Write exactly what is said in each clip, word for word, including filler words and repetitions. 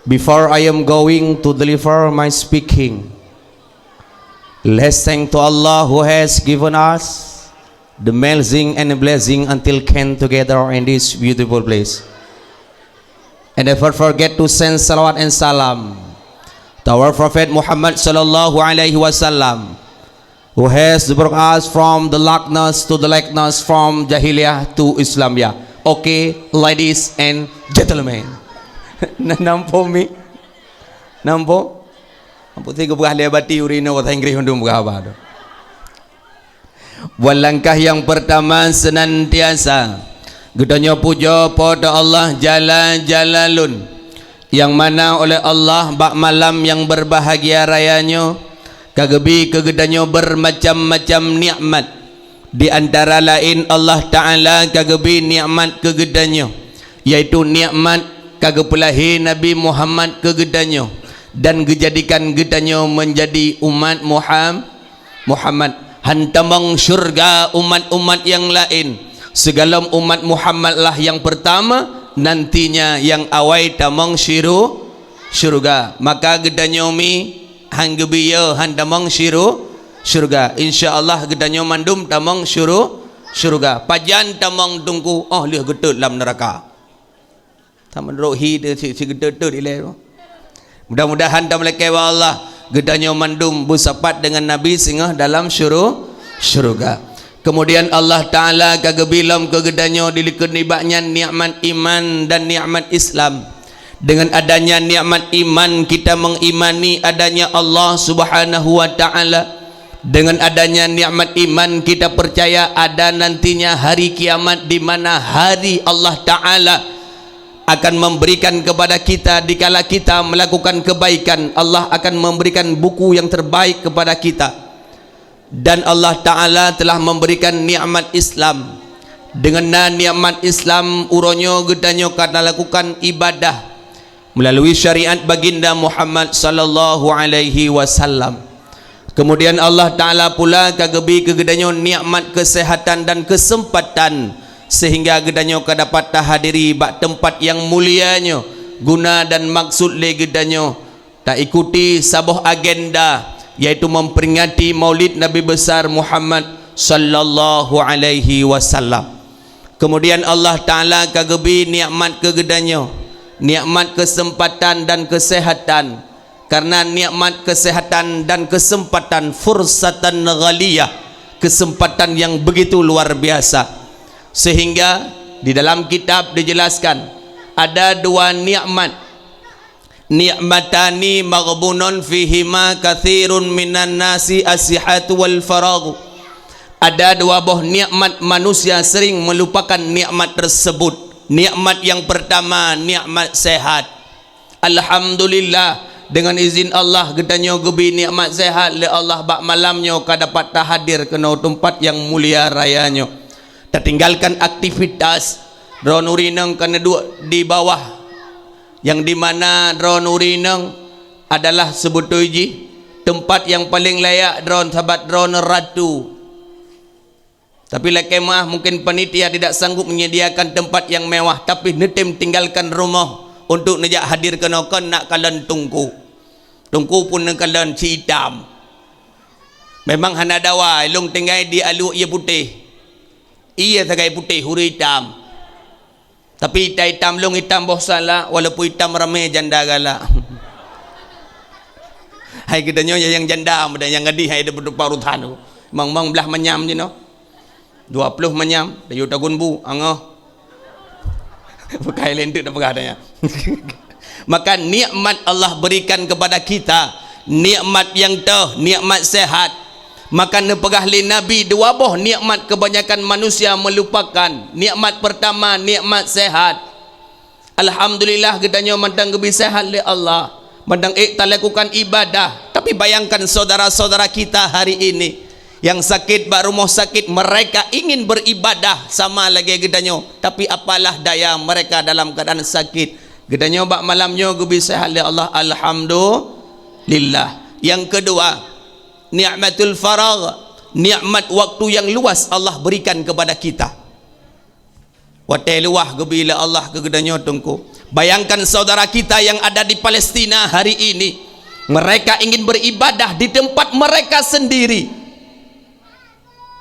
Before I am going to deliver my speaking, let's thank to Allah who has given us the amazing and blessing until came together in this beautiful place. And never forget to send salawat and salam to our Prophet Muhammad sallallahu alaihi wasallam, who has brought us from the darkness to the lightness, from jahiliyah to Islamiyah. Okay, ladies and gentlemen. Na-, nampak mi? Nampak? Nampak si geupeugah lé bati ureueng inong bahasa Inggris mandum peugah haba tu. Buat langkah yang pertama senantiasa geutanyoe pujoe Po teu Allah Jalla Jalalun, nyang mana oleh Allah bak malam nyang berbahagia raya nyoe ka geubi keu geutanyoe bermacam-macam nikmat. Di antara laén Allah Ta'ala ka geubi nikmat keu geutanyoe, yaitu nikmat ka geupeulahé Nabi Muhammad keu geutanyoe dan geujadikan geutanyoe meunjadi umat Muham-, Muhammad. Han tamong syeuruga umat-umat nyang laén. Sigohlom umat Muhammad lah nyang peurtama, nantinya nyang awai tamong syuru-, syeuruga. Maka geutanyoe mi han geubi yo han tamong syuru-, syeuruga. Insya Allah geutanyoe mandum tamong syuru-, syeuruga. Pajan tamong Teungku? Oh lheueh geutot lam neuraka. Sama droe hi teu si, si geutot-tot ilée. Mudah-mudahan tameulakée bak Allah, geutanyoe mandum beusapat deungon Nabi singoh dalam syuru-, syeuruga. Kemudian Allah Ta'ala ka geubi lom keu geutanyoe dilikot nibak nyan nikmat iman dan nikmat Islam. Dengan adanya nikmat iman, kita mengimani adanya Allah Subhanahu wa Ta'ala. Dengan adanya nikmat iman, kita percaya ada nantinya hari kiamat, di mana hari Allah Ta'ala akan memberikan kepada kita, dikala kita melakukan kebaikan, Allah akan memberikan buku yang terbaik kepada kita. Dan Allah Ta'ala telah memberikan nikmat Islam. Dengan na nikmat Islam, uroe nyoe geutanyoe ka talakukan ibadah melalui syariat Baginda Muhammad sallallahu alaihi wasallam. Kemudian Allah Ta'ala pula ka geubi keu geutanyoe nikmat kesehatan dan kesempatan, sehingga geutanyoe ka dapat tahadiri bak teumpat nyang mulia nyoe. Guna dan maksud lé geutanyoe taikuti saboh agenda, yaitu memperingati Maulid Nabi Besar Muhammad sallallahu alaihi wasallam. Kemudian Allah Ta'ala ka geubi nikmat keu geutanyoe, nikmat kesempatan dan kesehatan. Karena nikmat kesehatan dan kesempatan, fursatan ghaliyah, kesempatan yang begitu luar biasa. Sehingga di dalam kitab dijelaskan, ada dua nikmat. Ni'matani maghbunun fihima katsirun minan nasi, as-sihhatu wal faraghu. Ada dua boh nikmat manusia sering melupakan nikmat tersebut. Nikmat yang pertama, nikmat sehat. Alhamdulillah, dengan izin Allah geutanyoe geubi nikmat sehat lé Allah bak malam nyoe ka dapat tahadir keunoe teumpat nyang mulia raya nyoe. Tatinggalkan aktivitas, droeneuh ureueng inong ka neuduek di bawah, nyang di mana droeneuh ureueng inong adalah seubeutôi jih teumpat nyang paleng layak droeneuh, sabat droeneuh ratu. Tapi lakée meuah, mungken panitia tidak sanggup menyediakan tempat yang mewah, tapi neutem tinggalkan rumoh untuk neujak hadir keunoe kon nak kalon teungku. Teungku pun neukalon si itam. Memang hana dawa, ilong tinggai di aluek ie putéh. Ie sagai putéh, huri itam. Tapi itam-itam lôn itam boh salak, walaupun itam ramé janda galak. Hai geutanyoe nyang janda, muda nyang gadih hai deuh beuteupa urusan tu. Mang-mang blah manyam jinoe. Dua ploh manyam, tayue tagun bu, angoh. Bukai lentuk dah peugah tanya. Maka nikmat Allah berikan kepada kita, nikmat yang toh, nikmat sehat. Maka neupeugah lé Nabi dua boh nikmat kebanyakan manusia melupakan. Nikmat pertama, nikmat sehat. Alhamdulillah, geutanyoe mantong geubi sehat lé Allah. Mantong ék talakukan ibadah. Tapi bayangkan saudara-saudara kita hari ini yang sakit bak rumoh sakit, mereka ingin beribadah sama lagée geutanyoe, tapi apalah daya mereka dalam keadaan sakit. Geutanyoe bak malam nyoe geubi sehat lé Allah, alhamdulillah. Yang kedua, nikmatul faragh, nikmat waktu yang luas Allah berikan kepada kita. Watée luwah geubi lé Allah keu geutanyoe teungku. Bayangkan saudara kita yang ada di Palestina hari ini, mereka ingin beribadah di tempat mereka sendiri.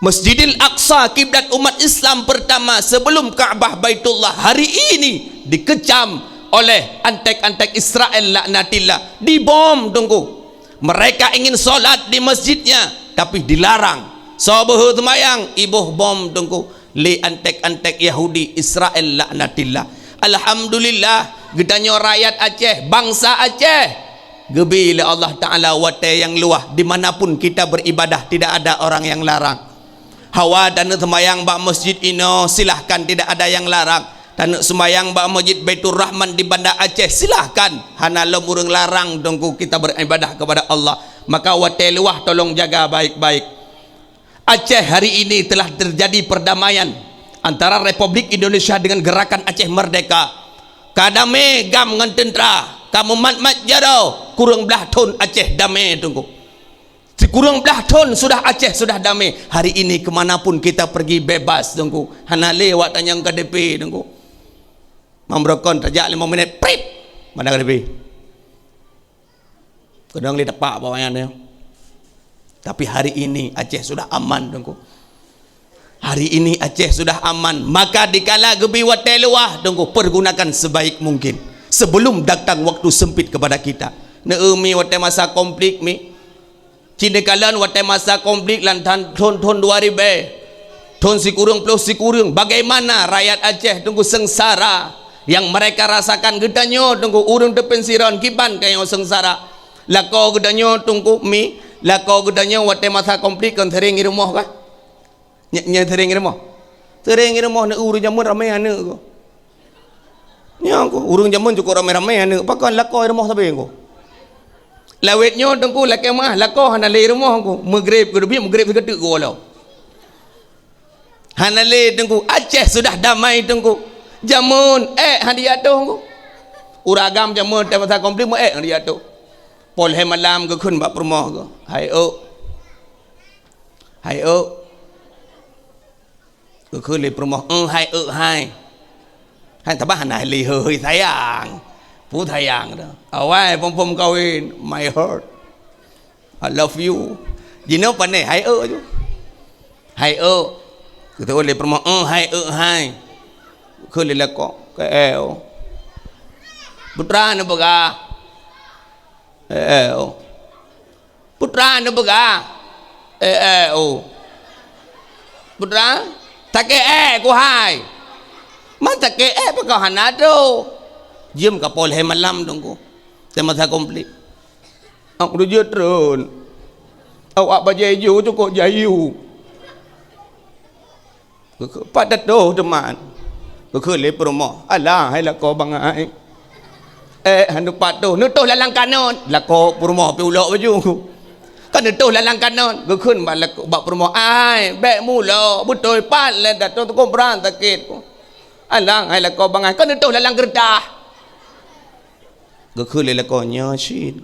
Masjidil Aqsa, kiblat umat Islam pertama sebelum Ka'bah Baitullah, hari ini dikecam oleh antek-antek Israel laknatillah, dibom, Teungku. Mereka ingin solat di masjidnya, tapi dilarang. Soe beuhe seumayang, iboh bom, Teungku, lé antek-antek Yahudi Israel laknatillah. Alhamdulillah, geutanyoe rakyat Aceh, bangsa Aceh, geubi lé Allah Taala watée nyang luwah, di mana pun kita beribadah, tidak ada orang yang larang. Hawa taneuk seumayang bak masjid inoe, silahkan, tidak ada yang larang. Taneuk seumayang bak Masjid Baiturrahman di Banda Aceh, silahkan. Hana lom ureuëng larang, Teungku, kita beribadah kepada Allah. Maka watée luwah tolong jaga baik-baik. Aceh hari ini telah terjadi perdamaian antara Republik Indonesia dengan Gerakan Aceh Merdeka. Ka damé GAM ngon teuntra, ka meumat-mat jaroe, kureueng blaih thon Aceh damé, Teungku. Sikureueng blaih thon sudah Aceh sudah damé. Hari ini ke mana pun kita pergi bebas, Teungku. Hana lé awak tanyong K T P, Teungku. Mang beurokon tajak lima minit, prip, mana K T P. Kadang lé tapak bak awaknyan nyoe. Tapi hari ini Aceh sudah aman, Teungku. Hari ini Aceh sudah aman, maka dikala geubi watée luwah, Teungku, pergunakan sebaik mungkin sebelum datang waktu sempit kepada kita. Neu-eu mi watée masa konflik mi. Cit neukalon watée masa konflik lam thon-, thon-thon dua ribée, thon sikureueng ploh sikureueng, bagaimana rakyat Aceh, Teungku, seungsara yang mereka rasakan. Geutanyoe, Teungku, ureuëng teupeusiron kiban kayong seungsara. Lakoe geutanyoe, Teungku, mi, lakoe geutanyoe watée masa konflik kon sering i rumoh kah? Nyan, nyan sering i rumoh. Sering i rumoh, neu-eu ureuëng jameun ramé aneuëk ko. Nyan ko, ureuëng jameun cukôp ramé-ramé aneuëk, pakon lakoe i rumoh sabe ko. Lawét nyoe, Teungku, lakée meuah, lakoe hana lé i rumoh ko. Meugreb keudeubiet, meugreb sigoteuk ko lom. Hana lé, Teungku. Aceh sudah damai, Teungku. Jameun ék hana jijak toh ko. Ureuëng agam jameun teuh masa konflik meu ék hana jijak toh. Poh lhée malam geukheun bak peurumoh ko. Hai ôk. Hai ôk. Geukheun lé peurumoh, "Eng hai, ôk hai." Hai, tabah hana lé hôi sayang. Peue sayang dah. Awai phom-phom kawin, my heart, I love you. Jinoe pane hai ôk aju. Hai ôk. Geukheun lé peurumoh, "Eng hai, ôk hai." Geukheun lé lakoe, "Keu éh ôk." "Putra neupeugah." "Éh, éh ôk." "Putra neupeugah." "Éh, éh ôk." "Putra, sakét éh ku hai." "Man sakét éh pakon hana toh." Jeuem ka poh lhée malam, Teungku. Teuh masa konflik. Awak jeuet treun. Awak bajée ijo cukôp jayu. Geukheun, "Pat tatoh teuma?" Geukheun lé peurumoh, "Alah hai lakoe bangai. Éh, han pat toh, neutoh lam kanon." Lakoe peurumoh pi ulok baju. "Ka neutoh lam kanon." Geukheun bak lakoe, bak peurumoh, "Ai, bék mulok, beutôi pat lé tatoh, teungku brat sakét." "Alah hai lakoe bangai, ka neutoh lam geureutah." Geukheun lé lakoe nyoe cit.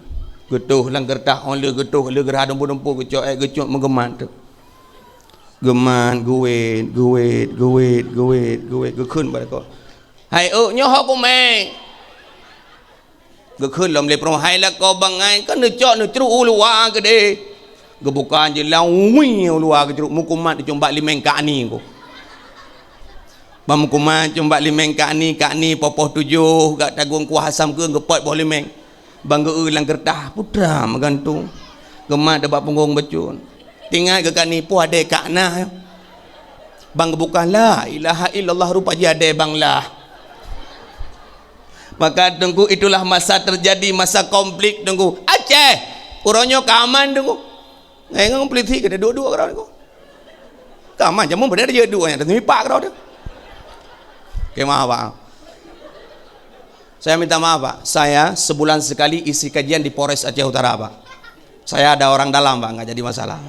Geutoh lam geureutah, óh lheueh geutoh lé geurhah dumpu-dumpu, geucok ék geucok meugeumat teuk. Geumat, geuwét, geuwét, geuwét, geuwét, geuwét. Geukheun bak lakoe, "Hai ôk, nyoe ho kumé." Geukheun lom lé peurumoh, "Hai lakoe bangai, ka neucok neucruk u luwa keudeh." Geubuka jeulang, wii, u luwa geucruk, meukumat dicok bak limeng Kak Ani ko. Ban meukumat cok bak limeng Kak Ani, Kak Ani poh-poh tujoh, gak tagong kuah asam keu geupot boh limeng. Ban geu-eu lam geureutah, putra meugantung. Geumat bak punggong bacut. Teuingat geu Kak Ani, peue adé Kak Na. Ban geubuka, la ilaha illallah, rupa jih adé Bang Lah. Maka Teungku, itulah masa terjadi masa konflik, Teungku. Aceh, uroe nyoe ka aman, Teungku. Ngai ngon polisi kita duek-duek keudroe, Teungku. Ka aman, jameun beuna jeuet duek nyan, tapi pak keudroe tu. Oke, maaf, Pak. Saya minta maaf, Pak. Saya sebulan sekali isi kajian di Polres Aceh Utara, Pak. Saya ada orang dalam, Pak, nggak jadi masalah.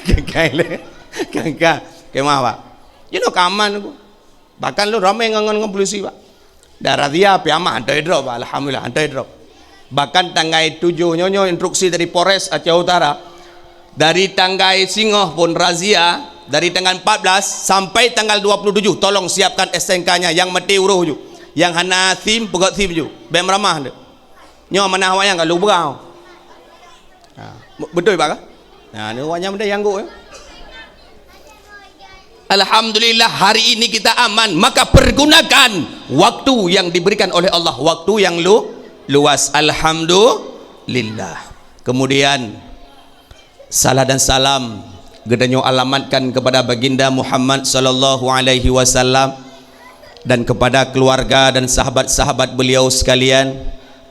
Kengkai le. Kengkai. Oke, maaf, Pak. Jinoe ka aman, Teungku. Bahkan lôn ramé ngon, ngon, ngon polisi, Pak. Dan razia pih aman, hana drop, Pak. Alhamdulillah, hana drop. Bahkan tanggai tujoh nyoe, nyoe instruksi dari Polres Aceh Utara. Dari tanggai singoh pun razia, Dari tanggal empat belas sampai tanggal dua puluh tujuh, tolong siapkan S T N K-nya. Nyang maté uroh ju. Nyang hana SIM, peugöt SIM ju. Bèk meuramah tu. Nyoe manah awaknyan ka lôn peugah. Ha, be-, beutôi, Pak, kan? Nah, ni awaknyan benda nyang angguk, ya. Alhamdulillah, hari ini kita aman. Maka pergunakan waktu yang diberikan oleh Allah, waktu yang lu-, luas. Alhamdulillah. Kemudian, salam dan salam geutanyoe alamatkan kepada Baginda Muhammad sallallahu alaihi wasallam dan kepada keluarga dan sahabat-sahabat beliau sekalian,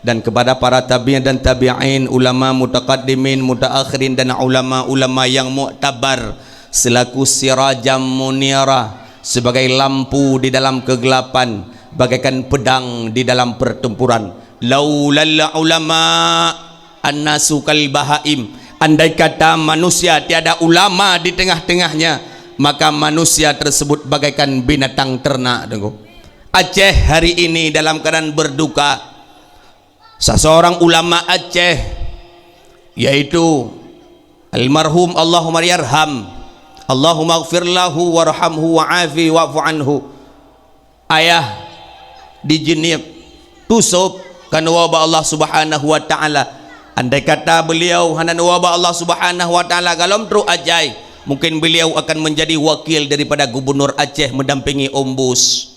dan kepada para tabi'in dan tabi'in, ulama mutaqaddimin, mutaakhirin, dan ulama-ulama yang muktabar selaku sirajam munira, sebagai lampu di dalam kegelapan, bagaikan pedang di dalam pertempuran. Laulal ulama, annasu kal bahaim. Andai kata manusia tiada ulama di tengah-tengahnya, maka manusia tersebut bagaikan binatang ternak, Teungku. Aceh hari ini dalam keadaan berduka. Seseorang ulama Aceh, yaitu almarhum, Allahumma yarham, Allahumma gfir lahu warhamhu wa'afi wa'fu anhu. Ayah di Jeunieb, Tusop, ka neuwoe bak Allah Subhanahu wa Ta'ala. Andai kata beliau hana neuwoe bak Allah Subhanahu wa Ta'ala, golom trok ajai, mungkin beliau akan menjadi wakil daripada Gubernur Aceh mendampingi Ombus.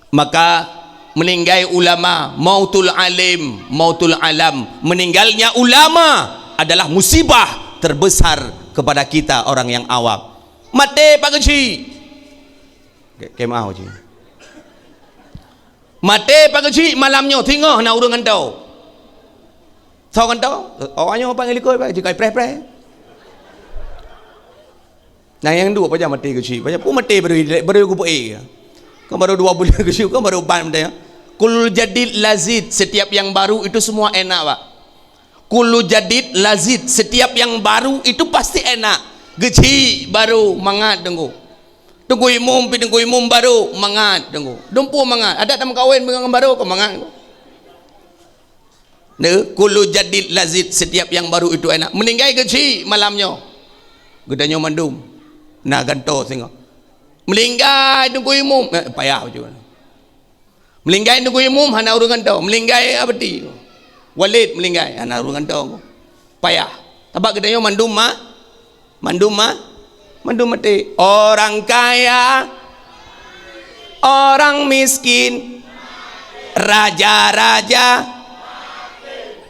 Maka, meninggai ulama, mautul alim, mautul alam. Meninggalnya ulama adalah musibah terbesar kepada kita orang yang awam. Maté Pak Geuchik. Ke-, kemah, Pak Geuchik. Maté Pak Geuchik malam nyoe, singoh na ureueng gantoe. Soe gantoe? Awak nyoe panggil likot, Pak Geuchik, kai preh-preh. Nah, nyang duek pajan maté Geuchik, pajan pun maté baru, baru gubuk e. Kan baru dua bulan Geuchik, kan baru ban maté. Kul jadid lazid, setiap yang baru itu semua enak, Pak. Kullu jadid lazid, setiap yang baru itu pasti enak. Geuchik baru mangat Teungku. Teungku Imum pi Teungku Imum baru mangat Teungku. Dumpu mangat. Adak tameukawen ngon baru ka mangat Teungku. Neu, kullu jadid lazid, setiap yang baru itu enak. Meninggai Geuchik malam nyoe. Geutanyoe mandum na gantoe singoh. Meninggai Teungku Imum, eh, payah bacut. Meuninggai Teungku Imum hana ureueng gantoe. Meuninggai Abdi Walid meuninggai hana ureueng gantoe. Payah. Sabab geutanyoe mandum ma-, mandum ma-, mandum maté. Orang kaya, orang miskin, raja-raja,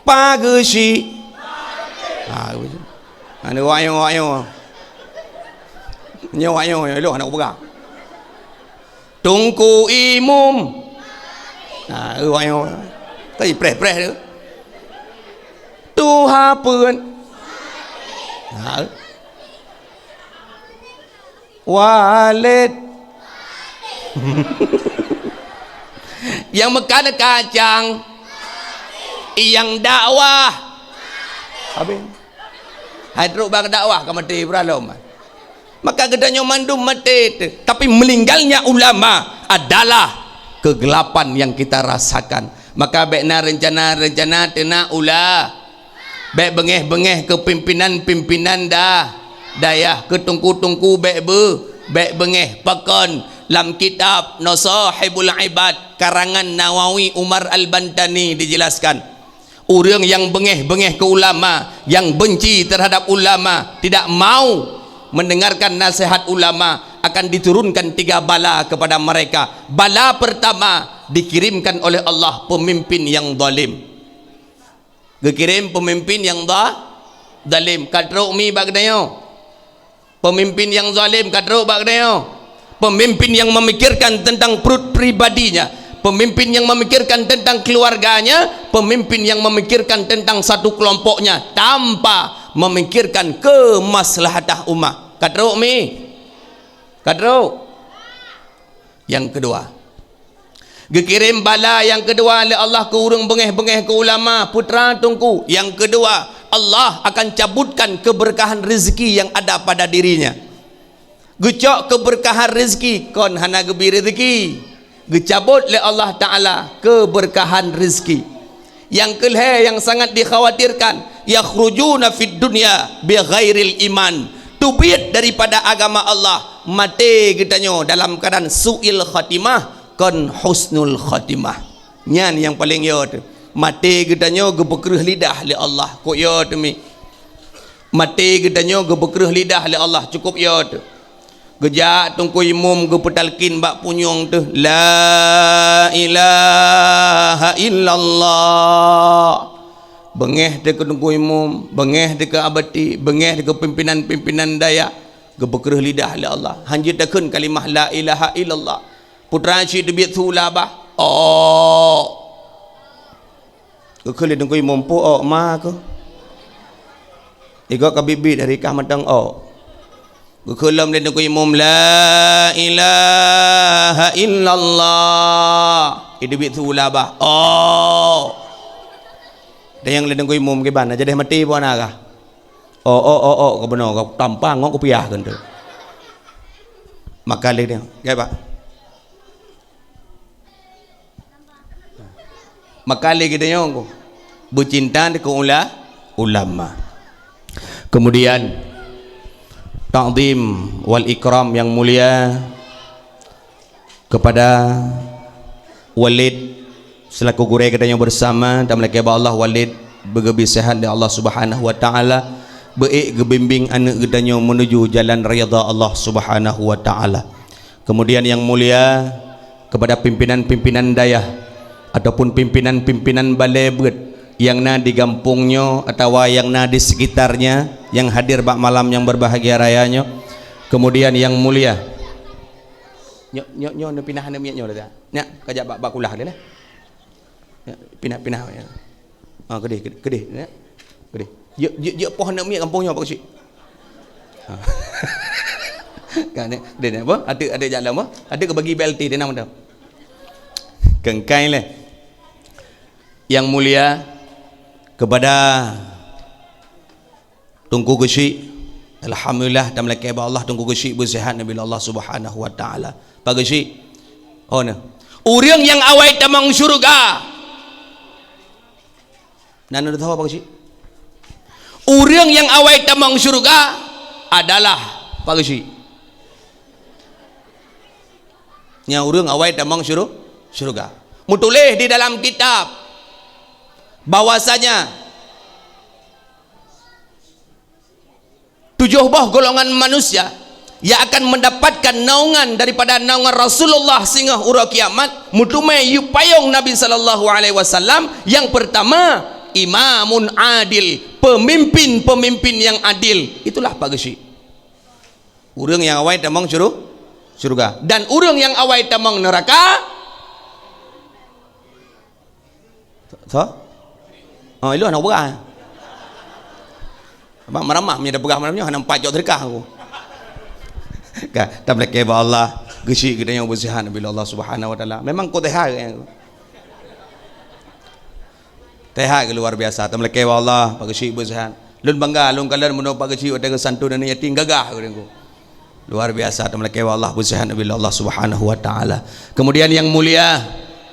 Pak Geuchik. Ha, begitu. Ada wayang-wayang. Nyoe wayang, nyoe lôn aneuk peugah. Teungku Imum. Ha, eh, wayang. Tadi preh-preh tu. Tuha pun. Ha. Walid. Nyang meukat kacang. Nyang dakwah. Habis. Hai trok bak dakwah ka maté beuralom. Maka geutanyoe mandum maté teuh. Tapi meninggalnya ulama adalah kegelapan yang kita rasakan. Maka bék na reuncana-reuncana teunak ula. Bék beungéh-beungéh keu pimpinan-pimpinan da-, dayah, keu teungku-teungku bék beu-, bék beungéh. Pakon? Lam kitab Nasahibul Ibad karangan Nawawi Umar Al-Bantani dijelaskan, ureuëng nyang beungéh-beungéh keu ulama, nyang benci terhadap ulama, tidak mau mendengarkan nasihat ulama, akan diturunkan tiga bala kepada mereka. Bala pertama dikirimkan oleh Allah, pemimpin yang zalim. Geukirém peumimpén nyang za-, zalim. Ka trok mi bak geutanyoe. Peumimpén nyang zalim ka trok bak geutanyoe. Peumimpén nyang memikirkan tentang perut pribadinya, peumimpén nyang memikirkan tentang keluarganya, peumimpén nyang memikirkan tentang satu kelompoknya tanpa memikirkan kemaslahatan umat. Ka trok mi? Ka trok. Nyang keudua, geukirém bala nyang keudua lé Allah keu ureuëng beungéh-beungéh keu ulama, putra teungku. Nyang keudua, Allah akan cabutkan keberkahan rezeki yang ada pada dirinya. Geucok keberkahan rezeki, kon hana geubri rezeki. Geucabot lé Allah Taala keberkahan rezeki. Nyang keulhée nyang sangat dikhawatirkan, yakhrujuna fid dunya bighairil iman. teubiet daripada agama Allah, maté geutanyoe dalam keuadaan su'il khatimah, kon husnul khatimah. Nyan nyang paleng yo teuh. Maté geutanyoe geupeukreueh lidah lé Allah. Kok yo teuh mi? Maté geutanyoe geupeukreueh lidah lé Allah, cukup yo teuh. Geujak Teungku Imum geupeutalkin bak punyueng teuh, "La ilaha illallah." Beungéh teuh keu Teungku Imum, beungéh teuh keu Abati, beungéh teuh keu pimpinan-pimpinan dayah, geupeukreueh lidah lé Allah. Han jeuet takheun kalimah la ilaha illallah. Putra cit teubiet su ula bah. Oh. Geukheun lé Teungku Imum, "Peue ôk ma keuh?" Igoe ka bit-bit dari kah mantong ôk. Geukheun lom lé Teungku Imum, "La ilaha illallah." Iteubiet su ula bah. Ôk. Tanyong lé Teungku Imum, "Kiban, na jadeh maté peue na kah?" "Ôk, ôk, ôk, ôk," ka bunoe, ka tampang ngon kupiah keuh tu. Maka lé dia, "Gai, Pak." Maka lé geutanyoe beucinta keu ula-, ulama. Kemudian, takzim wal ikram yang mulia kepada Walid selaku gurée geutanyoe bersama, dan meulakée bak Allah Walid beugeubri sehat lé Allah Subhanahu wa Taala, beuék geubimbing aneuëk geutanyoe menuju jalan ridha Allah Subhanahu wa Taala. Kemudian yang mulia kepada pimpinan-pimpinan dayah ataupun pimpinan-pimpinan balée beuet nyang na di gampông nyoe atawa nyang na di sekitarnya yang hadir bak malam nyang berbahagia raya nyoe. Kemudian yang mulia, nyoe, nyoe, nyoe neupinah aneuk miet nyoe dah. Nyak, kajak bak, bak kulah deh lah. Ya, pinah, pinah, ya. Ha, keudeh, keudeh, keudeh, ya. Keudeh. Jeuet, jeuet, jeuet poh aneuk miet gampông nyoe, Pak Keuchik. Ha. Kan, ya? Deh, apa? Ada, ada jalan apa? Ada ke bagi B L T, dia nama tu. Kengkai leh. Yang mulia kepada Teungku Geuchik, alhamdulillah, tameulakée bak Allah, Teungku Geuchik beusehat neubi lé Allah Subhanahu wa Taala. Pak Geuchik, oh, nah. Ureuëng nyang awai tamong syeuruga. Nan neudeungoe, Pak Geuchik? Ureuëng nyang awai tamong syeuruga adalah, Pak Geuchik, nyang ureuëng awai tamong syuru-, syeuruga. Meutuléh di dalam kitab bahwasanya tujoh boh golongan manusia yang akan mendapatkan naungan daripada naungan Rasulullah singoh uroe kiamat, meuteumé yue payong Nabi sallallahu alaihi wasallam. Yang pertama, imamun adil, pemimpin-pemimpin yang adil. Itulah Pak Geuchik. Ureuëng nyang awai tamong syuru-, syeuruga. Dan ureuëng nyang awai tamong neuraka, so? Oh, ilôn hana peugah. Abang meramah meunyoe dah peugah malam nyoe, hana empat jok teudeukah aku. Ka, tameulakée bak Allah, Geuchik geutanyoe beusehat neubi lé Allah Subhanahu wa Taala. Memang kok teuhai. Teuhai keu luar biasa, tameulakée bak Allah, Pak Geuchik beusehat. Lôn bangga, lôn kalon meunurot Pak Geuchik watée geusantun aneuk yatim gagah ureuëng ku. Luar biasa, tameulakée bak Allah, beusehat neubi lé Allah Subhanahu wa Taala. Kemudian yang mulia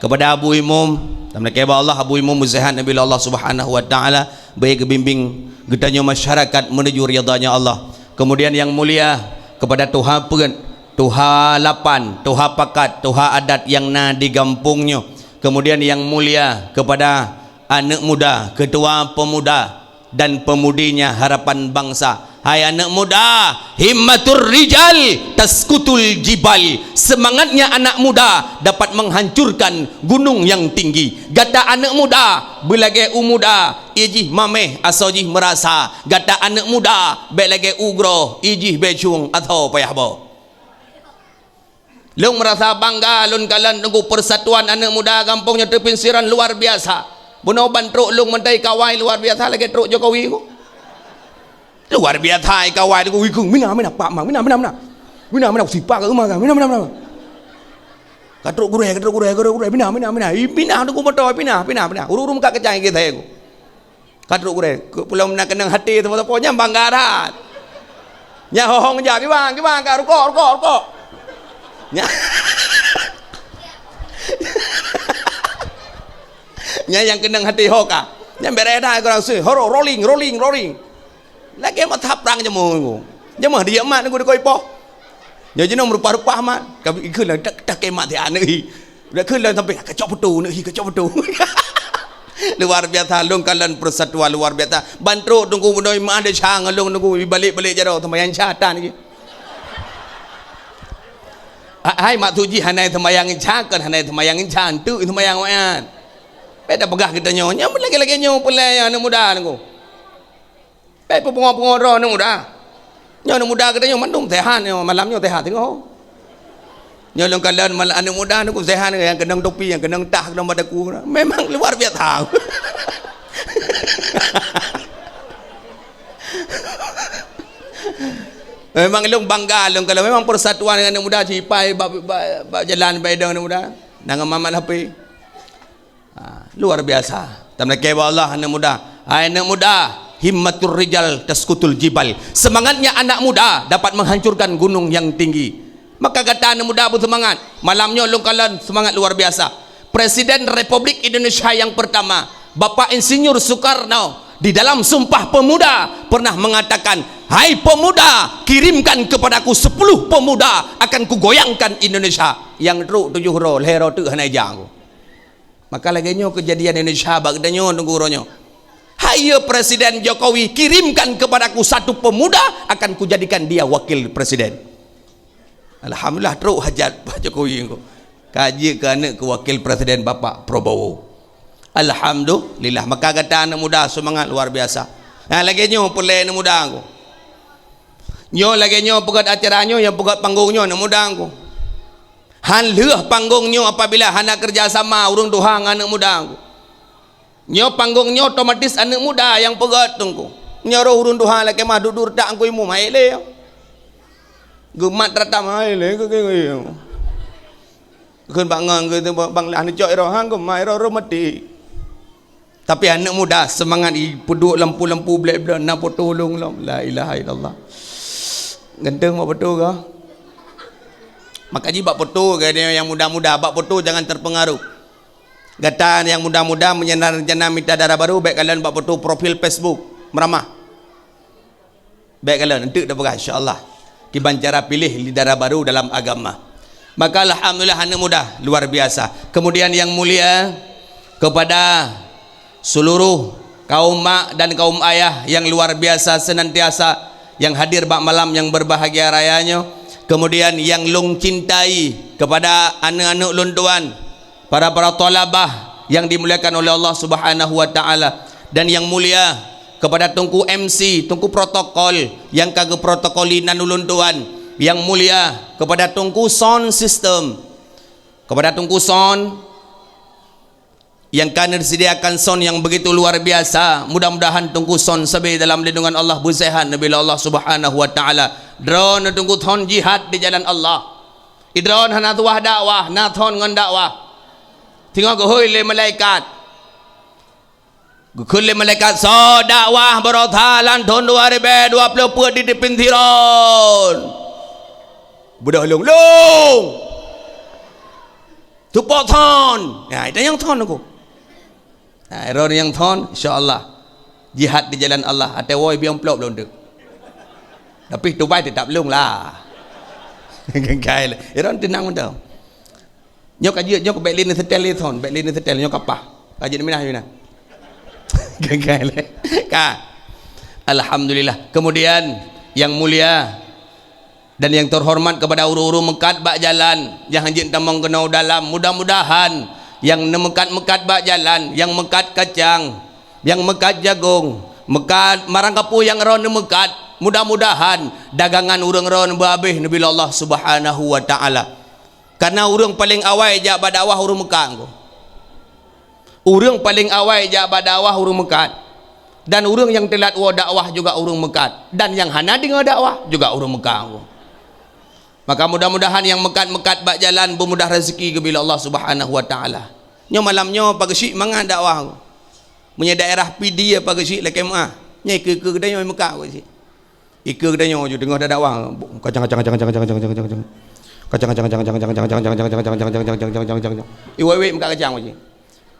kepada Abu Imum, tameulakée bak Allah, Abu Imum beusehat neubi lé Allah Subhanahu wa Taala, beuék geubimbing geutanyoe masyarakat menuju ridhanya Allah. Kemudian yang mulia kepada tuha peuet, tuha lapan, tuha pakat, tuha adat nyang na di gampông nyoe. Kemudian yang mulia kepada aneuk muda, ketua pemuda dan pemudinya harapan bangsa. Hai aneuk muda, himmatur rijal taskutul jibal. Semangatnya anak muda dapat menghancurkan gunung yang tinggi. Gata aneuk muda, beulagée u muda, ie jih mameh asoe jih meurasa. Gata aneuk muda, bék lagée u groe, ie jih bék cueng asoe payah boh. Lôn meurasa bangga lôn kalon Teungku, persatuan aneuk muda gampông nyoe teupinsiran luar biasa. Bunoe ban trok lôn meuntée kawai luar biasa lagée trok Jokowi ku. Luar biasa kawai Teungku, wikung, mina, mina, pak mang, mina, mina, mina. Mina, mina, sipak ka eumah ka, mina, mina, mina. Ka trok gurée, ka trok gurée, ka trok gurée, mina, mina, mina. Ih, pinah Teungku moto, pinah, pinah, pinah. Ureuëng-ureuëng meukat keucai gét hai ku. Ka trok gurée, keu pulang meunan keunong até teuma sapo nyan bangga that. Nyan hohong jak, "Kiban, kiban, ka rukok, rukok, rukok." Nyan, nyan nyang keunong até ho ka. Nyan bereh that keu ureuëng sui. Horo, rolling, rolling, rolling. Lagée mata prang jameun. Jamah dia mat nunggu dekat ipoh. Nyoe jinoe meurupah-rupah mat. Kami ikut lah tak tak kemat dia aneuk hi. Dak keu lah sampai kacok betul aneuk hi, kacok betul. Luar biasa lôn kalon persatuan luar biasa. Ban trok tunggu bunoe mak ada sya ngon lôn nunggu balik-balik jaroe sembahyang sya tan lagi. Ha- Hai maksud jih hana sembahyang sya kan hana sembahyang sya tu sembahyang wayan. Beda peugah kita nyoe. Nyoe lagi-lagi nyoe pulai aneuk muda nunggu. Eh, peue pungo-pungo droe aneuk muda. Nyoe aneuk muda geutanyoe mandum sehat nyoe, malam nyoe sehat singoh. Nyoe lôn kalon mal- aneuk muda nyoe sehat nyang keunong topi, nyang keunong tah, keunong bak daku. Memang luar biasa. Memang lôn bangga lôn kalon memang persatuan dengan aneuk muda sipai bak, bak, bak jalan bak idong aneuk muda. Nang Muhammad Hafiz. Ha, luar biasa. Tameulakée bak Allah aneuk muda. Hai aneuk muda, himmatur rijal taskutul jibal. Semangatnya anak muda dapat menghancurkan gunung yang tinggi. Maka gata aneuk muda beuseumangat. Malam nyoe lôn kalon semangat luar biasa. Presiden Republik Indonesia yang pertama, Bapak Insinyur Soekarno, di dalam Sumpah Pemuda pernah mengatakan, "Hai pemuda, kirimkan kepadaku sepuluh pemuda, akan kugoyangkan Indonesia." Nyang trok tujoh droe, lhée droe teuk hana ijak aku. Maka lagée nyoe keujadian Indonesia bak geutanyoe nunggu uroe nyoe. Hai ya Presiden Jokowi, kirimkan kepadaku satu pemuda, akan kujadikan dia wakil presiden. Alhamdulillah trok hajat Pak Jokowi engko. Ka jeuet keu aneuk keu wakil presiden Bapak Prabowo. Alhamdulillah. Maka gata aneuk muda semangat luar biasa. Nah, lagée nyoe peureulée aneuk muda engko. Nyoe lagée nyoe peugét acara nyoe nyang peugét panggong nyoe aneuk muda engko. Han lheueh panggong nyoe apabila hana kerja sama ureuëng tuha ngon aneuk muda. Nyoe panggong nyoe otomatis aneuk muda nyang peugét teungku. Nyoe roh ureuëng tuha lakée mah duek-duek tak ngku imum hai lé. Geumat rata hai lé. Kheun bak ngon keu bang lah neucok iroh han geumat iroh roh meuti. Tapi aneuk muda semangat i peuduek lampu-lampu blek-blek na foto ulôn lom. La ilaha illallah. Ganteng bak foto ka. Maka ji bak foto ka dia yang muda-muda bak foto jangan terpengaruh. Gata yang muda-muda meunyo na rencana mita dara baru bèk kalon bak foto profil Facebook meuramah. Bèk kalon enteuk tapeugah insya-Allah kiban cara piléh li dara baru dalam agama. Maka alhamdulillah aneuk muda luar biasa. Kemudian yang mulia kepada seluruh kaum mak dan kaum ayah yang luar biasa senantiasa yang hadir bak malam yang berbahagia raya nyoe. Kemudian yang lôn cintai kepada aneuk-aneuk lôn tuan, para-para thalabah yang dimuliakan oleh Allah Subhanahu wa taala, dan yang mulia kepada Teungku M C, Teungku protokol yang ka geuprotokoli nan ulôn tuan, yang mulia kepada Teungku sound system, kepada Teungku sound yang ka neusediakan sound yang begitu luar biasa. Mudah-mudahan Teungku sound sabe dalam lindungan Allah, beuseuhat neubi lé Allah Subhanahu wa taala. Droeneuh Teungku sound jihad di jalan Allah. Idroeneuh hana tuwah dakwah, na thon ngon dakwah. Singoh geuhôi lé malaikat. Geukheun lé malaikat, "Soe dakwah beurota lam thon dua ribèe dua ploh peuet di Dipin Siron?" Beudôh lông-lông. Tupok thon. Nah, itu nyang thon aku. Nah, droeneuh nyang thon, insya-Allah. Jihad di jalan Allah. Até woe biang plop lom tu. Tapi tubai tetap lông lah. Gagai lah. Droeneuh tenang beutôi. Nyoe ka jeuet, nyoe ka bèk lé neusetel lé thon, bèk lé neusetel nyoe ka paih. Ka jeuet minah, minah. Gagai lah. Ka. Alhamdulillah. Kemudian yang mulia dan yang terhormat kepada ureuëng-ureuëng meukat bak jalan nyang hanjeuet tamong keunoe u dalam, mudah-mudahan nyang neumeukat-meukat bak jalan, nyang meukat kacang, nyang meukat jagong, meukat marang kapeue nyang droeneuh meukat, mudah-mudahan dagangan ureuëng droeneuh beuhabéh neubi lé Allah Subhanahu wa taala. Karena ureuëng paléng awai jak bak dakwah ureuëng meukat. Ureuëng paléng awai jak bak dakwah ureuëng meukat. Dan ureuëng nyang teulat woe dakwah juga ureuëng meukat. Dan nyang hana deungoe dakwah juga ureuëng meukat. Maka mudah-mudahan nyang meukat-meukat bak jalan beumudah rezeki geubi lé Allah Subhanahu wa taala. Nyoe malam nyoe pageusik mangat dakwah. Meunyoe daerah Pidie pageusik lakée meuah. Nyoe keu-keu geutanyoe meukat pageusik. Ikeue geutanyoe ju teungoh dakwah. Kacang, kacang, kacang. Kacang, kacang, kacang. Iwet-iwet meukat kacang cit.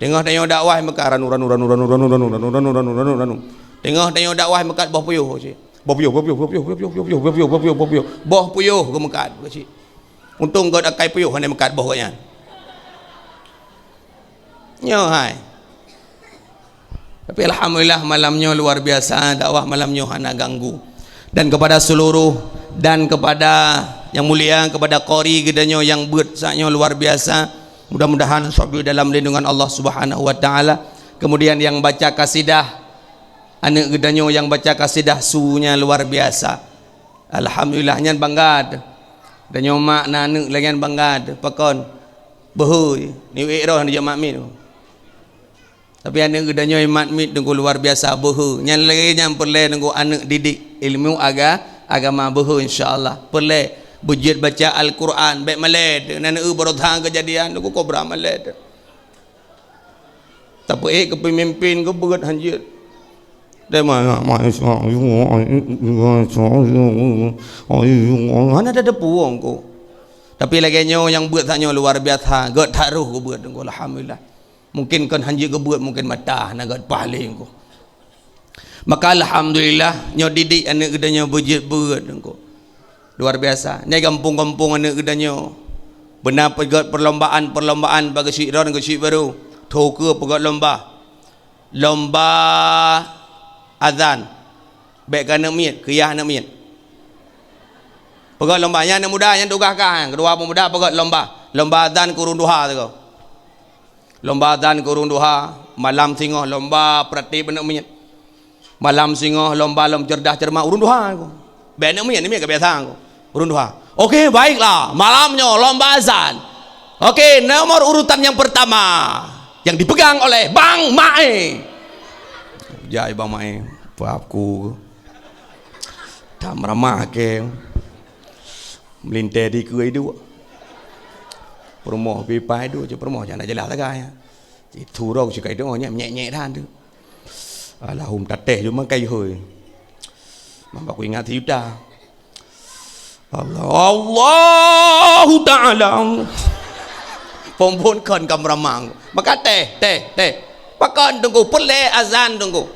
Teungoh tanyoe dakwah meukat ranu, ranu, ranu. Teungoh tanyoe dakwah meukat boh puyôh cit. Boh puyôh, boh puyôh, boh puyôh, boh puyôh, boh puyôh, boh puyôh, boh puyôh, boh puyôh, boh puyôh, boh puyôh, boh puyôh. Boh puyôh geumeukat keuchik. Untông gét akai puyôh hana meukat boh gobnyan. Nyoe hai. Tapi alhamdulillah, malam nyoe luar biasa, dakwah malam nyoe hana ganggu. Dan kepada seluruh, dan kepada yang mulia, kepada qori geutanyoe nyang beuet saat nyoe luar biasa. Mudah-mudahan soe dalam lindungan Allah Subhanahu wa Taala. Kemudian yang baca kasidah, aneuk geutanyoe nyang baca kasidah su nya luar biasa. Alhamdulillah, nyan bangga teuh. Tanyoe mak na aneuk lagée nyan bangga teuh. Pakon? Beuhe, ni wék roh neujak mak miet. Tapi aneuk geutanyoe mat miet teungku luar biasa beuhe. Nyan lagée nyan peureulée teungku aneuk didik ilmu aga-, agama beuhe insya Allah. Peureulée beujeuet baca Al-Quran, bék malée teuh. Na aneuk baroe that keujadian teungku kobra malée teuh. Tapeuék keu peumimpin keu beuet hanjeuet. Dema hana ada teupuong ko. Tapi lagée nyoe nyang beuet tanyoe luar biasa, gét that roh geubeuet teungku alhamdulillah. Mungkin kon hanjeuet geubeuet mungkin mata hana gét paléng ko. Maka alhamdulillah nyoe didik aneuk geutanyoe beujeuet beuet teungku. Luar biasa. Nyoe gampông-gampông aneuk geutanyoe. Beuna peugét perlombaan-perlombaan bak geusyik droe geusyik barô. Tho keue peugét lomba. Lomba azan. Bék keu aneuk miet, keu yah aneuk miet. Peugét lomba nyan aneuk muda nyan tugaih kah. Keudua peumuda peugét lomba. Lomba azan keu ureuëng tuha teuk. Lomba azan keu ureuëng tuha, malam singoh lomba peuratif aneuk miet. Malam singoh lomba lom cerdas cermat ureuëng tuha ko. Bék aneuk miet, aneuk miet ka biasa ko. Ureuëng tuha. Oke, baiklah. Malam nyoe lomba azan. Oke, nomor urutan yang pertama yang dipegang oleh Bang Mae. Jai Bang Mae, paku. Tam ramah ke. Meulintée di keue iduek. Peurumoh pipai duek je peurumoh jangan jelas sagai. Itu rong sikai doh nyek nyek dan tu. Alahum tateh je mangkai hoi. Mamba ku ingat yuta. Allah, Allahu Ta'ala. Pom-pom kon ka meuramang. Maka teh, teh, teh. Pakon teungku, peureulée azan teungku.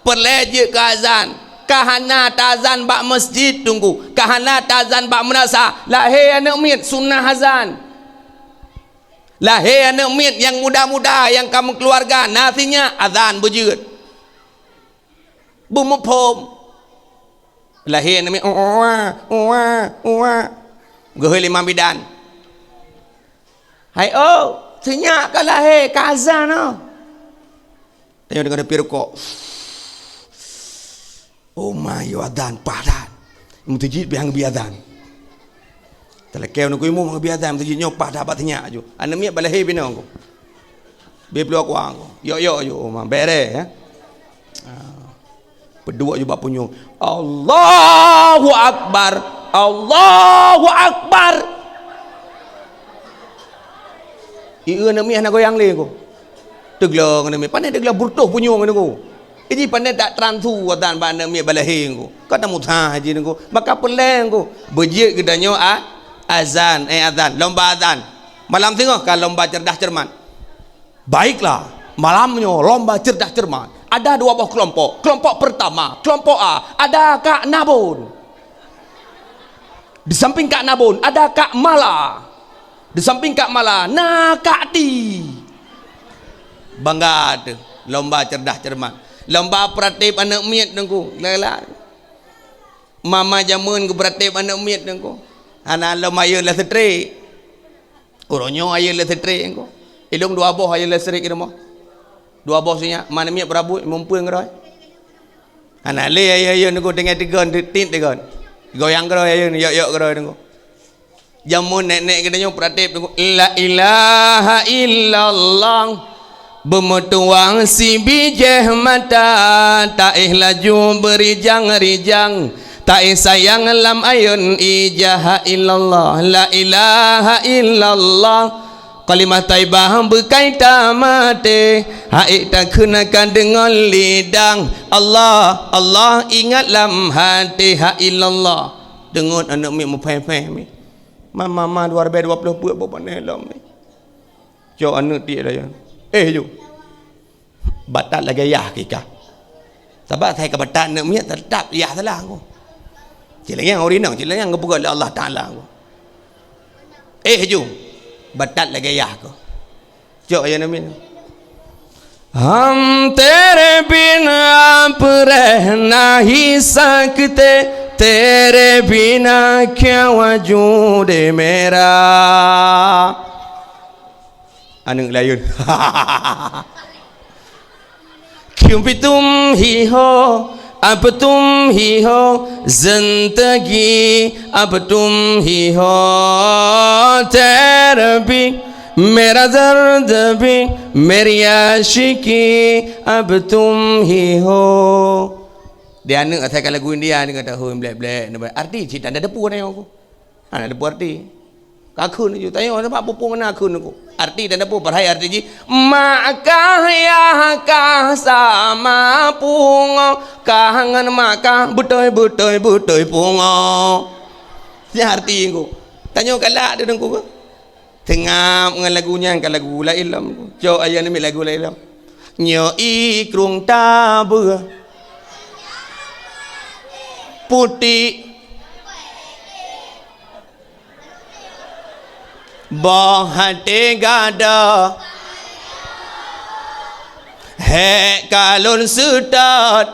Peureulée jeuet keu azan. Ka hana taazan bak masjid teungku. Ka hana taazan bak meunasah. Lahé aneuk miet sunnah azan. Lahé aneuk miet nyang muda-muda nyang ka meukeuluwarga na sinyak azan beujeuet. Beumuphom. Lahé aneuk miet, "Uwa, uwa, uwa." Geuhôi lé imam bidan. "Hai oh, sinyak ka lahé, ka azan oh." Tanyoe deungon pih rukok. Oh ma yo azan, paih that. Meuteujid biang bi azan. Talakée nunggu imum bi azan, meuteujid nyoe paih that bak sinyak aju. Aneuk miet balahé binoe ko. Bie pluek kuang ko. Yok-yok aju, oh ma, bereh ya. Ah. Peuduek aju bak punyueng. Allahu Akbar. Allahu Akbar. Ieu aneuk miet hana goyang lé ko. Teugleng aneuk miet. Pane teugleng burtoh punyueng aneuk ko. Iji pane tak transu atan bak aneuk miet balahé ko. Ka tamuthah ji aneuk ko. Maka peureulée ko. Beujeuet geutanyoe a-, azan, eh azan, lomba azan. Malam singoh ka lomba cerdas cermat. Baiklah, malam nyoe lomba cerdas cermat. Ada dua boh kelompok. Kelompok pertama, kelompok A, ada Kak Nabon. Di samping Kak Nabon, ada Kak Mala. Di samping Kak Mala, na Kak Ti. Bangga teuh, lomba cerdas cermat. Lomba peuratif aneuk miet teungku. Lala. Mama jameun geupeuratif aneuk miet teungku. Hana lom ayeuen listrik. Uroe nyoe ayeuen listrik engko. Ilong dua boh ayeuen listrik di rumoh. Dua boh sinyak, mana miet peurabot, mumpung keudroe. Hana lé ayeuen-ayeuen nunggu tinggai tigon, tit tigon. Goyang keudroe ayeuen, yok-yok keudroe nunggu. Jameun nek-nek geutanyoe peuratif nunggu, "La ilaha illallah." Beumeutuwang sibijéh mata, taéh laju beurijang-rijang, taéh sayang lam ayeuen ijah illallah, la ilaha illallah. Kalimah thaibah beukai tamaté, haiek takheun ka deungon lidang. Allah, Allah ingat lam haté, ha illallah. Deungon aneuk miet meuphé-phé miet. Ma, ma, ma, dua ribèe dua ploh peuet boh pané lom miet. Cok aneuk tiek daya. Eh, ju. Batat lagèe yah kikah. Sabab asai ka batat aneuk miet, teutap yah salah ko. Cit lagèe nyang ureueng inong, cit lagèe nyang geupeugah lé Allah Taala ko. Eh, ju, batat lagèe yah ko. Cok ayah Nabi. ہم تیرے بنا اب رہ نہیں سکتے، تیرے بنا کیا وجود میرا۔ Aneuk layeuen. کیونکہ تم ہی ہو، اب تم ہی ہو، زندگی اب تم ہی ہو، تیرے بنا میرا درد بھی، میری عاشقی اب تم ہی ہو۔ Di aneuk asai ka lagu India ni kata, "Hoi, blek-blek." Arti cit hana teupeu tanyoe ko. Hana teupeu arti. Ka kheun ju, tanyoe sabab peue-peue meunan kheun ko. Arti hana teupeu, padahai arti jih, mak kah, yah kah, sama pungo, kah ngon mak kah, beutôi, beutôi, beutôi pungo. Nyan arti ko. Tanyoe galak deungon ko. Teungab ngon lagu nyan, ka lagu laén lom. Cok ayah Nabi lagu laén lom. Nyoe i krueng tabeueng putéh, boh até gadôh. Hék ka lôn seutôt,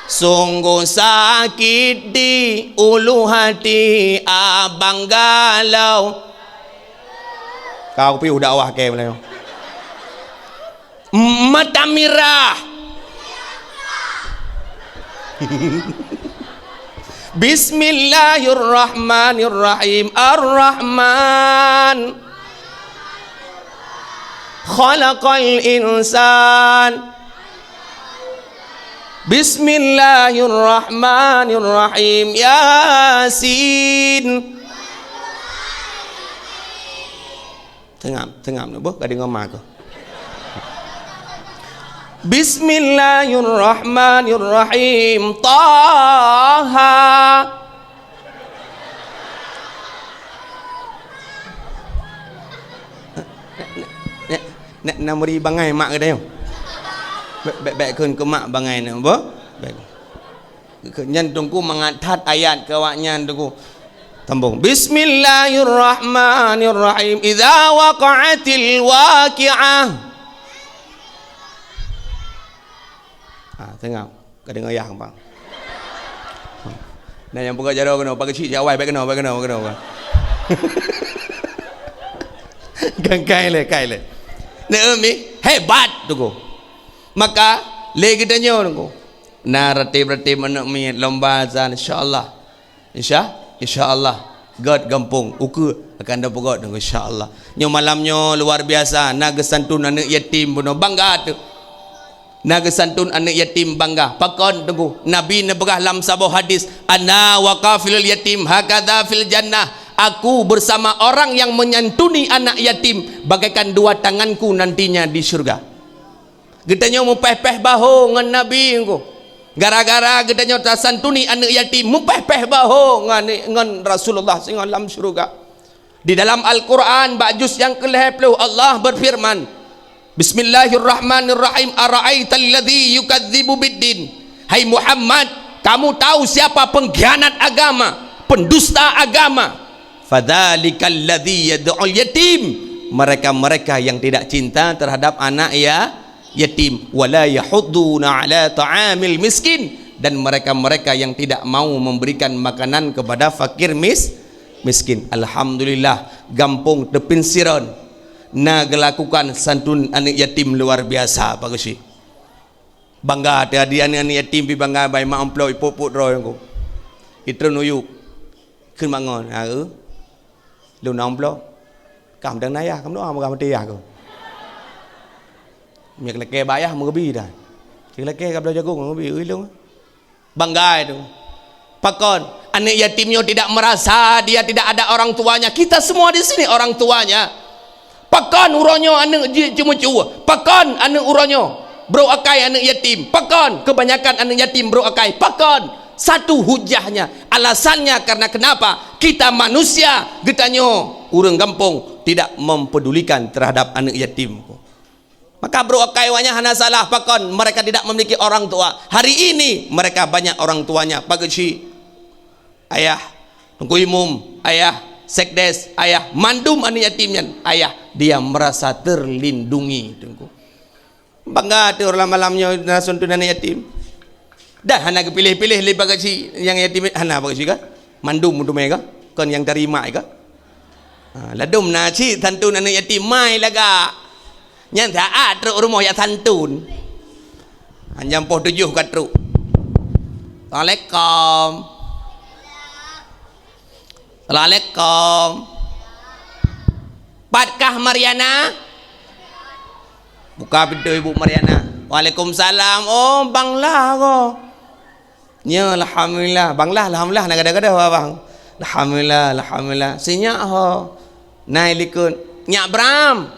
sunggoh sakét di ulu hati abang galau. Ka piôh dakwah kèe meulayeue. Mata mirah. Bismillahirrahmanirrahim. Ar-Rahman. Khalaqal insan. Bismillahirrahmanirrahim. Yasin. Teungab, teungab nyoe boh, ka deungoe ma keuh. Bismillahirrahmanirrahim. Taha. Nak, nak, nak meuri bangai mak geutanyoe. Bèk, bèk, bèk kheun keu mak bangai nyoe boh. Bèk. Nyan Teungku mangat that ayat keu awaknyan Teungku. Sambông. Bismillahirrahmanirrahim. Idza waqa'atil waqi'ah. Ha, teungab. Ka deungoe yah, bang. Nah, nyang peugah jaroe keunoe, pakai cit, jak awai, bèk keunoe, bèk keunoe, bèk keunoe, bang. Kan kai lé, kai lé. Neuemi, hebat Teungku. Maka, lé geutanyoe Teungku. Na ratib-ratib aneuk miet lomba azan, insya Allah. Insya, insya Allah. Göt gampông, ukeue akan tapeugöt, insya Allah. Nyoe malam nyoe luar biasa, na geusantun aneuk yatim bunoe, bangga teuh. Na geusantun aneuk yatim, bangga. Pakon Teungku? Nabi neupeugah lam saboh hadis, "Ana wa kafilul yatim hakadza fil jannah." Aku bersama orang yang menyantuni anak yatim bagaikan dua tanganku nantinya di syurga. Geutanyoe meupéh-péh bahô ngon Nabi Teungku. Gara-gara geutanyoe tasantuni aneuk yatim, meupéh-péh bahô ngon, ngon Rasulullah singoh lam syeuruga. Di dalam Al-Quran, bak juz nyang keulhèe ploh, Allah beufeureuman, "Bismillahirrahmanirrahim. Ara'aital ladzi yukadzibu biddin." Hai Muhammad, kamu tahu siapa pengkhianat agama, pendusta agama? "Fadzalikal ladzi yad'ul yatim." Mereka-mereka yang tidak cinta terhadap anak ya-, yatim. "Wa la yahudduna 'ala ta'amil miskin." Dan mereka-mereka yang tidak mau memberikan makanan kepada fakir mis-, miskin. Alhamdulillah, gampông Teupin Siron na geulakukan santun aneuk yatim luar biasa, Pak Geuchik. Bangga teuh di aneuk-aneuk yatim pih bangga, bai mak amplop ipot-pot droe Teungku. Itreun u yup. Kheun mak ngon, "Ha eu, lôn na amplop." "Kah meudan na yah, kamoe doa meugah maté yah keuh." Meunyo lakèe bak yah meugeubi dah. Lakèe ka bloe jagong meugeubi, "Ui lôn." Bangga Teungku. Pakon? Aneuk yatim nyoe tidak merasa dia tidak ada orang tuanya. Kita semua di sini orang tuanya. Pakon uroe nyoe aneuk jih ceumeucue? Pakon aneuk uroe nyoe brôk akai aneuk yatim? Pakon kebanyakan aneuk yatim brôk akai? Pakon? Satu hujahnya, alasannya karena kenapa? Kita manusia, geutanyoe ureueng gampông tidak mempedulikan terhadap aneuk yatim. Maka brôk akai awaknyan hana salah, pakon mereka tidak memiliki orang tua. Hari ini mereka banyak orang tuanya. Pak Geuchik, ayah, Teungku Imum, ayah, sekdes, ayah, mandum aneuk yatim nyan, ayah, dia merasa terlindungi, Teungku. Bangga teuh lam malam nyoe na santu aneuk yatim. Dan hana geupiléh-piléh lé Pak Geuchik nyang yatim, hana Pak Geuchik ka? Mandum teumé ka? Kon nyang tarima ka? Ha, ladôm na cit santu aneuk yatim mai lagak. Nyan saát trok rumoh jak santun. Hanjam poh tujoh ka trok. Assalamualaikum. Assalamualaikum. Patkah Mariana? Buka pintoe Ibu Mariana. Waalaikumsalam. Oh, Bang Lah ko. Nya, alhamdulillah. Bang Lah, alhamdulillah, na gadoh-gadoh, Abang. Alhamdulillah, alhamdulillah. Sinyak ho. Nai likot. Nyak Bram.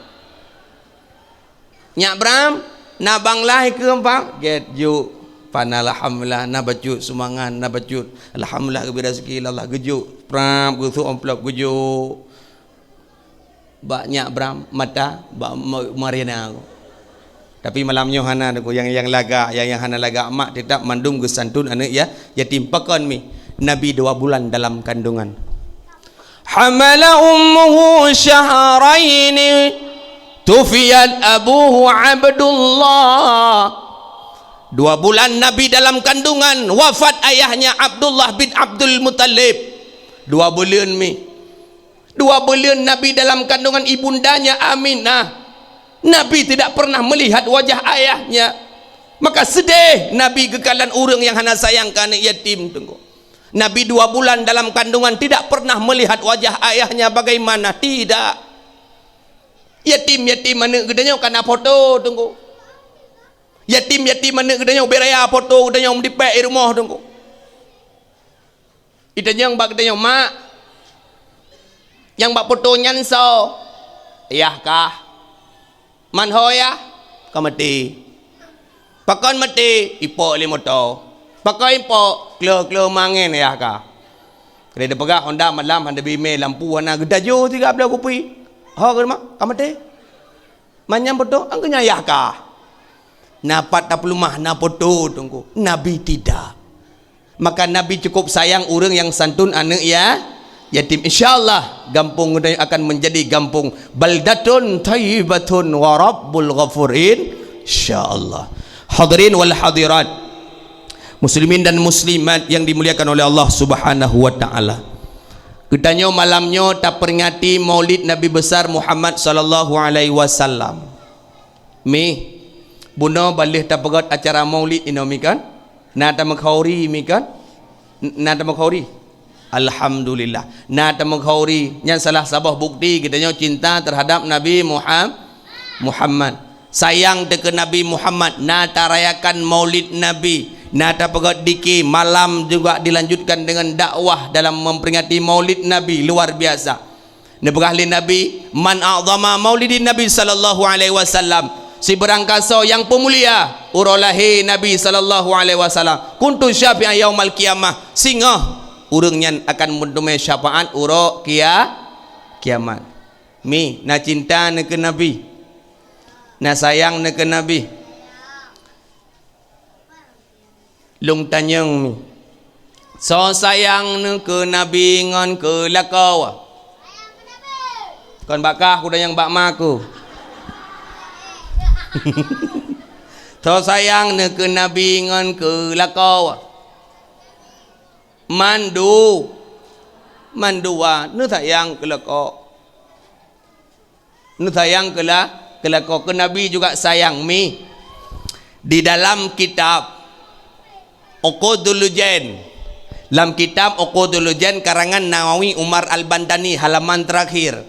Nyak Bram, na Bang Lah ikeu, Bang? Gét, jok. Pana, alhamdulillah, na bacut sumbangan, na bacut. Alhamdulillah, geubri raseuki lé Allah, geujok. Pram, geusok amplop, geujok. Bak Nyak Bram, mata, bak Ma-, Mariana. Tapi malam nyoe hana, nyang, nyang lagak, nyang, nyang hana lagak mak, tetap mandum geusantun aneuk ya, yatim. Pakon mi, Nabi dua bulan dalam kandungan. Hamala ummuhu syahraini, tufiyat abuhu Abdullah. Dua bulan Nabi dalam kandungan, wafat ayahnya Abdullah bin Abdul Muttalib. Dua buleuen mi. Dua buleuen Nabi dalam kandungan ibundanya Aminah. Nabi tidak pernah melihat wajah ayahnya. Maka sedih Nabi geukalon ureuëng nyang hana sayang keu aneuk yatim, Teungku. Nabi dua bulan dalam kandungan tidak pernah melihat wajah ayahnya bagaimana, tidak. Yatim-yatim aneuk geutanyoe ka na foto, Teungku. Yatim-yatim aneuk geutanyoe beu raya foto geutanyoe meudipek i rumoh, Teungku. Itanyong bak geutanyoe, "Mak, nyang bak foto nyan soe?" "Yah kah." "Man ho yah?" "Ka maté." "Pakon maté?" "Ipok lé moto." "Pakon ipok?" "Kleu-kleu mangen yah kah." Keuneuk teupeugah Honda malam hana bimé lampu hana geutajo tiga belas kupi. "Ho keuh mak, ka maté?" "Man nyan foto?" "Angkeu nyan yah kah." Na pat tapeuleumah na foto, Teungku. Nabi tidak. Maka Nabi cukup sayang ureuëng nyang santun aneuk ya, yatim. Insya Allah, gampông geutanyoe akan menjadi gampông baldatun thayyibatun wa rabbul ghafur, insya Allah. Hadirin wal hadirat, muslimin dan muslimat yang dimuliakan oleh Allah Subhanahu wa taala. Geutanyoe malam nyoe taperingati Maulid Nabi Besar Muhammad sallallahu alaihi wasallam. Mi, bunoe ban lheueh tapeugöt acara Maulid inoe mi kan? Na tameukhuri mi kan? N-, na tameukhuri? Alhamdulillah. Na tameukhuri. Nyan salah saboh bukti geutanyoe cinta terhadap Nabi Muham-, Muhammad. Sayang teuh keu Nabi Muhammad, na tarayakan Maulid Nabi, na tapeugöt dike, malam juga dilanjutkan dengan dakwah dalam memperingati Maulid Nabi, luar biasa. Neupeugah lé Nabi, "Man a'zama maulidin Nabi sallallahu alaihi wasallam," sibeurangkasoe nyang peumulia uroe lahé Nabi sallallahu alaihi wasallam, "kuntu syafi'a yaumal qiyamah," singoh ureuëng nyan akan meuteumé syafaat uroe kia-, kiamat. Mi, na cinta neuh keu Nabi? Na sayang neuh keu Nabi? Lôn tanyong mi, soe sayang neuh keu Nabi ngon keu lakoe? Kon bak kah, kutanyong bak ma ku. Soe sayang neuh keu Nabi ngon keu lakoe? Mandu-, mandua, neusayang keu lakoe. Neusayang keu la-, keu lakoe, keu Nabi juga sayang mi. Di dalam kitab Uqudul Lujain, lam kitab Uqudul Lujain karangan Nawawi Umar Al-Bantani, halaman terakhir.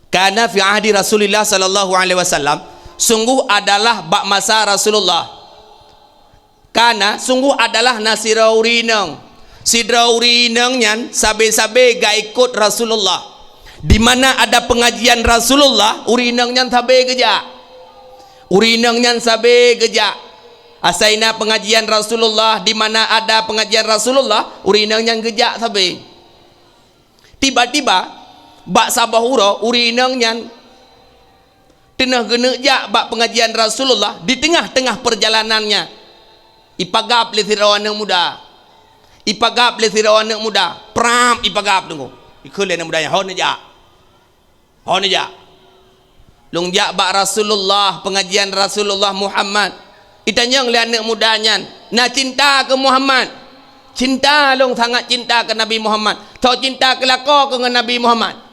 Kana fi ahdi Rasulillah sallallahu alaihi wasallam, sungguh adalah bak masa Rasulullah. Kana, sungguh adalah na sidroe ureuëng inong. Sidroe ureuëng inong nyan sabe-sabe geuikot Rasulullah. Di mana ada pengajian Rasulullah, ureuëng inong nyan sabe geujak. Ureuëng inong nyan sabe geujak. Asai na pengajian Rasulullah, di mana ada pengajian Rasulullah, ureuëng inong nyan geujak sabe. Tiba-tiba, bak saboh uroe, ureuëng inong nyan, teungoh geuneuk jak bak peungajian Rasulullah, di teungoh-teungoh peujalanannya, ipagab lé sidroe aneuëk muda. Ipagab lé sidroe aneuëk muda. Prap ipagab teungku. Ikheun lé aneuëk muda nyan, "Ho neujak. Ho neujak." "Lôn jak bak Rasulullah, peungajian Rasulullah Muhammad." Itanyong lé aneuëk muda nyan, "Na cinta keu Muhammad?" "Cinta, lôn sangat cinta keu Nabi Muhammad." "Soe cinta keu lakoe keu ngon Nabi Muhammad?"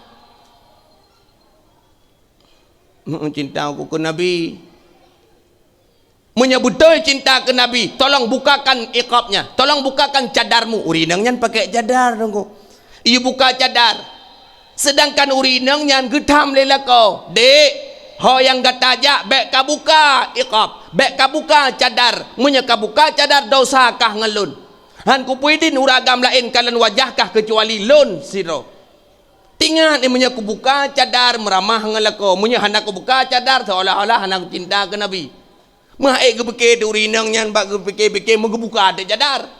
"Meu, cinta ku keu Nabi." "Meunyoe beutôi cinta keu Nabi, tolong bukakan iqabnya, tolong bukakan cadarmu." Ureuëng inong nyan pakai cadar, teungku. Ibuka cadar. Seudangkan ureuëng inong nyan geutham lé lakoe, "Dek, ho nyang gata jak bék kabuka iqab, bék kabuka cadar. Meunyoe kabuka cadar, dosa kah ngon lôn. Han kupeuidin ureuëng agam laén kalon wajah kah keucuali lôn sidroe." Tingat, eh, meunyoe kubuka cadar meuramah ngon lakoe, meunyoe hana kubuka cadar, seolah-olah hana kucinta keu Nabi. Meuhai geupike teuh ureuëng inong nyan bak geupike-pike meugeubuka teuh cadar.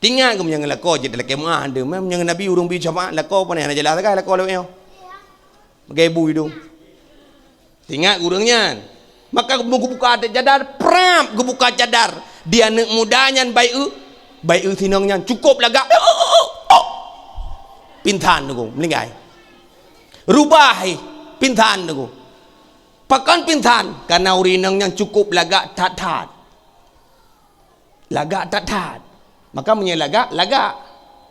Tingat, meunyoe ngon lakoe jeuet lakée meuah teuh, meunyoe ngon Nabi ureuëng bi syafaat, lakoe pane hana jeulaih sagai lakoe lawét nyoe. Bagai bu idong. Tingat ureuëng nyan. Maka meugeubuka teuh cadar, prap geubuka cadar. Di aneuëk muda nyan bayeue, bayeue sinong nyan cukôp lagak. Pingsan teungku, meuninggai. Rubah, eh, pingsan teungku. Pakon pingsan? Karena ureuëng inong nyan cukôp lagak that-that. Lagak that-that. Maka meunyoe lagak, lagak.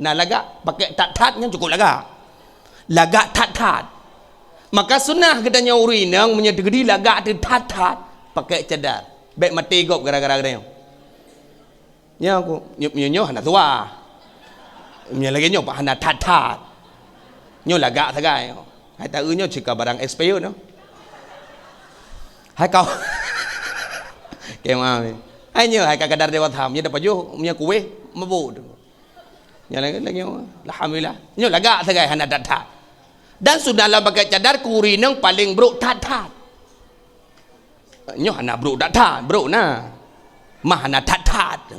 Na lagak, pakai that-that nyan cukôp lagak. Lagak that-that. Maka sunnah geutanyoe ureuëng inong meunyoe teugeudi lagak teuh that-that, pakai cadar. Bék maté gob gara-gara geutanyoe. Nyoe ku, nyoe, nyoe, nyoe hana tuha. Nyoe lagée nyoe pat hana that-that. Nyoe lagak sagai. Hai taeu nyoe cit ka barang expire nyoe. Hai kau. Kema. Hai nyoe hai ka kadar dewasa. Nyoe dapat joh, nyoe kueh, mabuk tu. Nyoe lagée, lagée nyoe. Alhamdulillah. Nyoe lagak sagai hana that-that. Dan sudah lah pakai cadar keu ureuëng inong paleng brok that-that. Nyoe hana brok that-that, brok na. Mah hana that-that.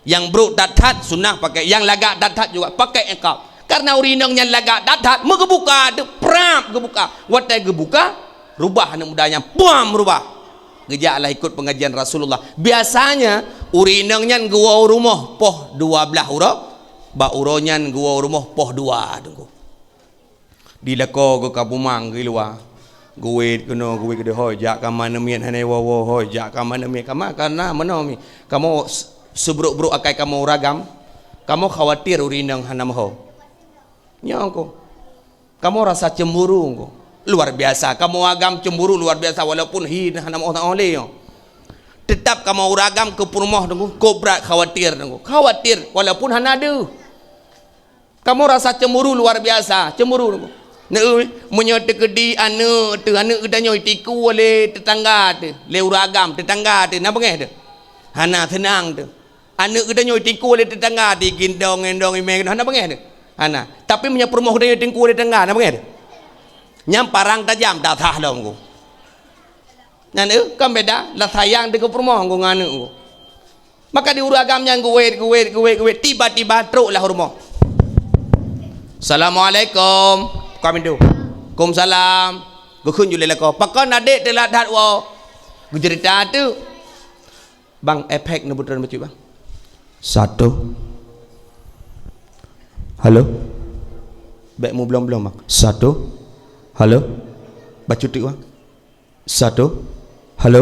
Nyang brok that-that sunnah pakai, nyang lagak that-that juga pakai iqab. Karena ureuëng inong nyan lagak that-that, meugeubuka teuh, prap geubuka. Watée geubuka, rubah aneuëk muda nyan, puam rubah. Geujak lah ikut pengajian Rasulullah. Biasanya, ureuëng inong nyan geuwoe rumoh poh dua blaih uroe, bak uroe nyan geuwoe rumoh poh dua, teungku. Di lakoe geuh ka bumang geuh luwa. Geuwét keunoe, geuwét keudeh, "Hôi, jak kama neumiet hana woe-woe, hôi, jak kama neumiet kama, kana meunoe mi. Kamoe s-, seubrok-brok akai kamoe ureuëng agam, kamoe khawatir ureuëng inong hana meuho." Nyoe ku. Kamoe rasa cemburu ku. Luar biasa. Kamoe agam cemburu luar biasa walaupun hi hana meuho-ho lé nyoe. Tetap kamoe ureuëng agam keu peurumoh teungku, keu brat khawatir teungku. Khawatir walaupun hana deuh. Kamoe rasa cemburu luar biasa, cemburu. Neu, meunyoe teukeudi aneuëk teuh, aneuëk geutanyoe itiku lé tetangga teuh, lé ureuëng agam tetangga teuh, na beungéh teuh? Hana seunang teuh. Aneuëk geutanyoe itiku lé tetangga teuh, gendong-gendong imé geutanyoe, hana beungéh teuh? Hana. Tapi meunyoe peurumoh geutanyoe itiku lé tetangga, na beungéh teuh? Nyan parang tajam, that-that lom ku. Nyan, eh, kan beda, lah sayang teuh keu peurumoh ku ngon aneuëk ku. Maka di ureuëng agam nyan geuwét, geuwét, geuwét, geuwét, tiba-tiba trok lah u rumoh. "Assalamualaikum." Buka pintu. "Waalaikumsalam." Geukheun ju lé lakoe, "Pakon adék teulat that woe?" Geuceurita teuk. Bang, efek neubeutôi bacut, Bang. Satu. Halo. Bék mublom-blom, Bang. Satu. Halo. Bacut teuk, Bang. Satu. Halo.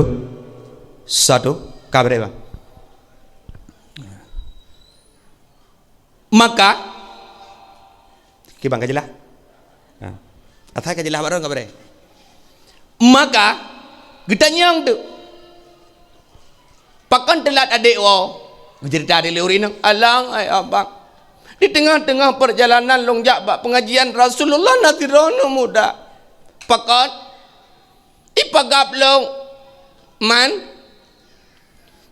Satu. Ka brek, Bang. Maka, kiban ka jeulaih? Ha. Asai ka jeulaih bak droe ka brek. Maka, geutanyong teuk, "Pakon teulat adék woe?" Geuceurita lé ureuëng inong, "Alang, hai abang, di teungoh-teungoh peurjalanan lôn jak bak peungajian Rasulullah na sidroe aneuëk muda." "Pakon?" "Ipagab lôn, Man."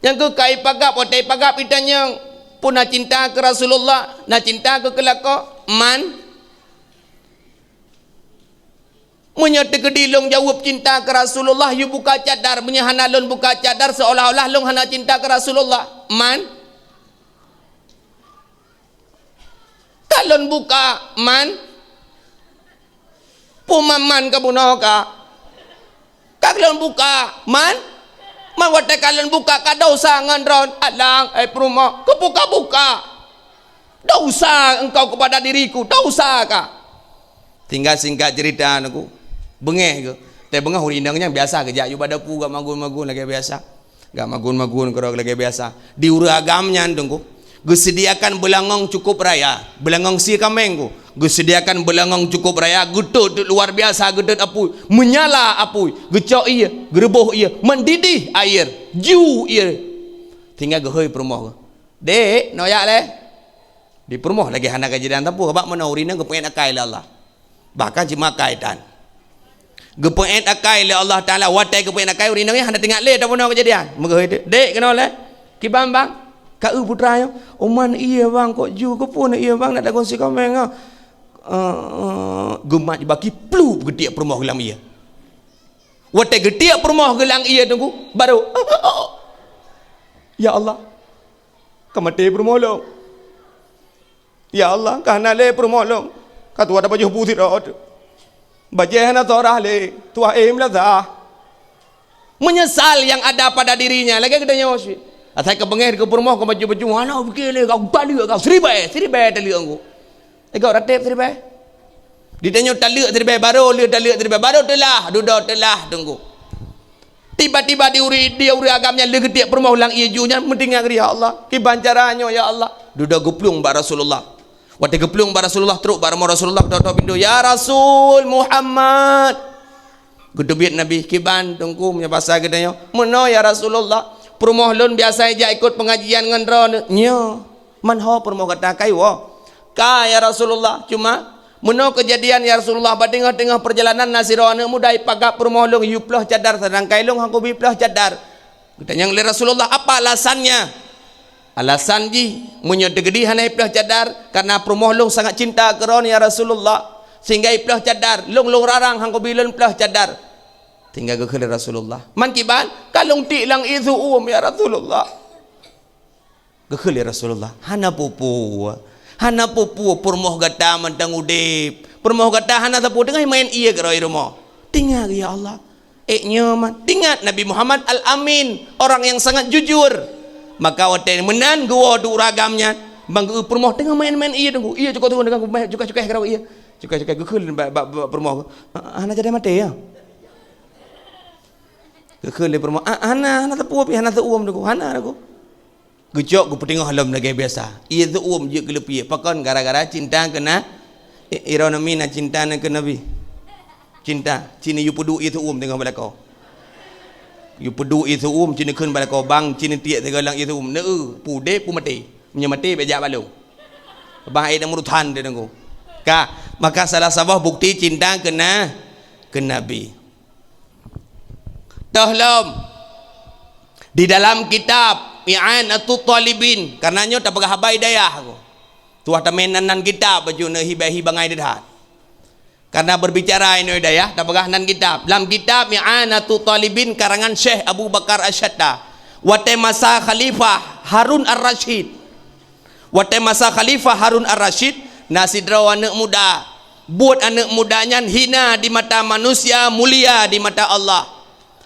Nyang keuh ka ipagab, watée ipagab itanyong, "Peue na cinta keu Rasulullah, na cinta keu, keu lakoe, Man?" "Meunyoe teukeudi lôn jaweueb cinta keu Rasulullah, yue buka cadar, meunyoe hana lôn buka cadar, seolah-olah lôn hana cinta keu Rasulullah, Man." "Ka lôn buka, Man." "Peue Man-man kabunoe ka?" lôn buka, man, man watée ka lôn buka ka desya ngon droe, alang, eh, peurumoh, keupeue ka buka? Desya engkau kepada diriku, desya ka. Tinggai singkat cerita, Teungku. Beungéh geuh. Teubeungéh ureuëng inong nyan biasa geujak yue bak dapu, gak magun-magun lagée biasa. Gak magun-magun keudroe lagée biasa. Di ureuëng agam nyan, Teungku, geusediakan beulangong cukup raya. Beulangong sie kaméng, Teungku. Geusediakan beulangong cukup raya, geutot luar biasa, geutot apui. Menyala apui. Geucok ié, geureuboh ié, mendidih air, ju ié. Tinggai geuhôi peurumoh geuh. "Dek, noyak lé." Di peurumoh lagée hana keujadian sapeue, bak meunoe ureuëng inong geupeuék akai lé Allah. Bahkan cuma akai tan. Geupeuék akai lé Allah Taala, watée geupeuék akai ureuëng inong nyan hana teuingat lé tabunoe keujadian. Meugeue, "Dek, keunoe lé." "Kiban, Bang?" "Ka eu putra nyoe?" "Oman ié, Bang, kok ju, keupeue na ié, Bang, nak dagon si kaméng, ah." Eh, eh, geumat baki plup geutiek peurumoh geulam ié. Watée geutiek peurumoh geulam ié, Teungku, baru, "Ya Allah, ka maté peurumoh lôn. Ya Allah, ka hana lé peurumoh lôn. Ka tuha tapajoh bu sidroe. Bajée hana sorah lé, tuha éh meulasah." Menyesal yang ada pada dirinya. Lagée geutanyoe cit. Asai ka beungéh keu peurumoh, ka baju-baju, hana pike lé, ka taleuek, ka siribée, siribée taleuek, Teungku. Ego rateb siribée. Ditanyoe taleuek siribée, baru lheueh taleuek siribée, baru teulah, dudoe teulah, Teungku. Tiba-tiba di uri-, di ureuëng agam nyan lheueh geutiek peurumoh lam ié ju nyan, meutinggai, "Ya Allah, kiban cara nyoe, ya Allah." Dudoe geuplueng bak Rasulullah. Watée geuplueng bak Rasulullah, trok bak rumoh Rasulullah, keudok-keudok pintoe, "Ya Rasul Muhammad." Geuteubiet Nabi, "Kiban, Teungku, meunyoe basa geutanyoe?" "Meunoe, ya Rasulullah, peurumoh lôn biasa ijak ikot peungajian ngon droeneuh." "Nyo." "Man ho peurumoh gata, ka iwoe?" "Ka, ya Rasulullah, cuma meunoe keujadian, ya Rasulullah, bak teungoh-teungoh peurjalanan na sidroe aneuëk muda ipagat peurumoh lôn, yue ploh cadar, seudangkan lôn han kubi ploh cadar." Geutanyong lé Rasulullah, "Apa alasannya?" "Alasan jih, meunyoe teukeudi hana iploh cadar, karena peurumoh lôn sangat cinta keu droeneuh, ya Rasulullah, sehingga iploh cadar, lôn, lôn rarang han kubi lôn ploh cadar." Tinggai geukheun lé Rasulullah, "Man kiban?" "Ka lôn tiek lam ié seu-uem, ya Rasulullah." Geukheun lé Rasulullah, "Hana peue-peue, hana peue-peue, peurumoh gata mantong udeb. Peurumoh gata hana sapeue, teungoh maén ié keudroe rumoh." Tinggai, "Ya Allah, ék nyoe man." Ingat Nabi Muhammad Al-Amin, orang yang sangat jujur. Maka watée meunan geuwoe di ureuëng agam nyan, bang geu peurumoh teungoh maén-maén ié, Teungku. Ié cukôh teungoh, teungoh cukai-cukai keudroe ié. Cukai-cukai geukheun bak, bak, bak peurumoh. "Ah, hana jadi maté, ya?" Geukheun lé peurumoh, "Ah, hana, hana sapeue pih, hana seu-uem, Teungku. Hana, Teungku." Geucok geupeuteungoh lom lagée biasa. Ié seu-uem jeuet keu leupie. Pakon? Gara-gara cinta keu na-, i-, ironomi na cinta na keu Nabi. Cinta, cit yue peuduek ié seu-uem teungoh bak lakoe. Yue peuduek ié seu-uem, cit kheun bak lakoe, "Bang, cit tiek sigoe lam ié seu-uem." "Neu, peue udeb, peue maté. Meunyoe maté, bék jak bak lôn." Bah, ai dan murutan dia, Teungku. Ka, maka salah saboh bukti cinta keu na-, keu Nabi. Toh lom, di dalam kitab I'anatut Talibin, karena nyoe tapeugah haba hidayah aku. Tuah tamé nan, nan kitab baju neuh hibah hi bangai deuhat. Karena berbicara inoe hidayah, tapeugah nan kitab. Lam kitab I'anatut Talibin karangan Syekh Abu Bakar Asy-Syatta, watée masa Khalifah Harun Ar-Rasyid, Watée masa Khalifah Harun Ar-Rasyid, na sidroe aneuëk muda. Buet aneuëk muda nyan hina di mata manusia, mulia di mata Allah.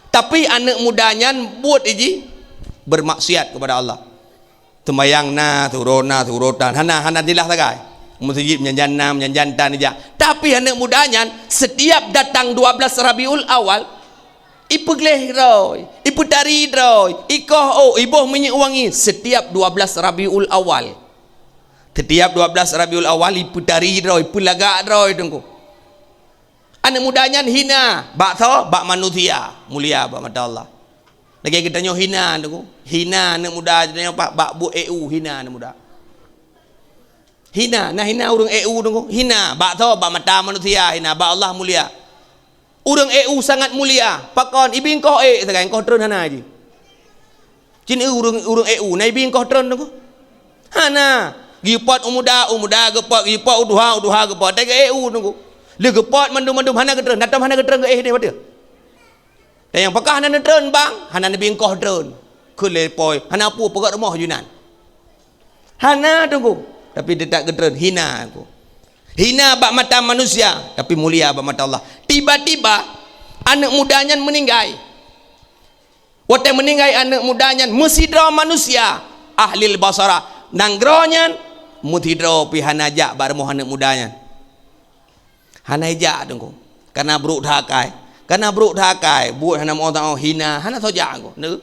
Tapi aneuëk muda nyan buet jih bermaksiat kepada Allah. Seumayang na, seuroe na, seuroe tan. Hana, hana jeulaih sagai. Meuseujid meunyan na, meunyan tan ijak. Tapi aneuëk muda nyan setiap datang dua belas Rabiul Awal, ipeugleh droe, ipeutari droe, ikoh ôk, iboh minyeuk wangi setiap dua belas Rabiul Awal. Setiap dua belas Rabiul Awal ipeutari droe, ipeulagak droe, Teungku. Aneuëk muda nyan hina, bak soe? Bak manusia, mulia bak mata Allah. Lagée geutanyoe hina, Teungku. Hina aneuëk muda geutanyoe bak, bak buet E U, hina aneuëk muda. Hina, na hina ureuëng E U, Teungku. Hina, bak soe? Bak mata manusia hina, bak Allah mulia. Ureuëng E U sangat mulia. Pakon? Ibi ingkoh ék sagai, ingkoh treun hana jih. Cit ureuëng, ureuëng E U na ibi ingkoh treun, Teungku? Hana. Geupot u muda, u muda geupot, geupot u tuha, u tuha geupot. Teuka E U, Teungku. Lheueh geupot mandum-mandum hana geutreun, na tom hana geutreun keu éh deh watée. Dan nyang pakah hana neutreun, Bang, hana neubi ingkoh treun. Kheun lé poi, hana peue, peugöt rumoh ju nan. Hana, Teungku, tapi teutap geutreun, hina, Teungku. Hina bak mata manusia, tapi mulia bak mata Allah. Tiba-tiba, aneuëk muda nyan meuninggai. Watée meuninggai aneuëk muda nyan, meusidroe manusia, ahlil basarah, nanggroe nyan meusidroe pih hana jak bak rumoh aneuëk muda nyan. Hana ijak Teungku. Karena brok that akai. Karena brok that akai, buet hana meu-, hina, hana soe jak Teungku. Neu.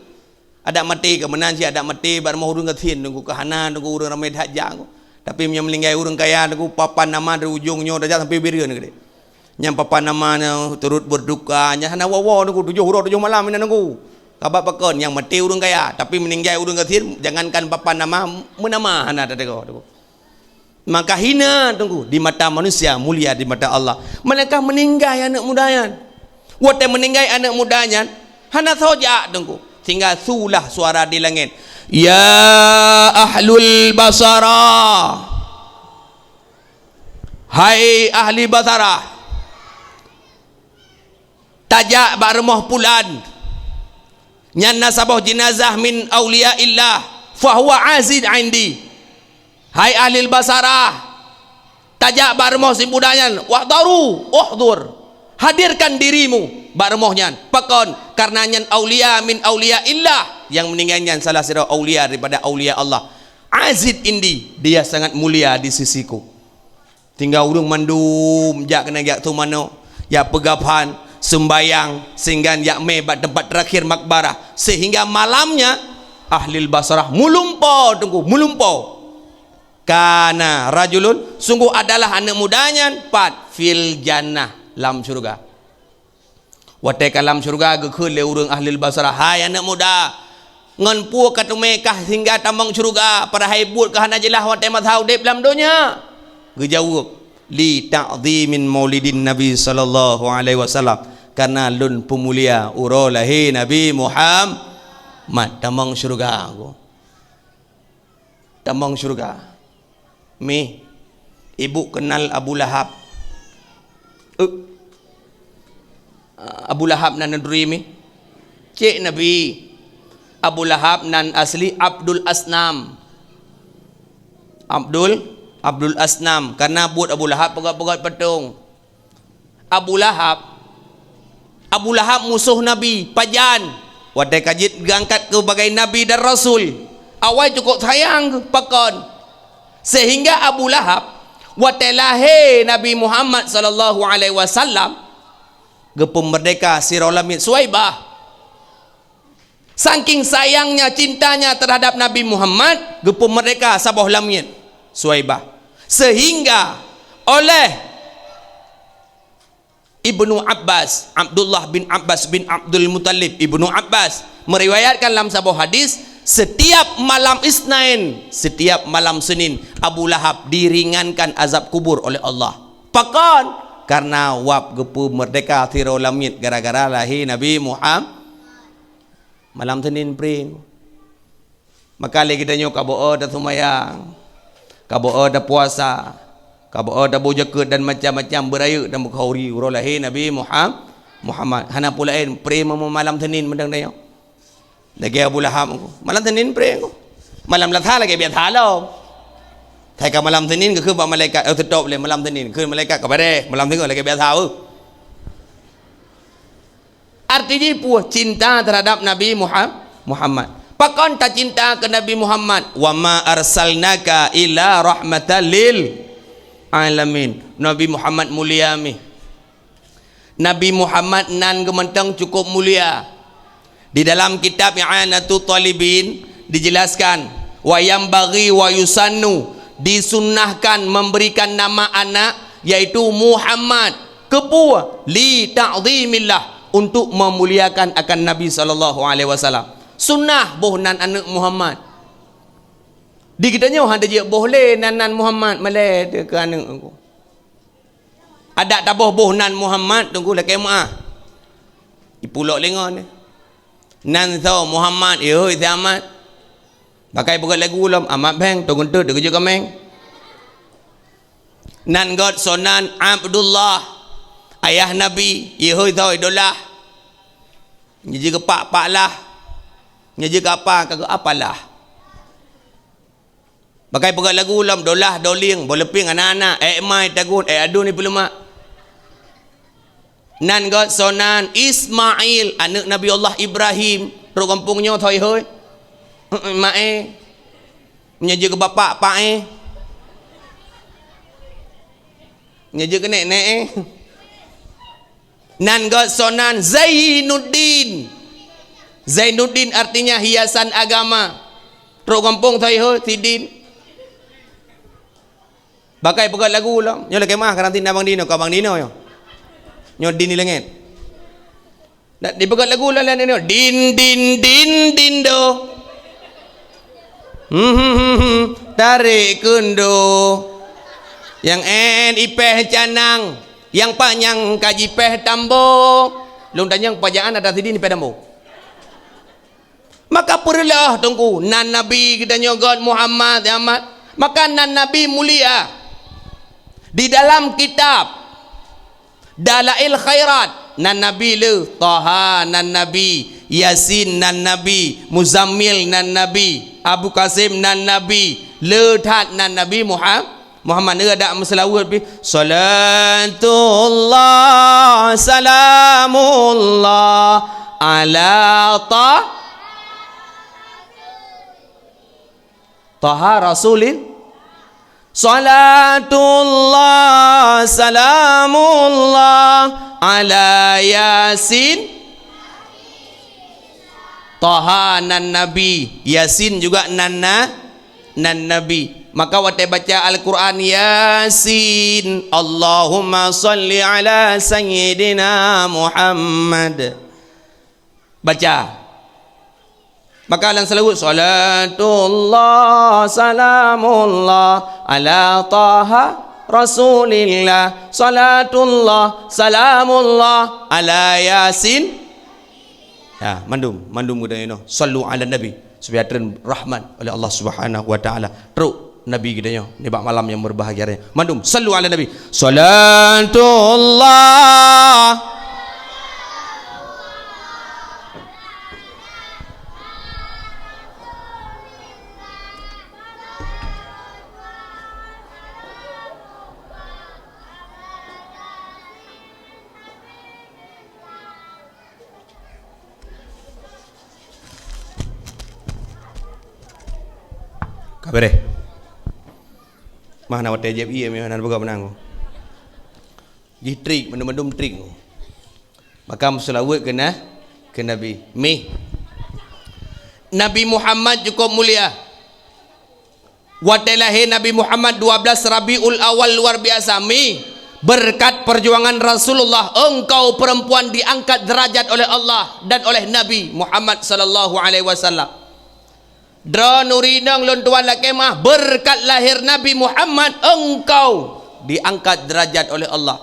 Adak maté keu meunan cit, adak maté bak rumoh ureuëng gasien Teungku, keu hana Teungku, ureuëng ramé that jak Teungku. Tapi meunyoe meuninggai ureuëng kaya Teungku, papan nama dari ujong nyoe tajak sampai Bireuen keudeh. Nyang papan nama nyoe turut berduka, nyang hana woe-woe Teungku, tujoh uroe tujoh malam inan Teungku. Sabab pakon, nyang maté ureuëng kaya, tapi meuninggai ureuëng gasien, jangankan papan nama, meunama hana tateugah Teungku. Maka hina Teungku di mata manusia, mulia di mata Allah. Malaikat meuninggai aneuëk muda nyan. Watée meuninggai aneuëk muda nyan, hana soe jak Teungku. Sehingga sulah suara di langét, "Ya ahlul basarah. Hai ahli basarah. Tajak bak rumoh pulan. Nyan na saboh jenazah min auliyaillah, fahuwa azid indi. Hai ahlil basarah, tajak bak rumoh si muda nyan, wahdaru, uhdur. Hadirkan dirimu bak rumoh nyan. Pakon? Karena nyan aulia min auliyaillah. Nyang meuninggai nyan salah sidroe aulia daripada aulia Allah. Azid indi, dia sangat mulia di sisiku." Tinggai ureuëng mandum jak keunan jak tueng manok, jak peugah phan, seumbayang, sehingga jak mé bak teumpat terakhir makbarah. Sehingga malamnya, ahlil basarah meulumpoe Teungku, meulumpoe. Kana rajulun, sungguh adalah aneuëk muda nyan, pat, fil jannah, lam syeuruga. Watée ka lam syeuruga geukheun lé ureuëng ahlil basarah, "Hai aneuëk muda, ngon peue ka teumé kah sehingga tamong syeuruga, padahai buet kah hana jeulaih watée masa udeb lam donya?" Geujaweueb, "Li ta'dhimin maulidin Nabi sallallahu alaihi wasallam, karena lôn peumulia uroe lahé Nabi Muhammad." Tamong syeuruga. Tamong syeuruga. Mi, ibu kenal Abu Lahab? Eh. Abu Lahab nan neuturi mi? Cek Nabi. Abu Lahab nan asli Abdul Asnam. Abdul, Abdul Asnam. Karena buet Abu Lahab peugét-peugét patong. Abu Lahab, Abu Lahab musoh Nabi, pajan. Watée ka jeuet geuangkat keu bagai Nabi dan Rasul, awai cukup sayang pakon. Sehingga Abu Lahab, watée lahé Nabi Muhammad sallallahu alaihi wasallam, geupeumeurdeka sidroe lamiet Suwaibah. Saking sayangnya, cintanya terhadap Nabi Muhammad, geupeumeurdeka saboh lamiet Suwaibah. Sehingga oleh Ibnu Abbas, Abdullah bin Abbas bin Abdul Muttalib, Ibnu Abbas meriwayatkan lam saboh hadis, setiap malam Isnin, setiap malam Senin, Abu Lahab diringankan azab kubur oleh Allah. Pakon? Karena wab geupeumeurdeka sidroe lamiet gara-gara lahé Nabi Muhammad. Malam Senin preh. Maka lé geutanyoe ka beu-o taseumayang, ka beu-o tapuasa, ka beu-o tabôh jakeuet dan macam-macam beurayeuk dan beukhauri uroe lahé Nabi Muham-, Muhammad. Hana peue laén, preh ma-, malam Senin meudang tanyoe. Lagée Abu Lahab engko. Malam Senin preh engko. Malam Selasa lagée biasa lom. Sai ka malam Senin geukheun bak malaikat, "Oh, teutôb lé malam Senin." Kheun malaikat, "Ka bareh, malam Senin lagée biasa." Arti jih peue? Cinta terhadap Nabi Muha-, Muhammad. Pakon tacinta keu Nabi Muhammad? "Wa ma arsalnaka illa rahmatan lil alamin." Nabi Muhammad mulia mih. Nabi Muhammad nan geuh mantong cukup mulia. Di dalam kitab I'anatut Talibin dijelaskan, "Wa yanbaghi wa yusannu," disunnahkan memberikan nama anak, yaitu Muhammad. Keupeue? Li ta'zimillah, untuk memuliakan akan Nabi sallallahu alaihi wasallam. Sunnah boh nan aneuëk Muhammad. Di geutanyoe hana jeuet boh lé nan, nan Muhammad, malée teuh keu aneuëk aku. Adak taboh boh nan Muhammad, teungku lakée meuáh. Ipulok lé ngon. Nan soe Muhammad, yôh, isi Ahmad. Pakai peugét lagu lom, Ahmad Beng, teugeunteut, teugeujok kaméng. Nan gét soe nan Abdullah, ayah Nabi, yôh, soe Idolah. Nyeujeuet keu pak, pak lah. Nyeujeuet keu apa, ka keu apalah. Pakai peugét lagu lom, dolah, dolieng, boh leupeng, anak-anak, ék mai tagun, ék adun di peuleumak. Nan gét soe nan Ismail, aneuëk Nabi Allah Ibrahim. Trok gampông nyoe thoi hôi. Mak eh. Meunyoe jeuet keu bapak, pak eh. Meunyoe jeuet keu nek, nek eh. Nan göt soe nan Zainuddin. Zainuddin artinya hiasan agama. Trok gampông thoi hôi, Sidin. Bakai peugöt lagu lom. Nyoe lakèe meu'ah karantina Bang Dino, ka Bang Dino nyoe. Nyoe Din di Leungèt. Dak dipeugöt lagu lom, lom Dino. Din, din, din, din do. Hmm, hmm, hmm, hmm. Tarek keundo. Nyang en ipèh canang, nyang panyang ka jipèh tambo. Lôn tanyong pajan ata Sidin ipèh tambo. Maka peureuloh Teungku, nan Nabi geutanyoe göt Muhammad, Muhammad. Maka nan Nabi mulia. Di dalam kitab Dalail Khairat, nan Nabi le, Taha nan Nabi, Yasin nan Nabi, Muzammil nan Nabi, Abu Qasim nan Nabi, le that nan Nabi Muhammad. Muhammad nyoe adak meuseulaweuet pih, "Salatullah, salamullah, ala Tah-, Taha Rasulil." Salatullah, salamullah, ala Yasin. Taha nan Nabi, Yasin juga nan na-, nan Nabi. Maka watèe baca Al-Quran, Yasin, Allahumma salli ala Sayyidina Muhammad. Baca. Maka lam seulaweuet, salatullah, salamullah, ala Taha Rasulillah, salatullah, salamullah, ala Yasin. Ya, mandum, mandum geutanyoe nyoe. Sallu ala Nabi. Supaya treun rahmat oleh Allah Subhanahu wa Taala. Trok Nabi geutanyoe nibak malam nyang berbahagia nyoe. Mandum, sallu ala Nabi. Salatullah. Ka beureh. Mah na watèe jieb ié, meunan peugah meunan. Jih trik, mandum-mandum trik. Maka meuseulaweuet keu na-, keu Nabi. Mih. Nabi Muhammad cukup mulia. Watèe lahé Nabi Muhammad dua belas Rabiul Awal luar biasa, mi, berkat perjuangan Rasulullah, engkau perempuan diangkat derajat oleh Allah dan oleh Nabi Muhammad sallallahu alaihi wasallam. Droeneuh ureueng inong lôn tuan lakèe meu'ah, berkat lahé Nabi Muhammad, engkau diangkat derajat oleh Allah.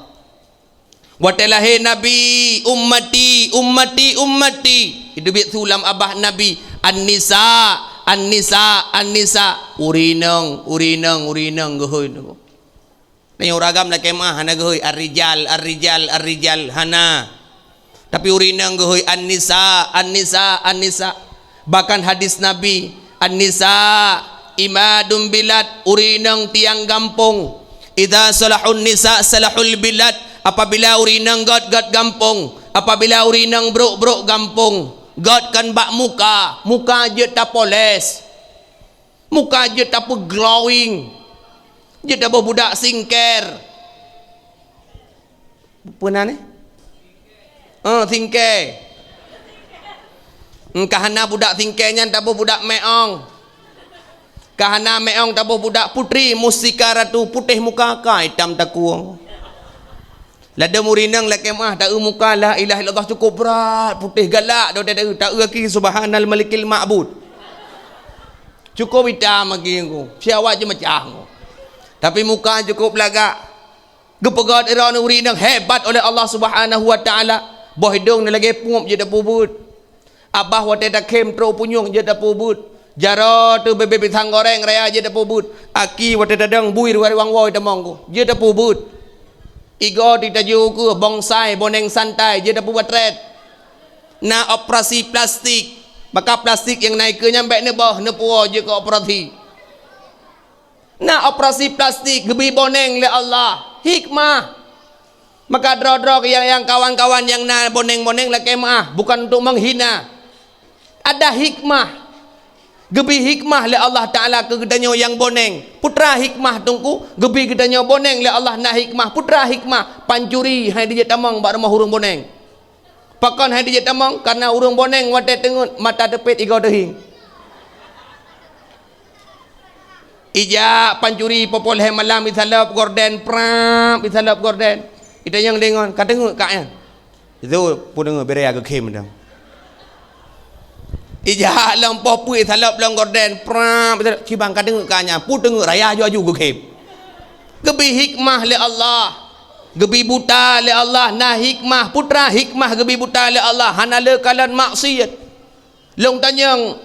Watèe lahé Nabi, "Ummati, ummati, ummati." Itu biet su lam babah Nabi, "An-nisa, an-nisa, an-nisa." Ureueng inong, ureueng inong, ureueng inong geuhôi. Nyoe ureueng agam lakèe meu'ah hana geuhôi, "Ar-rijal, ar-rijal, ar-rijal." Hana. Tapi ureueng inong geuhôi, "An-nisa, an-nisa, an-nisa." Bahkan hadis Nabi, "An-nisa imadul bilad," ureueng inong tiang gampông. "Idza salahun nisa salahul bilad," apabila ureueng inong göt, göt gampông, apabila ureueng inong brôk, brôk gampông, göt kon bak muka, muka jeuet tapoles, muka jeuet tapeuglowing, jeuet taboh budak skincare. Peue nan nyoe? Oh, skincare. Hmm, ka hana budak skincare nyan taboh budak make-ong. Ka hana make-ong taboh budak putri mustika ratu putéh muka ka itam takue. Ladôm ureueng inong lakèe meu'ah taeu muka la ilaha illallah cukup brat, putéh galak, do taeu, taeu aki subhanal malikil ma'bud. Cukup itam aki ku. Siawak jeuet macam ku. Tapi muka cukup lagak. Geupeugöt droeneuh ureueng inong hebat oleh Allah Subhanahu wa Taala. Boh idông nyoe lagèe pueb jeuet tapeubuet. Babah watèe takhém trok punyueng jeuet tapeubuet. Jaroe teuh bèe-bèe pisang goreng raya jeuet tapeubuet. Aki watèe tadong bui ruwai-ruwang woe tamong ku jeuet tapeubuet. Igoe teuh tajôk keuh bonsai boneng santai jeuet tapeubuet trét. Na operasi plastik. Maka plastik nyang na ikeue nyan bèk neuboh, neupuwoe jeuet keu operasi. Na operasi plastik geubri boneng lé Allah. Hikmah. Maka droe-droe nyang, nyang kawan-kawan nyang na boneng-boneng lakèe meu'ah, bukan untuk menghina. Ada hikmah. Geubri hikmah lé Allah Taala keu geutanyoe nyang boneng. Peue teuma hikmah, Teungku? Geubri geutanyoe boneng lé Allah na hikmah. Peue teuma hikmah? Pancuri han jeuet tamong bak rumoh ureuëng boneng. Pakon han jeuet tamong? Kareuna ureuëng boneng watée teungeut mata teupet igoe teuhieng. Ijak pancuri poh lhée malam, isalop gorden, prap, isalop gorden. Itanyong deungon, "Ka teungeut kak nyan?" Itu pun deungon, "Bere ya geukhém dong." Ijak lam poh peuet, isalop lam gorden, prap, isalop. "Cibang, ka teungeut kak nyan?" "Pun teungeut, raya aju-aju geukhém." Geubri hikmah lé Allah. Geubri buta lé Allah, na hikmah. Peue teuma hikmah geubri buta lé Allah? Hana le kalon maksiat. Lôn tanyong,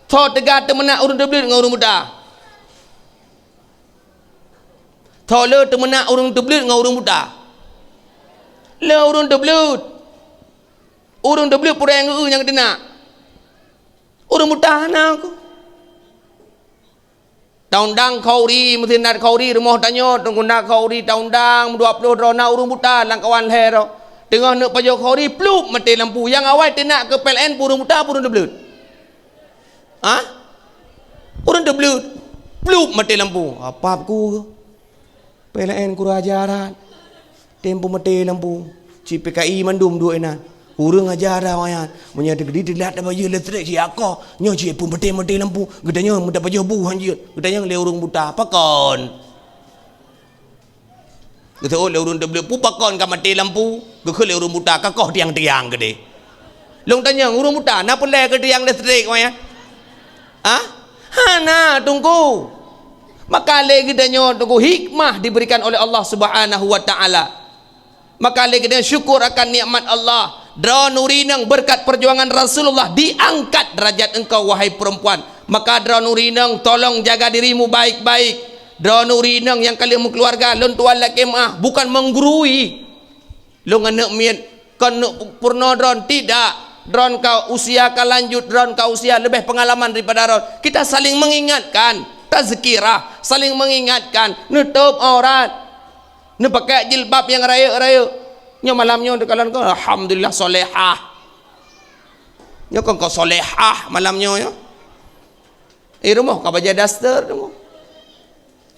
soe teuga teumeunak ureuëng teubleuet ngon ureuëng buta? Soe le teumeunak ureuëng teubleuet ngon ureuëng buta? Le ureuëng teubleuet. Ureuëng teubleuet peue nyang geu-eu nyang teunak? Ureuëng buta hana ku. Taundang khauri, meusinan khauri rumoh tanyoe, teungku na khauri taundang dua ploh droe na ureuëng buta lam kawan lhée droe. Teungoh neuk pajoh khauri, plup maté lampu. Nyang awai teunak keu P L N pun ureuëng buta, pun ureuëng teubleuet. Ha? Ureuëng teubleuet, plup maté lampu. Apa ku? P L N kurang ajaran. Tem peumaté lampu. Cit P K I mandum duek inan. Kurang ajaran awaknyan. Meunyoe teukeudi teulat tabayeue listrik siakoh. Nyoe cit peumaté-maté lampu. Geutanyoe meudapajoh bu hanjeuet. Geutanyoe lé ureuëng buta. Pakon? Geuseuôt lé ureuëng teubleuet. Peue pakon ka maté lampu? Geukheun lé ureuëng buta. Ka koh tiang-tiang keudeh. Lôn tanyong, ureuëng buta na peureulée keu tiang listrik awaknyan? Ha? Hana, Teungku. Maka lé geutanyoe, Teungku, hikmah diberikan oleh Allah Subhanahu wa Taala. Maka lé geutanyoe syukur akan nikmat Allah. Droeneuh ureuëng inong beureukat peujuangan Rasulullah diangkat derajat engkau, wahai perempuan. Maka droeneuh ureuëng inong, tolong jaga dirimu baik-baik. Droeneuh ureuëng inong nyang ka lheueh meukeuluwarga, lôn tuan lakée meuáh, bukan menggurui. Lôn aneuk miet, kon neuk peurunoe droen, tidak. Droen ka usia ka lanjut, droen ka usia leubeh peungalaman daripada droen. Kita saling mengingatkan, tazkirah, saling mengingatkan, neutôb aurat, neupakai jilbab nyang rayeuk-rayeuk. Nyoe malam nyoe teukalon kon, alhamdulillah, solehah. Nyoe kon, kon solehah malam nyoe, nyoe. Eh, rumoh ka bajée daster, rumoh.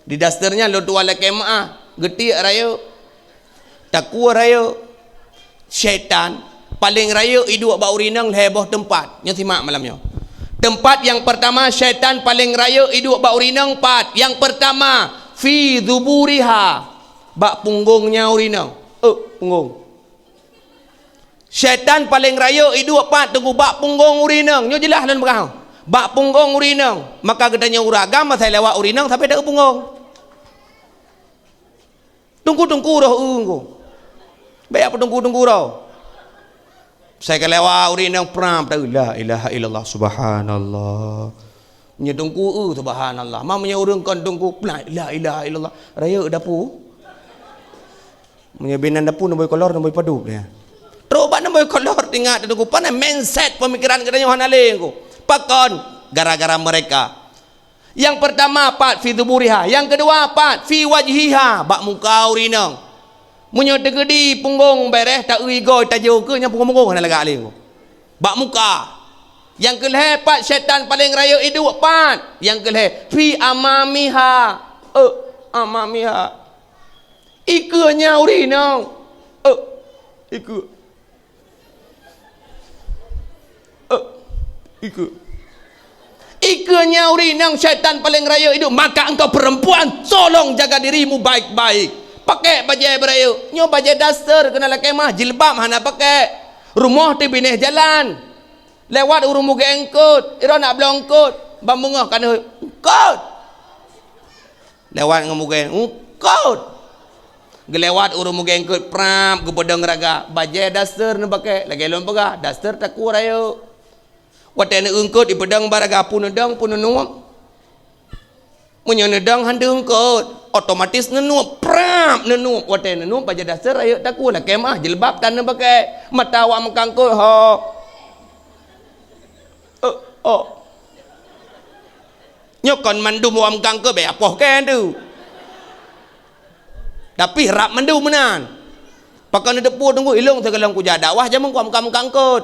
Di daster nyan lôn tuan lakée meuáh, geutiek rayeuk, takue rayeuk. Syaitan paleng rayeuk iduek bak ureuëng inong lhée boh teumpat. Nyoe simak malam nyoe. Teumpat nyang peurtama, syaitan paleng rayeuk iduek bak ureuëng inong pat. Nyang peurtama, fi zuburiha, bak punggongnya ureuëng inong. Eh, punggong. Syaitan paleng rayeuk iduek pat, Teungku, bak punggong ureuëng inong. Nyoe jeulaih lôn peugah. Bak punggong ureuëng inong. Maka geutanyoe ureuëng agam asai lewat ureuëng inong sampai taeu punggong. Teungku-teungku roh eu, Teungku. Bèk apa teungku-teungku roh. Asai ka lewat ureuëng inong pram taeu, "La ilaha illallah, subhanallah." Nyoe teungku eu, subhanallah. Ma meunyoe ureuëng kon teungku, "La ilaha illallah." Rayeuk dapu. Meunyoe binan dapu neubôi kolor, neubôi padub dia. Trok bak neubôi kolor, ingat teungku, pane mindset pemikiran geutanyoe hana lé, Teungku. Pakon? Gara-gara mereka. Yang pertama, pat fi zuburiha. Yang kedua, pat fi wajhiha. Bak muka ureuëng inong. Meunyoe teugeudi punggong bereh, taeu igoe, tajoe keu, nyan punggong-punggong hana lagak lé, Teungku. Bak muka. Nyang keu lhée pat syaitan paleng rayeuk iduek pat. Nyang keu lhée fi amamiha. Eh, amamiha. Ikeue nya ureuëng inong. Eh, ikeue. Eh, ikeue. Ikeue nya ureuëng inong syaitan paleng rayeuk iduek, maka engkau perempuan tolong jaga dirimu baik-baik. Pakai bajée beurayeuk. Nyoe bajée daster keunan lakée meuáh, jilbab hana pakai. Rumoh teubinéh jalan. Lewat ureuëng mugée eungkôt, droe nak bloe eungkôt, ban beungoh ka neuhôi, "Eungkôt!" Lewat ngon mugée, "Eungkôt!" Geulewat ureuëng mugée eungkôt, prap, geupeudong raga, bajée daster neupaké, lagée lôn peugah, daster takue rayeuk. Watée neueungkôt, ipeudong bak raga, pun neudong, pun neunueb. Meunyoe neudong han teueungkôt, otomatis neunueb, prap, neunueb. Watée neunueb, bajée daster rayeuk takue, lakée meuáh jilbab tan neupaké. Mata awak meuka eungkôt, ho. Eh, oh. Nyoe kon mandum awak meuka eungkôt, bèk apoh kèe tu. Tapi rab mandum meunan. Pakon neuteupeue teungku, ilong sigohlom kujak dakwah, jameun ku meuka-meuka eungkôt.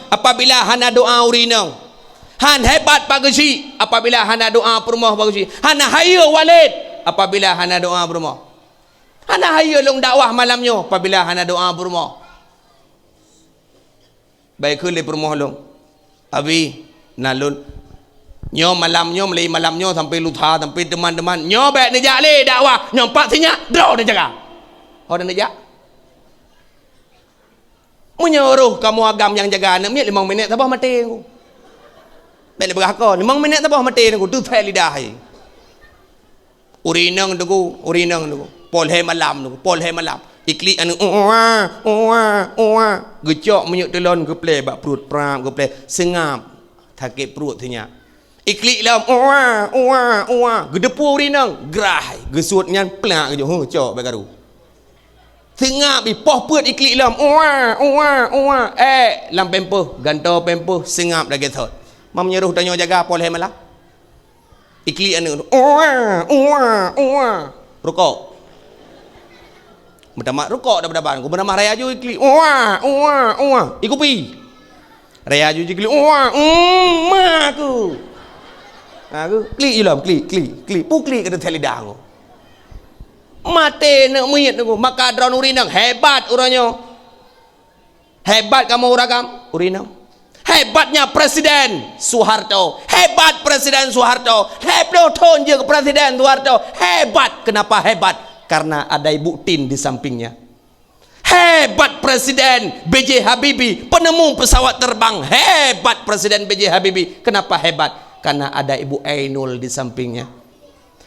apabila hana doa ureueng inong. Han hebat Pak Geuchik apabila hana doa peurumoh Pak Geuchik. Hana hayeue Walid apabila hana doa peurumoh. Hana hayeue lôn dakwah malam nyoe apabila hana doa peurumoh. Bèk kheun lé peurumoh lôn, "Abi, na lôn." Nyoe malam nyoe, mulai malam nyoe sampai lusa, sampai teuma-teuma. Nyoe bèk neujak lé dakwah. Nyoe pat sinyak, droe neujaga. Ho neuneuk jak? Meunyoe roh kamoe agam nyang jaga aneuk miet, limong minèt saboh maté nyoe. Bèk lé peugah kon, limong minèt saboh maté nyoe, teusèe lidah hai. Ureueng inong teungku, ureueng inong teungku. Poh lhèe malam teungku, poh lhèe malam. Iklik aneuk, "Uwa, uwa, uwa." Geucok minyeuk teulon geuplè bak pruet, prap geuplè. Seungab. Sakét pruet sinyak. Iklik lom, "Uwa, uwa, uwa." Geudeupue ureueng inong, grah, geusuet nyan, plak, geujok, "Huh, cok, bèk karu." Seungab, ipoh peuet iklik lom, "Uwa, uwa, uwa." Eh, lam pampers, gantoe pampers, seungab lagèe thot. Meunyoe roh tanyoe jaga, poh lhèe malam. Iklik aneuk tu, "Uwa, uwa, uwa." Rukok. Meutamah rukok dah beudaban. Ku meutamah raya ju iklik, "Uwa, uwa, uwa." Ikupi. Raya ju jiklik, "Uwa, mm, ma aku." Ha, ku klik ilom, klik, klik, klik. Pu klik kata lidah aku. Maté aneuk miet aku. Maka droeneuh ureueng inong, hebat uroe nyoe. Hebat kamoe ureueng agam, ureueng inong. Hebatnya Presiden Soeharto. Hebat Presiden Soeharto. Lhèe ploh thon jeuet Presiden Soeharto. Hebat. Kenapa hebat? Karena ada Ibu Tien di sampingnya. Hebat Presiden B J Habibie, penemu pesawat terbang. Hebat Presiden B J Habibie. Kenapa hebat? Karena ada Ibu Ainul di sampingnya.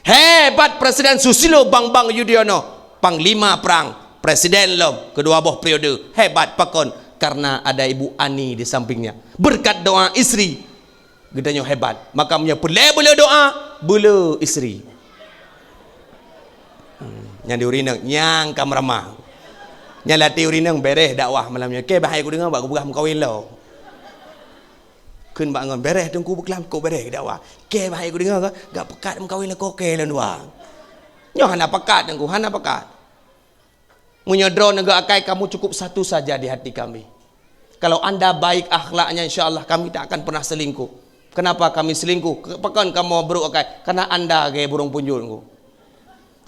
Hebat Presiden Susilo Bambang Yudhoyono, panglima perang, presiden lom kedua boh periode. Hebat pakon? Karena ada Ibu Ani di sampingnya. Berkat doa istri, geutanyoe hebat. Maka meunyoe peureulèe beu le doa, beu le istri. Hmm, nyan di ureueng inong, nyang ka meuramah. Nyan latih ureueng inong, bèrèh dakwah malam nyoe. Kèe bah hai kudeungö, bak kupeugah meukawen lom. Kheun bak ngon, "Bèrèh Teungku beuklam, kok bèrèh dakwah." Kèe bah hai kudeungö, gak peugah meukawen lakoe kèe lôn dua. Nyoe hana pakat Teungku, hana pakat. Meunyoe droeneuh geuakai, kamu cukup satu saja di hati kami. Kalau anda baik akhlaknya, insya Allah kami tak akan pernah selingkuh. Kenapa kami selingkuh? Ke-, pakon kamoe brôk akai? Karena anda gaya burung punjot Teungku.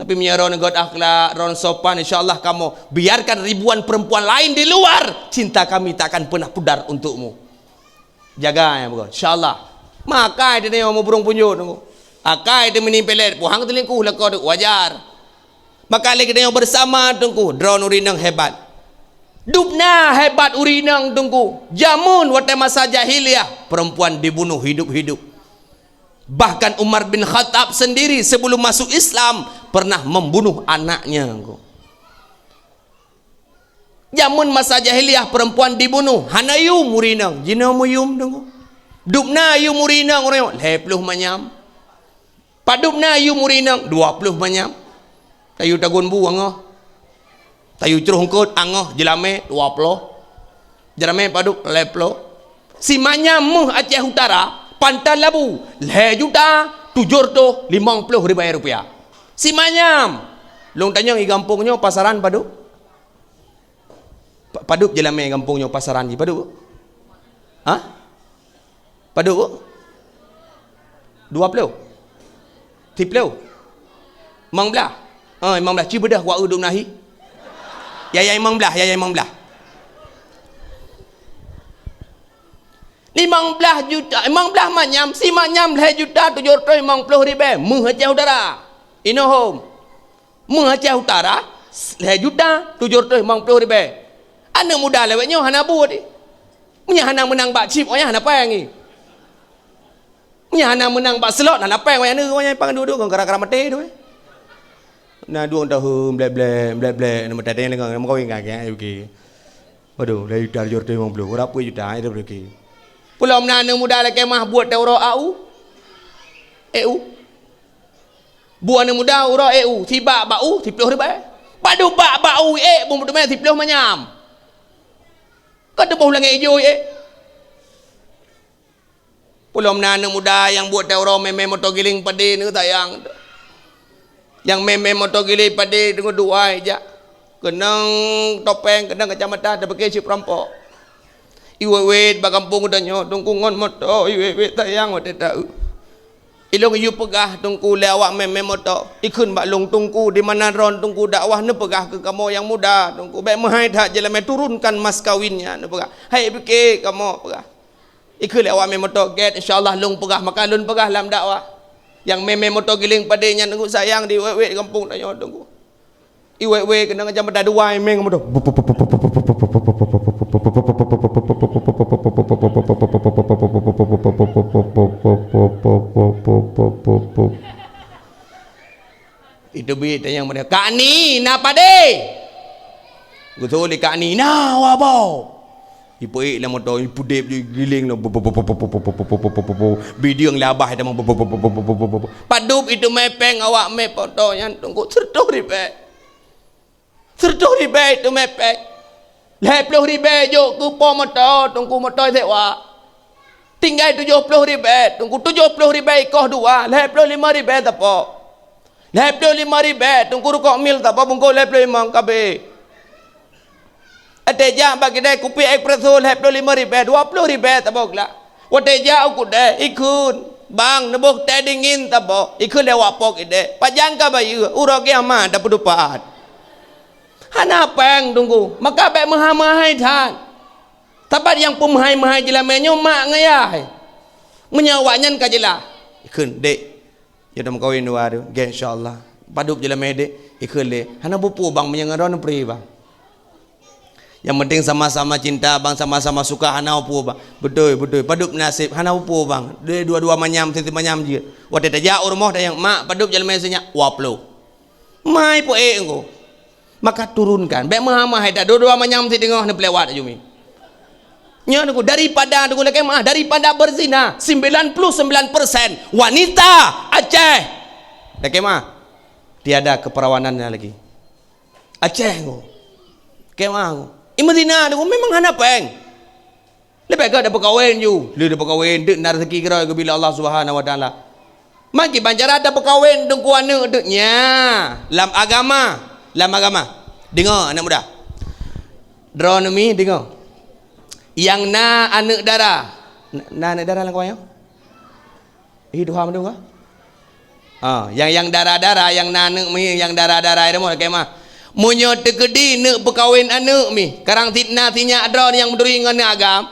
Tapi meunyoe droeneuh göt akhlak, droeneuh sopan, insya Allah kamoe biarkan ribuan perempuan lain di luar, cinta kami tak akan pernah pudar untukmu. Jaga nyang beugöt, insya Allah. Maka geutanyoe muburung punjot Teungku. Akai teuh mini pelet, puhang teulingkuh lakoe teuh wajar. Maka lé geutanyoe bersama Teungku, droeneuh ureueng inong hebat. Dubna hebat ureueng inong Teungku. Jameun watèe masa jahiliyah, perempuan dibunuh hidup-hidup. Bahkan Umar bin Khattab sendiri sebelum masuk Islam pernah membunuh anaknya Teungku. Jameun masa jahiliyah, perempuan dibunuh, hana yum ureueng inong, jinoe meuyum Teungku. Dubna yum ureueng inong uroe nyoe, lhèe ploh manyam. Padubna yum ureueng inong, dua ploh manyam. Tayue tagun bu angoh. Tayue cruh eungkôt angoh, jeulamèe, dua ploh. Jeulamèe padub, lhèe ploh. Simanyam meuh Aceh Utara, Panton Labu, lhèe juta tujoh reutôh limong ploh ribèe rupiah. Simanyam. Lôn tanyong, i gampông nyoe pasaran padub? Pa-, padub jeulamèe gampông nyoe pasaran jih, padub? Hah? Padub? Dua ploh? Siploh? Limong blah? Oh, limong blah. Ci beudôh wak udub nahi. Ya, ya, limong blah, ya, ya, limong blah. Limong blah juta, limong blah manyam, simanyam lhèe juta tujoh reutôh limong ploh ribèe. Meuh Aceh Utara. Inohom. Meuh Aceh Utara, lhèe juta tujoh reutôh limong ploh ribèe. Aneuk muda lawét nyoe hana buet. Meunyo hana meunang bak chip, oh nyan hana péng. Meunyo hana meunang bak slot, hana péng, oh nyan, oh nyan pang duek-duek, gara-gara maté tu, eh. Na duek tahun, blek-blek, blek-blek, nama tadi yang dengar, nama kawin kan, kan, okey. Waduh, lhèe juta tujoh reutôh limong ploh, berapa juta, eh, okey. Pulom na aneuk muda lakèe mah buet teuh uroe A U. E U. Bu aneuk muda uroe E U, sibak bak u, siploh ribèe. Padub bak, bak u, eh, bung peuteumé siploh manyam. Ka teuboh langèt ijo, eh. Pulom na aneuk muda nyang buet teuh uroe mé-mé moto giléng padé nyoe sayang. Nyang mé-mé moto giléng padé deungon duai jak. Keunong topeng, keunong kacamata, tapiké cit peurampok. Iwét-wét bak gampông geutanyoe, Teungku ngon moto, iwét-wét sayang watèe taeu. Ilôn iyue peugah Teungku lé awak mé-mé moto. Ikheun bak lôn Teungku, di mana droen Teungku dakwah neupeugah keu kamoe nyang muda Teungku. Bèk meuhai that jeulamèe turunkan mas kawinnya neupeugah. Hai piké kamoe peugah. Ikheun lé awak mé moto gét, insya Allah lôn peugah, maka lôn peugah lam dakwah. Nyang mé-mé moto giléng padé nyan Teungku sayang di wét-wét gampông tanyoe Teungku. Iwét-wét keunong macam pada dua imeng moto. Itu bit nyang mana? Kak Ni, na padé? Geutuléh Kak Ni, na wabo. Ipeuék lam moto, ipudeb ju giléng lom. Bideung lé abah tamong. Padub iteumé péng awak mé moto nyan, Teungku, siratoh ribèe. Siratoh ribèe iteumé péng. Lhèe ploh ribèe jok keu po moto, Teungku, moto sewa. Tinggai tujoh ploh ribèe, Teungku, tujoh ploh ribèe ikoh dua, lhèe ploh limong ribèe sapo. Lhèe ploh limong ribèe, Teungku, rukok mil sapo bungkôh lhèe ploh limong ka abéh. Watèe jak bak keudè kupi espresso lhèe ploh limong ribèe, dua ploh ribèe saboh glah. Watèe jak u keudè, ikheun, "Bang, neuboh teh dingin saboh." Ikheun lé awak po keudè, "Pajan ka bayeue?" "Uroe kiamat tapeutupat." Hana péng, Teungku. Maka bèk meuhai-meuhai that. Sabab nyang peumeuhai-meuhai jeulamèe nyoe mak ngon yah. Meunyoe awaknyan ka jeulaih, ikheun, "Dek, jeuet meukawen dua tu, gèt insya Allah." Padub jeulamèe, "Dek," ikheun lé, "Hana peue-peue bang, meunyoe ngon droeneuh pri bang. Nyang penting sama-sama cinta bang, sama-sama suka, hana peue-peue bang." "Beutôi, beutôi, padub naseb, hana peue-peue bang. Dua-dua manyam, sisi manyam jeuet." Watèe tajak u rumoh tanyong, "Mak, padub jeulamèe sinyak?" "Dua ploh." "Mai peuék engko." Maka turunkan. Bèk meuhai-meuhai that, dua-dua manyam sit teungoh neupeulewat aju mi. Nyoe Teungku, daripada, Teungku, lakèe meuah, daripada berzina, sembilan puluh sembilan persen wanita Aceh, lakèe meuah, tiada keperawanannya lagi. Aceh Teungku. Lakèe meuah Teungku. Imeuzina Teungku, memang hana péng. Leubeh gèt tapeukawen ju, lheueh tapeukawen, deuek na raseuki keudroe geubri lé Allah Subhanahu wa Taala. Maki ban cara tapeukawen Teungku aneuk deuek nyan lam agama, lam agama. Deungö aneuk muda. Droeneuh mi deungö. Nyang na aneuk dara. Na, na aneuk dara lam kawan nyoe? Ih, tuha mandum ka? Ha, nyang, nyang dara-dara, nyang na aneuk mi, nyang dara-dara, ai deungoe lakèe meuah. Meunyoe teukeudi neuk peukawen aneuk mi, karang sit na sinyak droe nyang meuturi ngon neuk agam,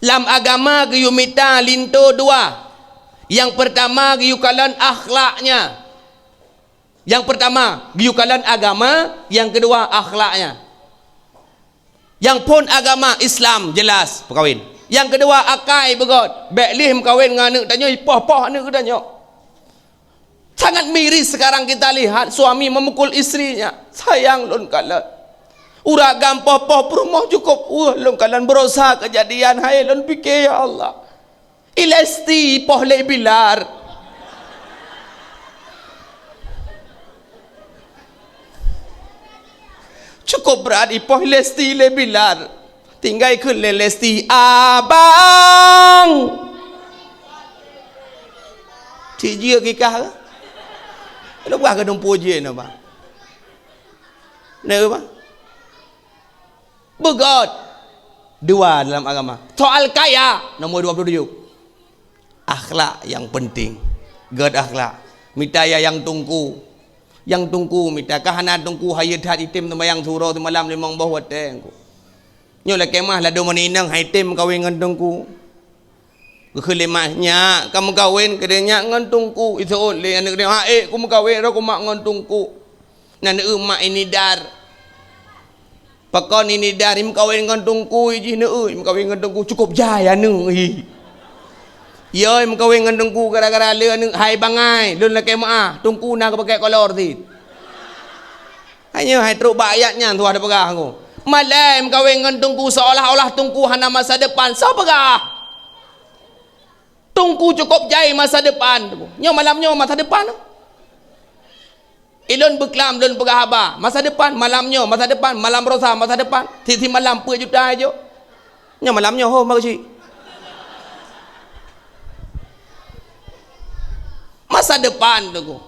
lam agama geuyue mita linto dua. Nyang peurtama geuyue kalon akhlaknya. Nyang peurtama geuyue kalon agama, nyang keudua akhlaknya. Nyang phôn agama Islam jeulaih peukawen. Nyang keudua akai beugöt. Bèk lheueh meukawen ngon aneuk tanyoe ipoh-poh aneuk geutanyoe. Sangat miris sekarang kita lihat suami memukul istrinya. Sayang lôn kalon. Ureueng agam poh-poh peurumoh cukup, weueh lôn kalon beurasa keujadian, hai lôn pike, ya Allah. I Lesti ipoh lé Bilar. Cukup brat ipoh Lesti lé Bilar. Tinggai kheun lé Lesti, "Abang." Cit jeuet kikah ke? Leubeh ke dumpeue jeuet nyoe, bang. Nyoe, bang. Beugöt. Dua dalam agama. Soal kaya, nomor dua puluh tujuh. Akhlak nyang penting. Göt akhlak. Mita ya nyang teungku. Nyang teungku mita. Ka hana teungku, hayeu that item seumayang siuroe simalam limong boh watèe teungku. Nyoe lakèe meuah ladôm aneuk inong han item meukawen ngon teungku. Geukheun lé mak, "Nyak, ka meukawen keudéh nyak ngon teungku." Iseuôt lé aneuk deuh, "Ha ék, kumeukawen roh kumak ngon teungku." Nan eu mak inidar. Pakon inidar, imeukawen ngon teungku jih neu, imeukawen ngon teungku cukup jai aneuk ih. Yo, imeukawen ngon teungku gara-gara le aneuk hai bangai, lôn lakèe meuah, teungku na geupakai kolor sit. Hai nyoe hai trok bak ayat nyan tuha teupeugah aku. Malèe imeukawen ngon teungku seolah-olah teungku hana masa depan, soe peugah? Teungku cukup jai masa depan. Nyoe malam nyoe masa depan. Ilôn beuklam lôn peugah haba. Masa depan malam nyoe, masa depan malam rosa, masa depan. Sisi malam peuet juta jok. Nyoe malam nyoe ho meusi. Masa depan teungku.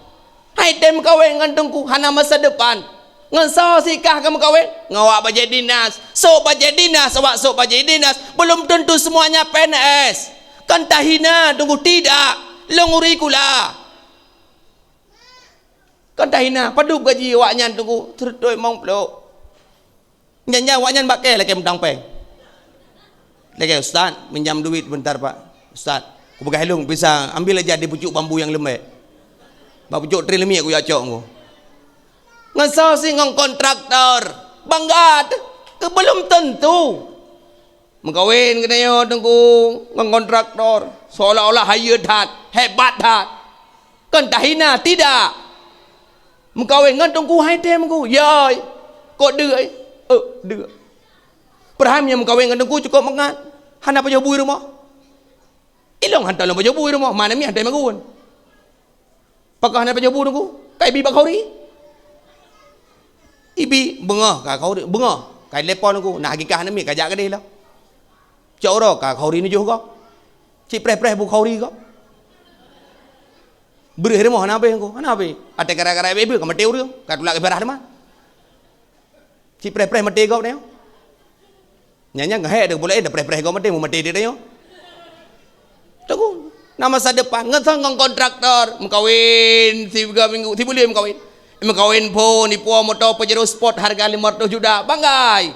Hai tem meukawen ngon teungku hana masa depan. Ngon soe sikah ka meukawen? Ngon awak bajèe dinas. Sok bajèe dinas, awak sok bajèe dinas, belum tentu semuanya P N S. Kan tahina teungku, tidak. Lôn uri kula. Kan tahina, padub gaji awaknyan teungku, seureutôh limong ploh. Nyan-nyan awaknyan bak kèe lakèe mutang pèng. Lakèe, "Ustaz, minjam duit sebentar, Pak." "Ustaz, kupeugah ilôn, bisa ambil aja di pucuk bambu yang lembek. Bak pucuk tren leumiek kujak cok engko." Ngon soe sit? Ngon kontraktor. Bangga teuh. Keu belum tentu. Meukawen geutanyoe teungku ngon kontraktor. Seolah-olah hayeu that, hebat that. Kan tahina, tidak. Meukawen ngon teungku hai tem ku. Yoi. Kok deuk, eh? Eh, deuk. Padahai meunyoe meukawen ngon teungku cukôp mangat, hana pajoh bu i rumoh. Ilong hantom lôn pajoh bu i rumoh, ma aneuk miet hantom magun. Pakon hana pajoh bu teungku? Ka ibi bak khauri. Ibi beungoh ka khauri, beungoh ka ilepon teungku. Na hakikah aneuk miet ka jak keudeh lom. Cok uroe ka khauri neujoh gob. Cit preh-preh bu khauri gob. Breuh i rumoh hana habéh teungku, hana habéh. Até gara-gara ibi ka maté ureuëng, ka tulak ibadah teuma. Cit preh-preh maté gob nyoe. Nyan nyang hek deuh bulée dah preh-preh gob maté, mu maté dia nyoe. Teungku, na masa depan ngon sang ngon kontraktor, meukawen tiga minggu, tiga buleuen meukawen. Meukawen phon, ipuwoe moto Pajero Sport harga lima ratus juta, banggai.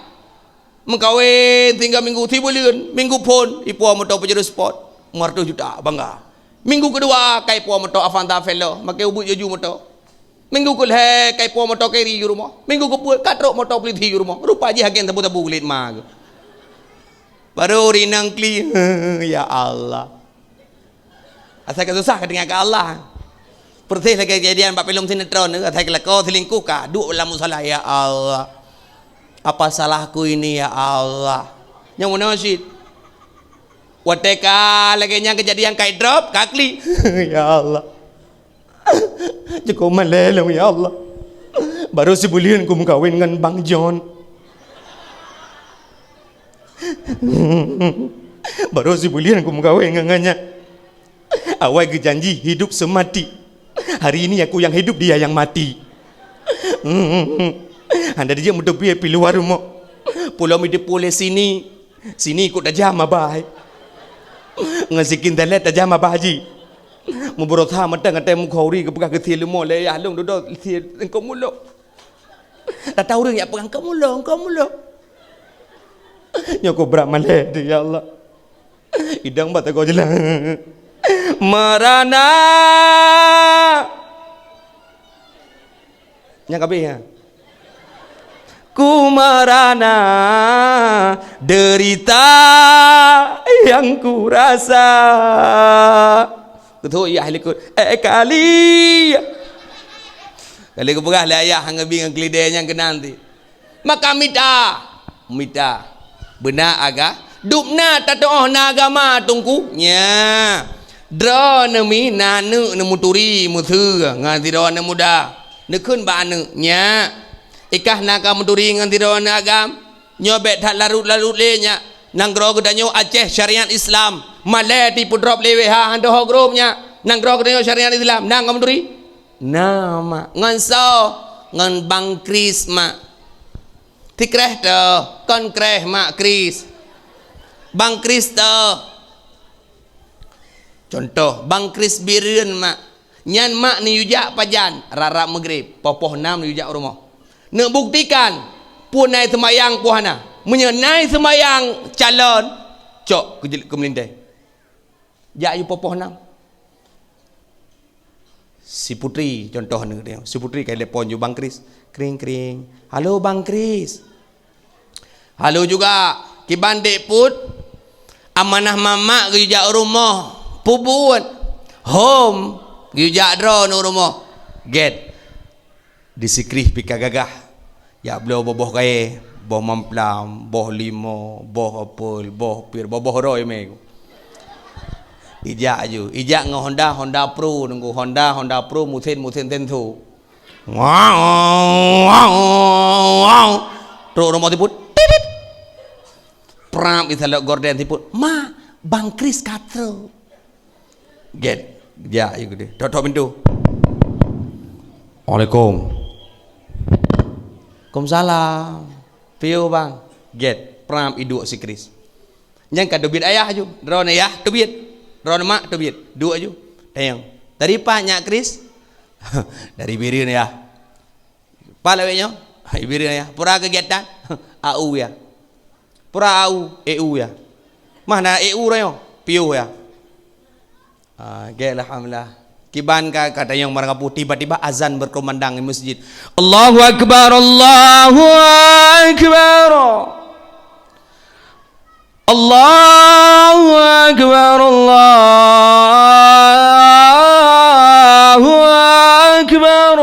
Meukawen tiga minggu, tiga buleuen, minggu phon, ipuwoe moto Pajero Sport, lima ratus juta, bangga. Minggu keudua, ka ipuwoe moto Avanza Veloz, makai ubeut jaju moto. Minggu keulhée ka ipuwoe moto Carry u rumoh. Minggu keupeuet ka trok moto polisi u rumoh. Rupa jih agen sabu-sabu kulét ma geuh. Baru rinang kli. Ya Allah. Asai ka susah ka tinggai keu Allah. Persis lagée kejadian bak filem sinetron tu, asai keulako selingkuh ka duek lam musala, ya Allah. Apa salahku ini ya Allah? Nyang meunoe cit. Watée ka lagée nyan kejadian ka idrop, ka klik. Ya Allah. Cukôp malée lom ya Allah. Baru sibuleuen kumeukawen ngon Bang John. Baru sibuleuen kumeukawen ngon, ngon nyan. Awai geujanji hidup seumati. Hari ini aku yang hidup, dia yang mati. Hana dijak meuteubiet pi luwa rumoh. Pulo mi deupole sini. Sini kok tajam abah. Ngon sikin dalet tajam abah ji. Meubeurota mata ngatai mukhauri geupeugah geusie leumo lé yah lôn dudoe sie engkau mulok. Tata ureuëng yak peugah engkau mulok, engkau mulok. Nyoe kok brat malée deh ya Allah. Idang bak teugok jeulaih. Merana. Nyang kabeh ya. Ku merana derita yang kurasa. Betul ya likut. Eh kali. Kali kupeugah lé ayah ngebi ngon kelidai nyang keunan ti. Maka mita, mita. Beuna aga, dubna tatoh na agama teungku. Nya. Droe neumi na neuk neumuturi meuseue ngon sidroe aneuk muda. Neukheun bak aneuk, nya. Ikah na ka muturi ngon sidroe aneuk agam. Nyoe bék that larot-larot lé nyak. Nanggroe geutanyoe Aceh syariat Islam. Malée tipeudrop lé W H han teuho grop nyak. Nanggroe geutanyoe syariat Islam. Na ka muturi? Na mak. Ngon soe? Ngon Bang Kris mak. Tikreh teuh, kon kreh mak Kris. Bang Kris teuh. Contoh, Bang Kris Bireuen mak. Nyan mak neuyue jak pajan, rab-rab meugreb, poh-poh nam neuyue jak u rumoh. Neubuktikan, peue na seumayang peue hana. Meunyoe na seumayang calon, cok keu jeuet keu meulintée. Jak yue poh-poh nam. Si Putri, contoh ni, si Putri ka telepon ju Bang Kris. Kring, kring. Halo Bang Kris. Halo juga, kiban dek put, amanah mamak geuyue jak u rumoh, peubuet, hom, geuyue jak droeneuh u rumoh, gét, di sikrih pih ka gagah, jak bloe boh-boh kayée, boh mamplam, boh limo, boh apel, boh pir, boh-boh roe mé. Ijak ju, ijak ngon Honda, Honda Pro nunggu, Honda, Honda Pro, mesin, mesin senso. Wow, wow, wow. Trok rumoh tiput. Titit. Prap, isalok gorden tiput. "Ma, Bang Kris ka trok." Gét. Jak, ya gede. Tok-tok pintu. "Assalamualaikum." "Waalaikumsalam." "Piye, Bang?" Gét. Prap, iduek si Kris. Nyang ka teubiet ayah ju. Droeneuh yah teubiet. Droeneuh mak teubiet. Duek ju. Tanyong. "Dari pat nyak Kris?" "Dari Bireuen yah." "Pat lawét nyoe?" "Bireuen yah." "Peue kegiatan?" "A U yah." "Peue A U?" "E U yah." "Mah na E U roe nyoe?" "Piôh yah." Ah, gét, alhamdulillah. Kiban ka, ka tanyong barang kapu, tiba-tiba azan berkumandang di masjid. Allahu Akbar, Allahu Akbar. Allahu Akbar, Allahu Akbar.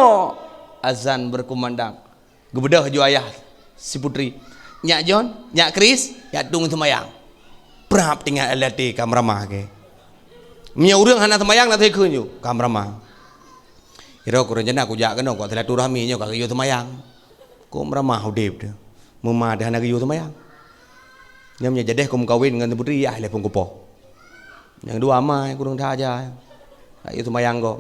Azan berkumandang. Geubeudôh ju ayah si Putri. Nyak John, Nyak Kris, jak tueng seumayang. Prap teuingat lam até ka meuramah keu. Meunyoe ureuëng hana seumayang, na sikheun ju, ka meuramah. Sidroe ku rencana kujak keunoe, kujak silaturahmi nyoe ka geuyue seumayang. Kok meuramah udeb teuh. Meuma teuh hana geuyue seumayang. Nyoe meunyoe jadeh ku meukawen ngon putri, yah lé phon kupoh. Nyang dua ma, kureueng that aja. Tak yue seumayang kok.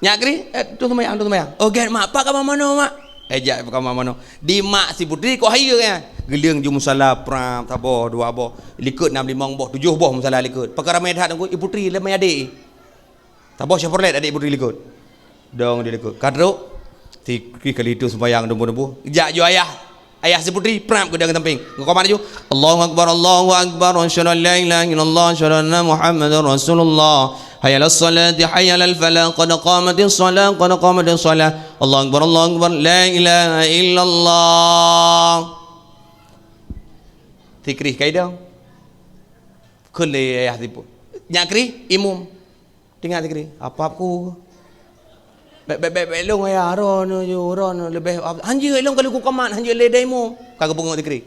Nyak Kris, eh, tueng seumayang, tueng seumayang. Oh, gét, mak. Pat kama manoe, mak? Eh, jak kama manoe. Di mak si putri kok hayeue, ya. Geuleueng ju musala, prap, saboh, dua boh. Likot na limong boh, tujoh boh musala likot. Pakon ramé that, Teungku, i putri lé mé adék. Saboh Chevrolet adék putri likot. Dong di likot. Ka trok, si Kris kali tu seumayang dumbu-dumbu. Jak ju ayah. Ayah si putri, prap, geudong sampéng. Ngon komat laju, "Allahu Akbar, Allahu Akbar, asyhadu an la ilaha illallah, asyhadu anna Muhammadar Rasulullah. Hayya 'alas salati, hayya 'alal falah, qad qamatis shalah, qad qamatis shalah. Allahu Akbar, Allahu Akbar, la ilaha illallah." Si Kris ka idong. Kheun lé ayah si pu-, Nyak Kris, imum. Teuingat si Kris, "Apap ku. Bèk, bèk, bèk, bèk lôn, ayah, droeneuh ju, droeneuh leubeh ap-, hanjeuet lôn ka lheueh kukomat, hanjeuet lé dai imum." Ka geupeungeut si Kris.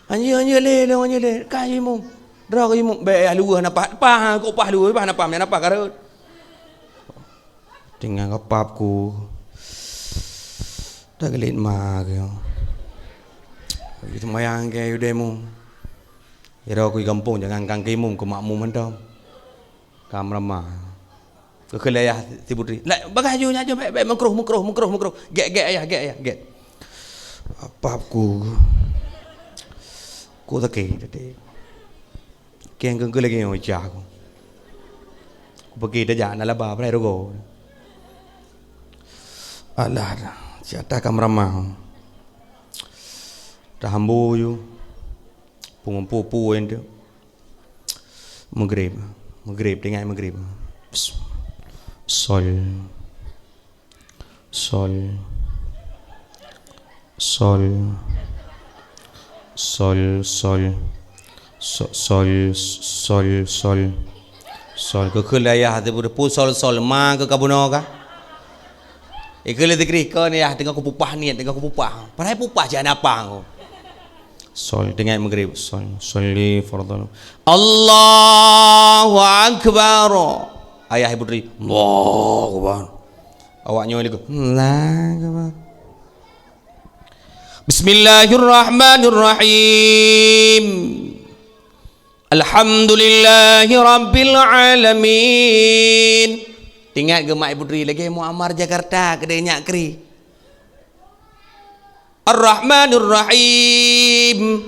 "Hanjeuet, hanjeuet lé lôn, hanjeuet lé. Ka imum. Droe keu imum, bèk ayah luweuh na pah, pah, kok pah luweuh, pah na pah, na pah ka rhot." Teuingat, "Apap ku. Dak geulet ma keu. Seumayang keu dai imum. Sidroe ku i gampông, jangankan keu imum, keu makmum mantong." Ka meuramah. Geukheun lé ayah si putri, "Lah, bagaih ju, nyak ju, bèk, bèk, meukroh, meukroh, meukroh, meukroh. Gét, gét, ayah, gét, ayah, gét." "Apap ku. Ku sakét até. Kèng keu lagèe nyoe cah ku. Ku peugi tajak na laba, padahai rugoe." Alah, siat ka meuramah. Tahambo ju. Peungumpul-umpul nyan tu. Maghrib. Maghrib, teuingat maghrib. Sol. Sol. Sol. Sol, sol. So-, sol, sol, sol. Sol. Geukheun lé ayah, teupeue-teupeue sol, sol. Ma keu ka bunoe ka? Ikheun lé si Kris, "Kon, yah, teungoh kupupah niet, teungoh kupupah." Padahai pupah cit hana pah. Sol, teuingat maghrib. Sol, sholli fardhal. Allahu Akbar. Ayah si putri, "Allahu Akbar." Awak nyoe lé, "Allahu Akbar." Bismillahirrahmanirrahim. Alhamdulillahi rabbil alamin. Teuingat geuh mak putri lagèe Muammar Jakarta keudéh Nyak Kris. Ar-Rahmanir-Rahim.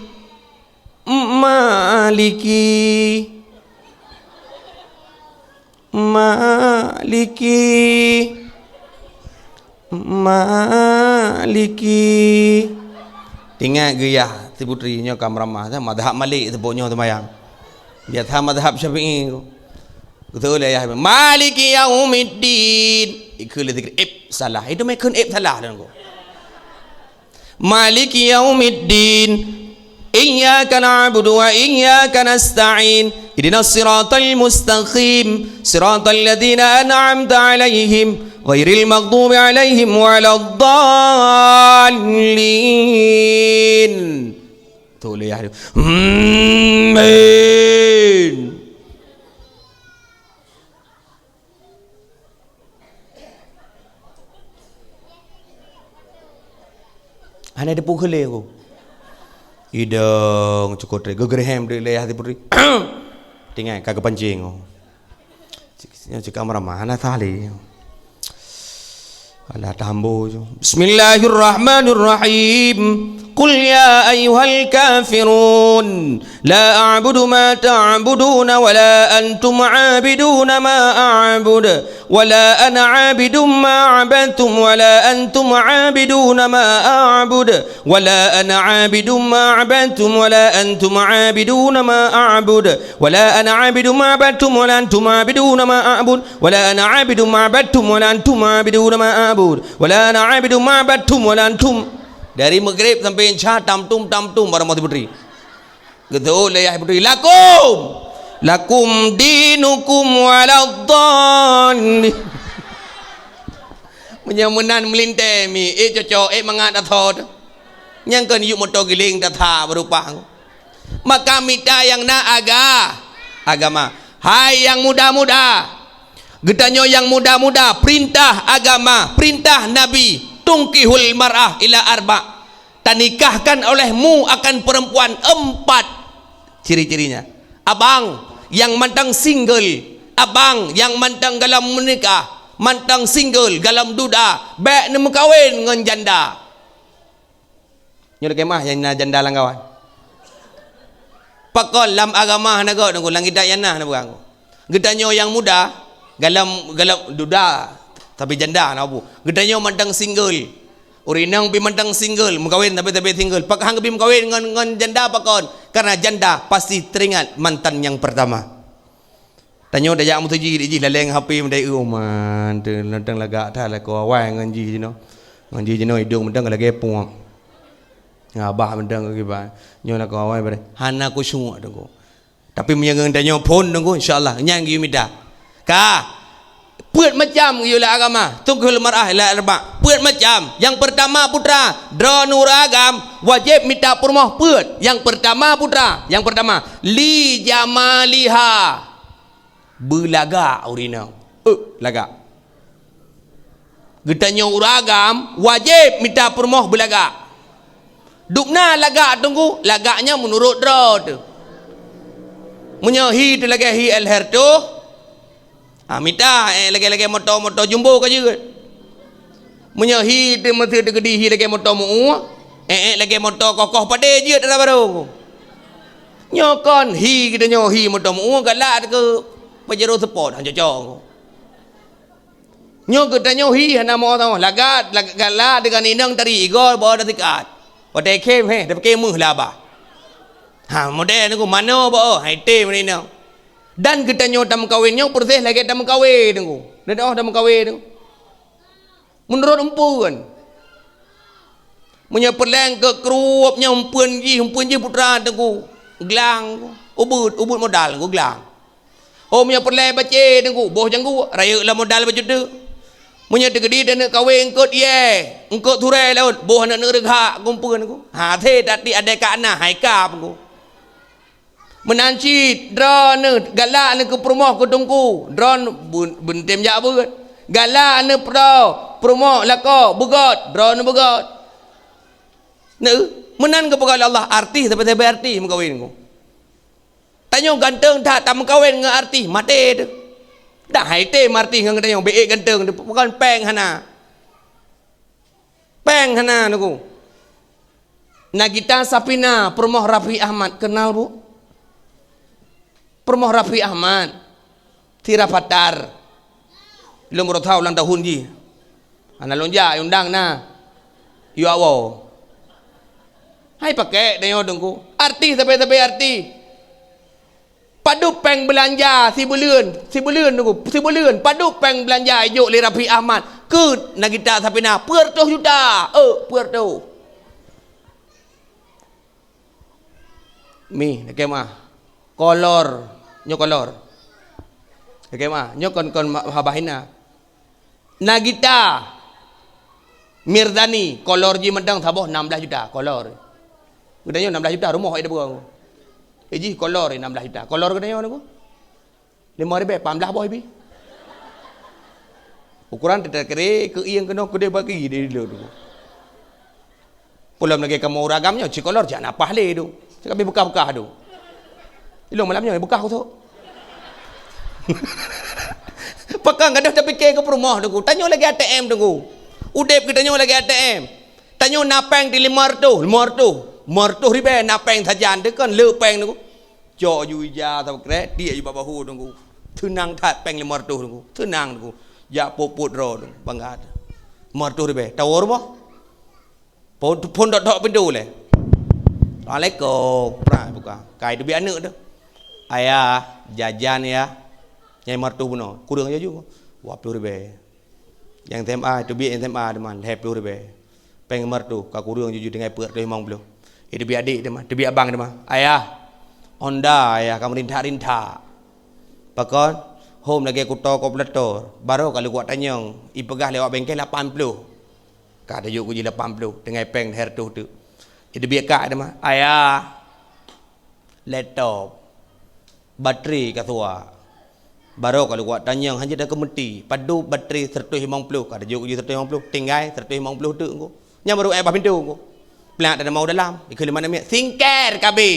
Maliki. Maliki. Maliki. Teuingat geuh yah, si putri nyoe ka meuramah, mazhab Malik seupôt nyoe seumayang. Biasa mazhab Syafi'i. Geutôi lé yah, "Maliki yaumiddin." Ikheun lé si Kris, "Ép, salah." Itu meukeun ép salah dan ko. Maliki yaumiddin. Iyyaka na'budu wa iyyaka nasta'in. Ihdinas siratal mustaqim. Siratal ladzina an'amta 'alaihim ghairil maghdubi 'alaihim waladdallin. Tuléh. Amin. Hana teupeue kheun lé ku. Idong cukot trek, geugeureuhem dek lé hati putri. Tinggai ka geupancing ku. Cik, cik, cik Amar mah hana sah lé. Alah, tambo ju. Bismillahirrahmanirrahim. Qul ya ayyuhal kafirun. La a'budu ma ta'buduna wa la antum 'abiduna ma a'bud. Wa la ana 'abidun ma 'abadtum wa la antum 'abiduna ma a'bud. Wa la ana 'abidun ma 'abadtum wa la antum 'abiduna ma a'bud. Wa la ana 'abidun ma 'abadtum wa la antum 'abiduna ma a'bud. Wa la ana 'abidun ma 'abadtum wa la antum 'abiduna ma a'bud. Wa la ana 'abidun ma 'abadtum wa la antum. Dari Maghrib sampai Isya, tamtum, tamtum, para putri. Geuteuôt lé yah putri, "Lakum! Lakum dinukum waladdallin." Meunyoe meunan meulintèe mi, ék cocok, ék mangat asoe teuh. Nyang kon yue moto giléng that-that beurupah. Maka mita nyang na aga-, agama. Hai nyang muda-muda, geutanyoe nyang muda-muda, peurintah agama, peurintah Nabi, "Tunkihul mar'ah ila arba'." Tanikahkan olehmu akan perempuan empat ciri-cirinya. Abang nyang mantong single, abang nyang mantong golom meunikah, mantong single, golom duda, bék neumeukawen ngon janda. Nyoe lakée meu'ah nyang na janda lam kawan. Pakon lam agama hana göt, Teungku, lam kitab nyang na, hana peugah, Teungku. Geutanyoe nyang muda, golom, golom duda, tapi janda hana bu. Geutanyoe mantong single. Ureueng inong pih mantong single, meukawen tapi, tapi single. Pakon han geubri meukawen ngon, ngon janda pakon? Karena janda pasti teringat mantan yang pertama. Tanyoe tajak meuseujid jih laleng H P meudai eu, "Oh man, teuntang lagak that lakoe awai ngon jih jinoe. Ngon jih jinoe idong meudang lagée puap. Ngabah meudang kiban. Nyoe lakoe awai bareh." Hana khusyuk, Teungku. Tapi meunyoe ngon tanyoe phon, Teungku, insya Allah nyan geuyue mita. Ka. Peuet macam geuyue lam agama, tunkihul mar'ah ila arba'. Peuet macam. Nyang peurtama, putra, droeneuh ureueng agam wajéb mita peurumoh peuet. Nyang peurtama, putra, nyang peurtama, li jamaliha. Beulagak ureueng inong. Eh, lagak. Geutanyoe ureueng agam wajéb mita peurumoh beulagak. Dubna lagak, Teungku, lagak nyan meunurot droe teuh. Meunyoe hi teuh lagée hi Alheri teuh, ah, mita, eh, lagée-lagée moto-moto jumbo ka jeuet. Meunyoe hi teuh meuteue teukeudi hi lagée moto meu-ue, eh, eh, lagée moto kokoh padé jeuet dara barô. Nyoe kon hi geutanyoe hi moto meu-ue galak teuh keu Pajero Sport, han cocok. Nyoe geutanyoe hi hana moh-moh, lagak, lag-, galak deungon inong tari igoe bak dasikat. Watée khém, heh, tapike méuh lah bah. Ha, model Teungku, manoe bak, oh, hai tem inong. Dan geutanyoe tameukawen nyoe peureuseh lagée tameukawen Teungku. Neudoh tameukawen Teungku. Meunurot eumpeuen. Meunyoe peureulée keu kruep nyoe eumpeuen jih, eumpeuen jih putra Teungku. Glang, ubeuet, ubeuet modal Teungku, glang. Oh, meunyoe peureulée bacé Teungku, boh jangguek, rayeuk lam modal bacut teuk. Meunyoe teukeudi taneuk kawen eungkot yée, eungkot surée laôt, boh aneuk-aneuk reugak kumpeuen Teungku. Ha, até tati adée ka na, hai kap Teungku. Meunan cit, droeneuh galak neuh keu peurumoh keu Teungku, droeneuh beu-, beuntem jak beuet. Galak neuh peurumoh lakoe beugöt, droeneuh beugöt. Neuh, meunan geupeugah lé Allah, artis sabe-sabe artis meukawen Teungku. Tanyoe ganteng that tameukawen ngon artis, maté teuh. Dak hai tem artis ngon geutanyoe, bék ganteng teuh, pakon péng hana. Péng hana Teungku. Nagita Safina, peurumoh Raffi Ahmad, kenal, Bu? Peurumoh Raffi Ahmad, Tira Fatar. Lôn baru tahu ulang tahun jih. Hana lôn jak, undang na. Yue awoe. Hai pakék tanyoe Teungku. Artis sabe-sabe artis. Padub péng beulanja sibuleuen, sibuleuen Teungku, sibuleuen. Padub péng beulanja ijok lé Raffi Ahmad keu Nagita Safina? Peuet reutôh juta. Eh, peuet reutôh. Mi, lakée meu'ah. Kolor. Nyoe kolor. Lakée meu'ah. Nyoe kon, kon ma-, haba hina. Nagita Mirzani, kolor jih mantong saboh nam blaih juta, kolor. Geutanyoe nam blaih juta, rumoh ai deuh. Eh, jih kolor nam blaih juta. Kolor geutanyoe Teungku. Limong ribée, paih blaih boh ibi. Ukoran teutakere keu ieng keunoe keudeh bagi di lôn Teungku. Peulom lagée kamoe ureueng agam nyoe, sikolor jak na paih lé Teungku. Cit ka beukah-beukah Teungku. Ilong malam nyoe beukah kusok. Pakon gadôh tapike keu peurumoh Teungku. Tanyoe lagée A T M Teungku. Udeb geutanyoe lagée A T M. Tanyoe na péng di limong reutôh, limong reutôh, limong reutôh ribée na péng sajan teuh kon le péng Teungku. Cok ju ija sabe krek, tiek ju bak bahu Teungku. Teunang that péng limong reutôh Teungku. Teunang Teungku. Jak pôt-pôt droe Teungku. Bangga that. Limong reutôh ribée. Tawoe rumoh. Phon, phon dok-dok pintoe lé. "Assalamualaikum." Prak buka. Kai teubiet aneuk teuh. "Ayah, jajan yah." Nyang limong reutôh bunoe. Kureueng jaju. Dua ploh ribée. Nyang S M A, teubiet nyang S M A teuma, lhée ploh ribée. Péng limong reutôh, ka kureueng jaju tinggai peuet reutôh limong ploh. Iteubiet adék teuma, teubiet abang teuma. "Ayah, Honda, ayah, ka meurintak-rintak." Pakon? Hom lagée kuto kalkulator. Barô ka lheueh kuwat tanyong, ipeugah lewat bengkel lapan ploh. Ka tajok keu jih lapan ploh, tinggai péng lhée reutôh teuk. Di biak ka ada mah. Ayah. Laptop. Batri ka suwak. Baroe ka lheueh kuat tanyong hana jeuet keu meuti. Padub batri seratus lima puluh. Ka jok jih seratus lima puluh. Tinggai seratus lima puluh teuk engko. Nyan baru eh bah pintoe engko. Plak dan mau dalam. Ikeu lima enam minit. Singkir kabeh.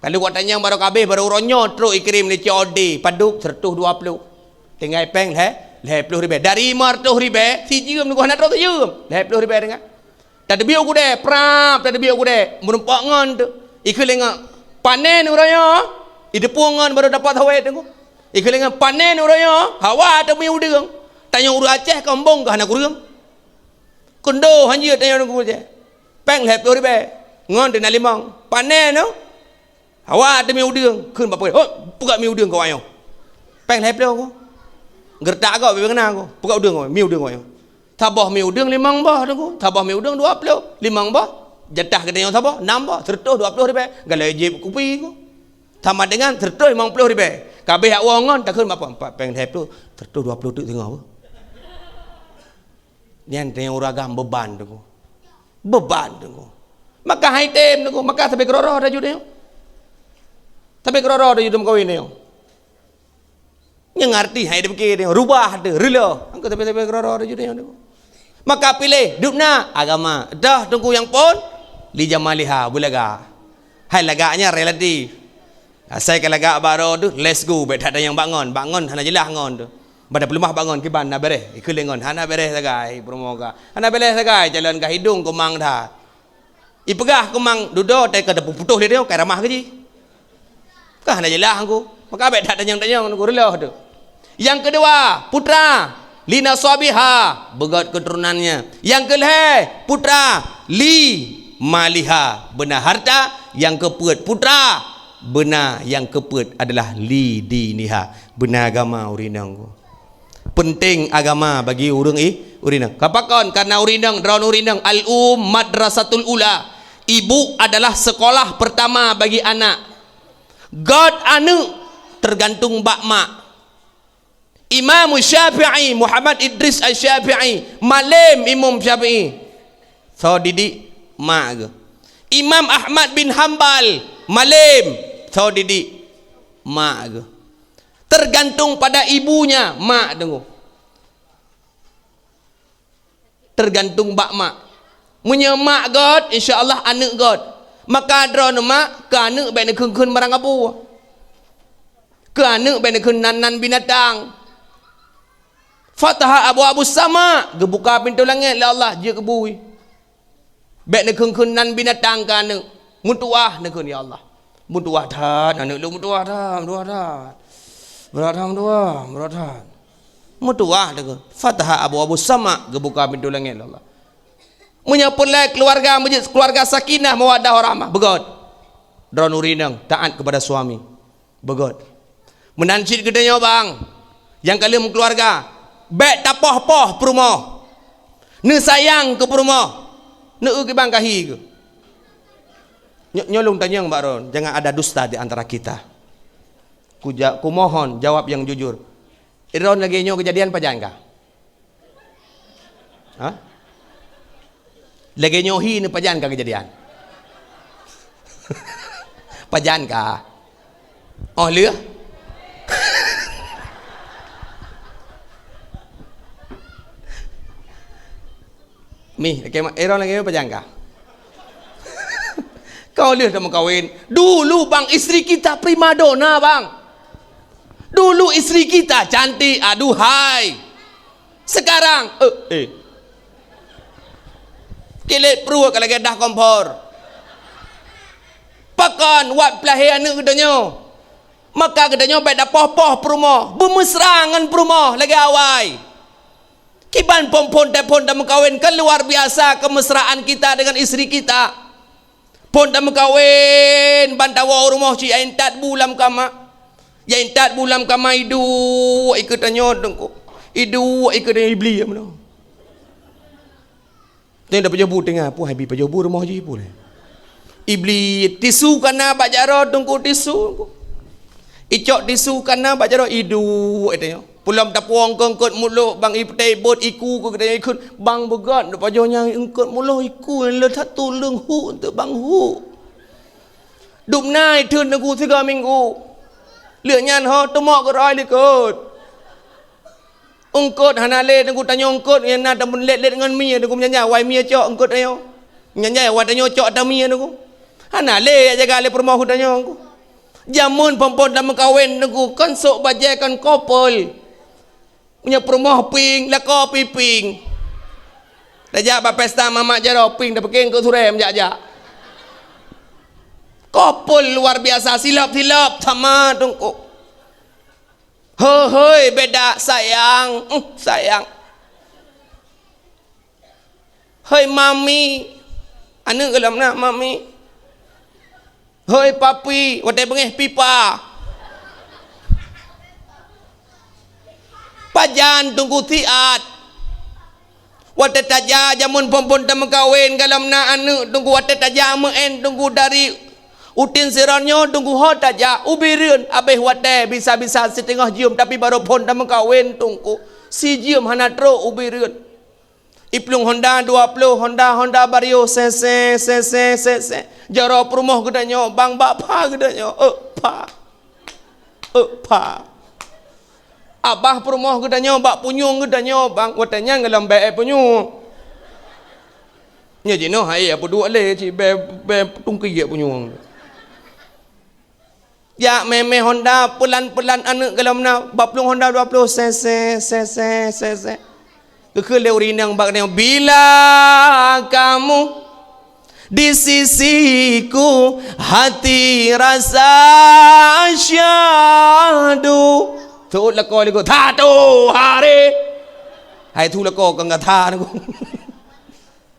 Ka lheueh kuat tanyong baroe kabeh, baroe uroe nyoe trok ikirém lé C O D. Padub seratus dua puluh. Tinggai péng lhèe, lhèe ploh ribèe. Dari lima ratus ribèe, sijeuem nunggu hana trok sijeuem. Lhèe ploh ribèe tinggai. Tadeubiet u keudè, prap, tadeubiet u keudè. Meureumpok ngon tu. Ikeu lé ngon panen uroe nyoe, iteupeue ngon baru dapat sawét tu. Ikeu lé ngon panen uroe nyoe, hawa teumi udeueng. Tanyong ureueng Aceh, keumbong keu hana kureueng. Keundo hanjeuet tanyong ureueng Aceh. Péng lhèe ploh ribèe. Ngon teuna limong. Panen tu. Hawa teumi udeueng, kheun bak pegawai, "Hot, peugöt mi udeueng keu awak nyoe." Péng lhèe ploh ku. Geureutak gob bèk keunan ku. Peugöt udeueng, mi udeueng keu awak nyoe. Saboh mi udeueng limong boh teungku. Saboh mi udeueng dua ploh. Limong boh. Jatah geutanyoe saboh, nam boh. Seratus dua ploh ribèe. Galak jieb kupi ku. Sama dengan seratus limong ploh ribèe. Ka abéh jak woe ngon, takheun bak pegawai, "Empat péng lhèe ploh, seratus dua ploh teuk singoh." Nyan teuh ureueng agam beuban teungku. Beuban teungku. Maka hai tem teungku, maka sabe keuroro dah judeueng. Sabe keuroro dah judeueng meukawen teungku. Nyang arti hai dipike teungku, rubah teungku, reuloh. Angkau sabe-sabe keuroro dah judeueng teungku. Maka piléh, dubna agama. Dah teungku nyang phon, li jamaliha, beulaga. Hai lagak nyan relatif. Asai ka lagak bak droe tu, let's go, bèk that tanyong bak ngon. Bak ngon hana jeulaih ngon tu. Bada peuleumah bak ngon kiban na bèrèh. Ikeu lé ngon hana bèrèh sagai, peurumoh ka. Hana bèrèh sagai, calon ka hidong keumang that. Ipeugah keumang dudoe tai ka teuputôh lé dia, kai ramah keu jih. Ka hana jeulaih aku. Maka bèk that tanyong-tanyong aku reuloh tu. Nyang keudua, putra, li nasabiha, beugöt keuturunannya. Nyang keulhèe, putra, li maliha, beuna harta. Nyang keupeuet, putra, beuna nyang keupeuet adalah li diniha, beuna agama ureueng inong ku. Penting agama bagi ureueng i-, ureueng inong. Kapakon? Karena ureueng inong, droeneuh ureueng inong, al-um madrasatul ula. Ibu adalah sekolah pertama bagi anak. Göt aneuk teugantung bak mak. Imam Syafi'i, Muhammad Idris Asy-Syafi'i, malém Imam Syafi'i. Soe didik? Mak geuh. Imam Ahmad bin Hambal, malém. Soe didik? Mak geuh. Tergantung pada ibunya, mak teungku. Tergantung bak mak. Meunyoe mak göt, insya Allah aneuk göt. Maka droeneuh mak, keu aneuk bèk neukheun-kheun barang abu. Keu aneuk bèk neukheun nan-nan binatang. Fataha abwabus sama, geubuka pintoe langèt lé Allah, jeuet keu bui. Bèk neukheun-kheun nan binatang keu aneuk. Meutuwah neukheun, "Ya Allah, meutuwah that aneuk lôn, meutuwah that, meutuwah that. Brat that meutuwah, brat that." Meutuwah neukheun. Fataha abwabus sama, geubuka pintoe langèt lé Allah. Meunyoe peureulèe keuluwarga, meujeuet keuluwarga sakinah, mawaddah, warahmah, beugöt. Droeneuh ureueng inong taat kepada suami. Beugöt. Meunan cit geutanyoe bang, nyang ka lheueh meukeuluwarga, bèk tapoh-poh peurumoh. Neusayang keu peurumoh. Neu-eu kibang kahi keuh. Nyo-, nyoe lôn tanyong bak droeneuh, jangan ada dusta di antara kita. Kuja-, kumohon jawab nyang jujur. Droeneuh lagèe nyoe keujadian pajan ka? Ha? Lagèe nyoe hi neupajan ka keujadian? Pajan ka? Oh lheueh? Mih, lagèe ma-, Aaron lagèe nyoe pajan ka? Kau lheueh dah meukawen. Dulu bang, istri kita primadona bang. Dulu istri kita cantik, aduhai. Sekarang, eh, eh. Kilét pruet ka lagèe dah kompor. Pakon wat peulahé aneuk geutanyoe. Maka geutanyoe bèk tapoh-poh peurumoh, beumeusra ngon peurumoh lagèe awai. Kiban phon-phon telepon dan meukawen, kan luar biasa keumesraan kita dengan istri kita. Phon tameukawen, ban tawoe u rumoh cit, ya intat bu lam kama. Ya intat bu lam kama, iduek ikeue tanyoe teungku. Iduek ikeue tanyoe, ibli ya meunoe. Teuh dah pajoh bu teungoh, puih bi pajoh bu rumoh jih pun. Ibli, tisu kana bak jaroe teungku, tisu. Icok tisu kana bak jaroe, iduek tanyoe. Peulom tapuwoe eungkôt-eungkôt mulok, bang, ipeutai bot iku keu geutanyoe ikheun, bang, beugöt, pajoh nyang eungkôt mulok iku nyang le that tuleueng hu teuh, bang, hu. Dum na itheun Teungku sigoe minggu. Lheueh nyan ho teumok keurôi likot. Eungkôt hana lé Teungku, tanyoe eungkôt nyang na tameulét-lét ngon mie Teungku, meunyan-nyan awai mie cok eungkôt tanyoe. Meunyan-nyan awai tanyoe cok ata mie Teungku. Hana lé jak jaga lé peurumoh geutanyoe Teungku. Jameun phon-phon tameukawen Teungku, kon sôk bajèe kon kopol. Meunyoe peurumoh pieng, lakoe pih pieng. Tajak bak pesta mamak jaroe pieng, tapiké eungkôt surèe meujak-jak. Kopol luar biasa, silop-silop sama Teungku. Heuhôi, beda sayang, uh, sayang. Hôi mami, aneuk gohlom na mami. Hôi papi, watèe beungéh pipa. Pajan Teungku siat. Watèe tajak jameun phon-phon tameukawen, gohlom na aneuk Teungku, watèe tajak meu'en Teungku dari Uteuen Siron nyoe Teungku ho tajak u Bireuen, abéh watèe bisa-bisa siteungoh jeuem, tapi barô phon tameukawen Teungku. Sijeuem hana trok u Bireuen. Iplueng Honda dua ploh, Honda, Honda Vario, sese, sese, sese. Jaroe peurumoh geutanyoe, bang, bak pha geutanyoe, euk pha. Euk pha. Abah peurumoh geutanyoe bak punyueng geutanyoe, bang, watèe nyan gohlom bèe punyueng. Nyoe jinoe hai, apa duek lé, cit bèe, bèe tungki gèt punyueng. Jak mé-mé Honda, peulan-peulan aneuk gohlom na, bak plueng Honda dua ploh, sese, sese, sese. Geukheun lé ureueng inong bak nyoe, "Bila kamu di sisiku, hati rasa syahdu." Seuôt lakoe likot, "Satu hari." Hai tu lakoe ka gata Teungku.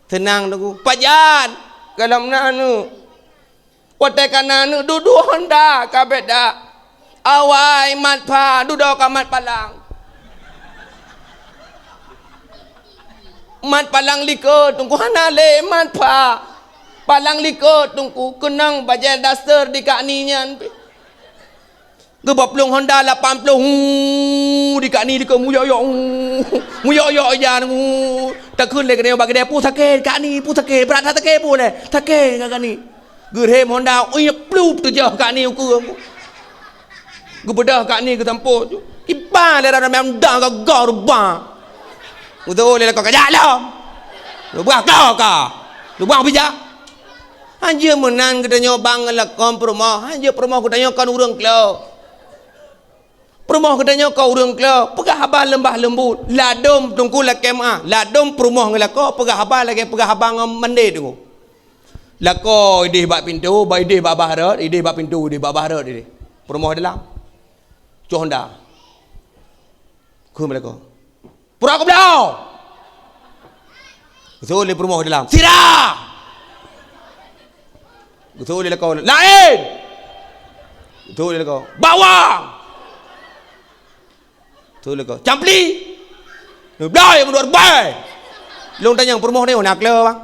Teunang Teungku. Pajan, gohlom na aneuk. Watèe ka na aneuk dudoe Honda ka beda. Awai mat pha, dudoe ka mat palang. Mat palang likot Teungku, hana lé mat pha. Palang likot Teungku, keunong bajèe daster di kak ni nyan pih. Geubah plueng Honda lapan ploh, huu, di kak ni dikeue muyok-yok, huu, muyok-yok ija, huu. Takheun lé geutanyoe bak keudè, "Peue sakét kak ni, peue sakét, brat that sakét peue lé, sakét kak ni." Geurhem Honda, ui, plup, teujoh kak ni ukeue. Geubeudôh kak ni geusampôh. Kiban lé ramé Honda gaga rubah. Geutôh lé lakoe, "Kajak lom. Leubeh klo ka. Leubeh bijak." Hanjeuet meunan geutanyoe bang ngon lakoe peurumoh. Hanjeuet peurumoh geutanyoe kon ureueng klo. Peurumoh geutanyoe kon ureueng klo. Peugah haba leumbah leumbot. Ladôm Teungku lakèe meu'ah. Ladôm peurumoh ngon lakoe peugah haba lagèe peugah haba ngon mandé Teungku. Lakoe idéh bak pintoe, bak idéh bak babah rot, idéh bak pintoe, idéh bak babah rot idéh. Peurumoh dalam. Cok Honda. Kheun bak lakoe. "Pura kubloe!" Geutôh lé peurumoh dalam. "Sira!" Geutôh lé lakoe. "Laén!" Geutôh lé lakoe. "Bawang!" Geutôh lé lakoe. "Campli!" Bloe nyang meudua reubai. Lôn tanyong peurumoh nyoe na klo bang.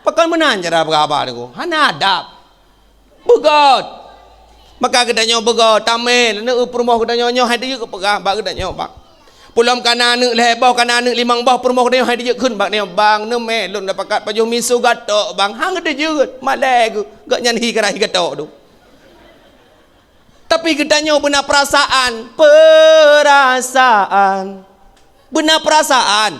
Pakon meunan cara peugah haba Teungku? Hana adab. Beugöt. Maka geutanyoe beugöt, tamé, aneuk peurumoh geutanyoe nyoe hai teujeuet geupeugah bak geutanyoe, bang. Peulom ka na aneuk lhèe boh, ka na aneuk limong boh, peurumoh geutanyoe hai teujeuet kheun bak nyoe, bang, neumè lôn na pakat pajoh miseue gatok, bang. Hang geuteujeuet, malèe geuh, gobnyan hi keu rahi gatok tu. Tapi geutanyoe beuna peurasaan, peurasaan. Beuna peurasaan.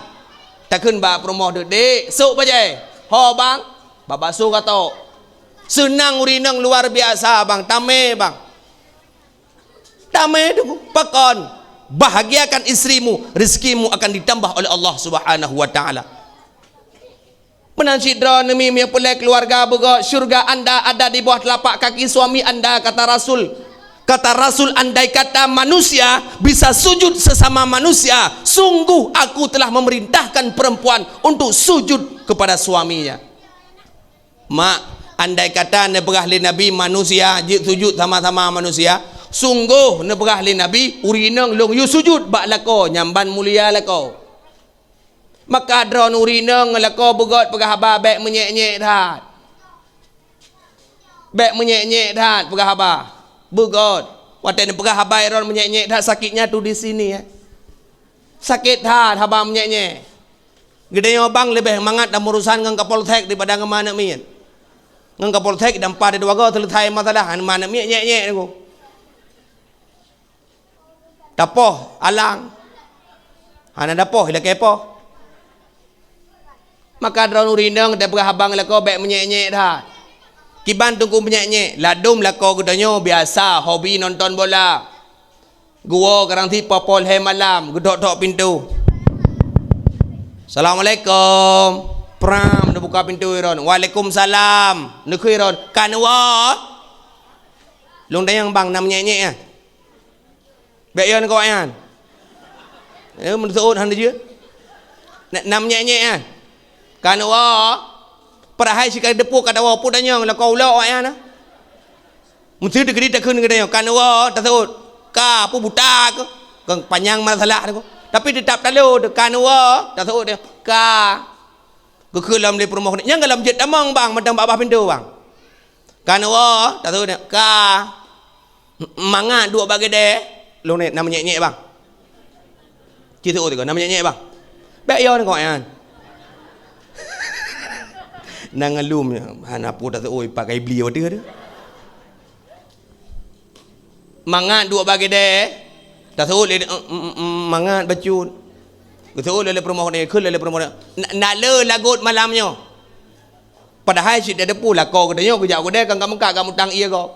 Takheun bak peurumoh, "Dek, dek, sôk bajèe." "Ho, bang." "Bak basoe gatok." Seunang ureueng inong luar biasa, bang. Tamé, bang. Tamé tu, pakon? Bahagiakan istrimu, rezekimu akan ditambah oleh Allah Subhanahu wa Ta'ala. Meunan cit droeneuh mi, mi peureulèe keuluwarga beugöt, syeuruga anda ada di bawah telapak kaki suami anda, kata Rasul. Kata Rasul, andai kata manusia bisa sujud sesama manusia, sungguh aku telah memerintahkan perempuan untuk sujud kepada suaminya. Mak, andai kata neupeugah lé Nabi manusia jeuet sujud sama-sama manusia, sungguh neupeugah lé Nabi ureueng inong lôn yue sujud bak lakoe nyang ban mulia lakoe. Maka droeneuh ureueng inong ngon lakoe beugöt peugah haba, bèk meunyèk-nyèk that. Bèk meunyèk-nyèk that peugah haba. Beugöt. Watèe neupeugah haba droen meunyék-nyék that, sakitnya tu di sini, ya. Sakét that haba meunyék-nyék. Geutanyoe bang leubeh mangat lam urusan ngon Kapolsek daripada ngon ma aneuk miet. Ngon Kapolsek dan pa dua go selesai masalah, ma aneuk miet nyék-nyék nunggu. Tapoh alang. Hana tapoh, ilakèe poh. Maka droeneuh ureueng inong tapeugah haba lakoe bèk meunyék-nyék that. Kiban teungku meunyék-nyék, ladôm lakoe geutanyoe biasa hobi nonton bola. Geuwoe kadang si poh lhèe malam, geudok-dok pintoe. "Assalamualaikum." Pram, neubuka pintoe droen. "Waalaikumsalam." Neukheun droen, "Ka neuwoe?" Lôn tanyong, "Bang, na meunyék-nyék, ah?" Bèk yon keu awaknyan. Eh, meuseuôt hana jeuet. Na, na meunyék-nyék nyan. Ka neuwoe, padahai si ka deupue ka tawoe, peue tanyong lakoe ulok awaknyan na. Meuseuti keudeh takheun geutanyoe, ka neuwoe, taseuôt. Ka, peue buta keuh. Kon panyang masalah tu. Tapi teutap talo teuh, ka neuwoe, taseuôt teuh. Ka. Geukheun lom lé peurumoh nyan, gohlom jeuet tamong bang, mantong bak babah pintoe bang. Ka neuwoe, taseuôt teuh. Ka. Mangat duek bak keudè, lôn na meunyék-nyék bang. Ci teuôt teuh, na meunyék-nyék bang. Bèk yon keu awaknyan. Na ngalum, hana peue taseuôt, pakai beli watèe tu. Mangat duek bak keudè, taseuôt lé, em, em, em, mangat bacut. Geuseuôt lé peurumoh nyan, kheun lé peurumoh nyan. Na, na le lagot malam nyoe. Padahai cit tadeupue lakoe geutanyoe geujak u keudè kan ka meukat, ka mutang ié gob.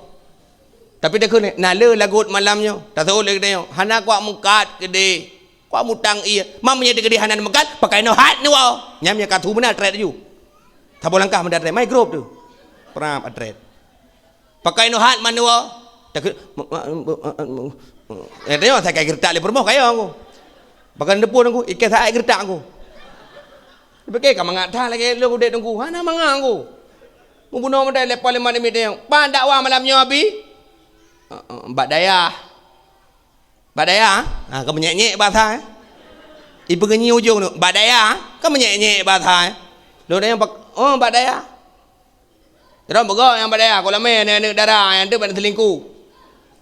Tapi takheun, na le lagot malam nyoe, taseuôt lé geutanyoe, hana kuat meukat keudeh, kuat mutang ié. Ma meunyoe teukeudeh hana meukat, pakai noh hat neuwoe. Nyan meunyoe ka su meunan trét laju. Saboh langkah meunan trét, mai grob tu. Prap trét. Pakai noh hat man neuwoe. Takheun, eh, tanyoe sakai geuretak lé peurumoh kayong ku. Pakai neupue nunggu, iké saai geuretak ku. Dipike ka mangat that lagèe lôn udép nunggu. Hana mangat ku. Mubunoe meudai leupah lé mat namiet tanyong, "Pat dakwah malam nyoe, Abi?" "Eh, eh, bak dayah." "Bak dayah?" Ha, ka meunyék-nyék basa, eh. Ipeugeunyie ujong tu, "Bak dayah?" Ka meunyék-nyék basa, eh. Lôn tanyong, "Bak, oh, bak dayah." Droen beugok nyang bak dayah, ku lamé aneuk-aneuk dara nyang deuek bak selingkuh.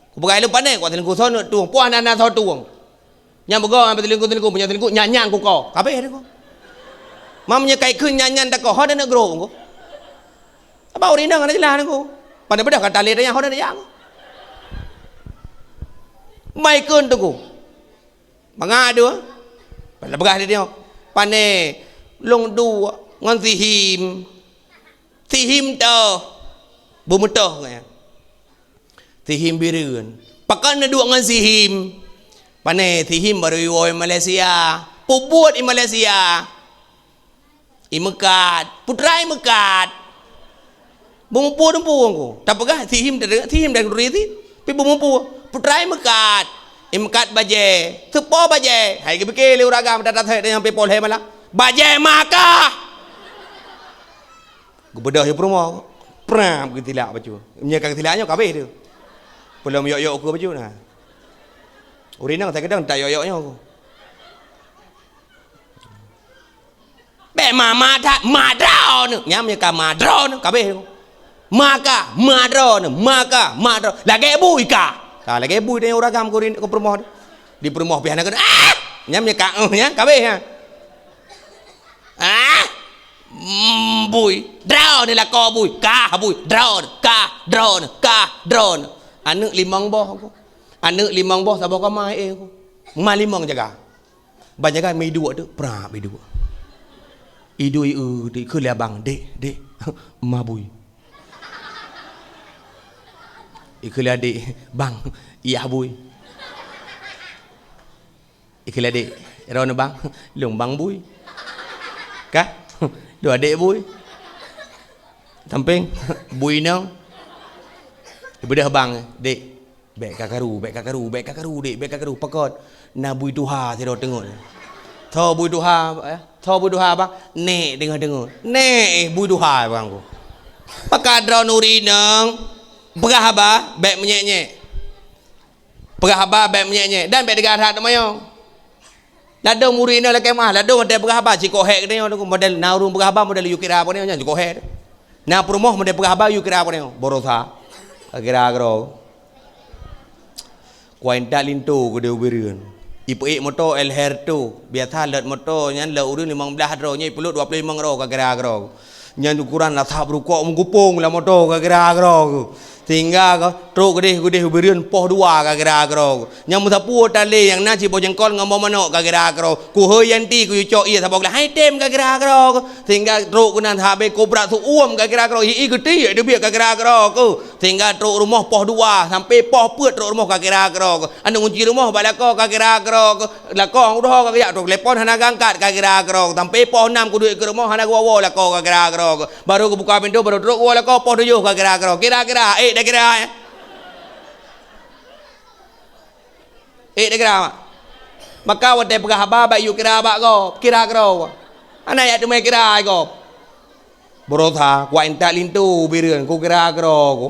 Kupeugah lôn pané, ku selingkuh soe neuk tueng, puih na, na soe tueng. Nyang beugok nyang bak selingkuh-selingkuh, meunyoe selingkuh, nyan-nyan kuko. Kabeh deh ku. Ma meunyoe kai kheun nyan-nyan tako, ho deh neuk grob ku. Sabab ureueng inong hana jeulaih ngon ku. Pane beudoh ka talé tanyong ho deh neujak ku. Baikon teungku. Mangat dua. Padahai peugah di nyoe. Pane lôn duek ngon si Him. Si Him toh. Beumeutoh ngon nyan. Si Him Bireuen. Pakon neuduek ngon si Him? Pane si Him barô iwoe i Malaysia. Peubuet i Malaysia? I meukat. Putra i meukat. Beumeupeue-peue ku. Tapeugah si Him, si Him dan guru si. Pi beumeupeue. Putra i meukat. I meukat bajèe. Seupo bajèe. Hai geupike lé ureueng agam data thèe nyang pi poh lhèe malam. Bajèe maka. Geubeudôh i peurumoh. Pram geutilak bacut. Meunyoe ka geutilak nyoe kabeh tu. Peulom yok-yok ku bacut na. Ureueng inong sakeudong tak yok-yok nyoe ku. Bèk mama that, madroe nyoe. Nyam nyoe ka madroe nyoe kabeh. Maka madroe nyoe, maka madroe. Lagèe bui ka. Ka lagèe bui teuh ureueng agam ku rin-, ku peurumoh tu. Di peurumoh pih hana keuneuk. Ah! Nyam nyoe ka, eh, nyan kabeh nyan. Ah! Mm, bui. Droe nyoe lakoe bui. Kah bui. Droe nyoe. Kah, droe nyoe. Kah, droe nyoe. Aneuk limong boh ku. Aneuk limong boh saboh kama, eh, ku. Ma limong jaga. Ban jaga meuiduek tu, prap iduek. Iduek, eh, dek, kheun lé abang, "Dek, dek, ma bui." Ikheun lé adek, "Bang, yah bui." Ikheun lé adek, "Droeneuh bang, lôn bang bui." Kah? Lôn adek bui. Sampéng, bui inong. Ibeudôh bang, "Dek, bèk kakaru, bèk kakaru, bèk kakaru, dek, bèk kakaru." Pakon? Na bui tuha sidroe teungeut. Tho bui tuha, eh? Tho bui tuha, bang? Nèk teungoh teungeut. Nèk, eh, bui tuha, bang, ku. Maka droeneuh ureueng inong, peugah haba, bèk meunyèk-nyèk. Peugah haba bèk meunyèk-nyèk dan bèk teuga that teumanyong. Ladôm ureueng inong lakèe meu'ah, ladôm watèe peugah haba, cit kok hék geutanyoe, model na ureueng peugah haba model yue kira apa nyoe, nyan cit kok hék. Na peurumoh model peugah haba yue kira apa nyoe, baroesa. Kira keudroe. Kuai intat linto keudeh u Bireuen. Ipeuék moto L H R tu. Biasa lôt moto nyan lôt ureuëng limong blaih droe, nyan ipeulot dua ploh limong droe ka kira keudroe. Nyan ukuran rasa beurukok meugupông lam moto ka kira keudroe. Sehingga ka trok keudeh, keudeh u Bireuen poh dua ka kira keudroe. Nyang meusapeue tali nyang na siboh jeungkol ngon boh manok ka kira keudroe. Kuhôi yanti kuyucok ié saboh glah hai tem ka kira keudroe. Sehingga trok keunan habéh kobra seuuem ka kira keudroe. Hi-i geuti teubiet ka kira keudroe. Sehingga trok rumoh poh dua, sampai poh peuet trok rumoh ka kira keudroe. Aneuk ngunci rumoh bak lakoe ka kira keudroe. Lakoe udah ka geujak trok telepon hana geungkat ka kira keudroe. Sampai poh nam kuduek keu rumoh hana geuwoe-woe lakoe ka kira keudroe. Baru geubuka pintoe, baru trok woe lakoe poh tujoh ka kira keudroe. Kira-kira, ék dah kira, eh? Ék dah kira, mak? Maka watée peugah haba, bèk yue kira bak gob, kira keudroe. Hana jak teumé kira gob. Beurosah, kuat intat linto u Bireuen, kukira keudroe ku.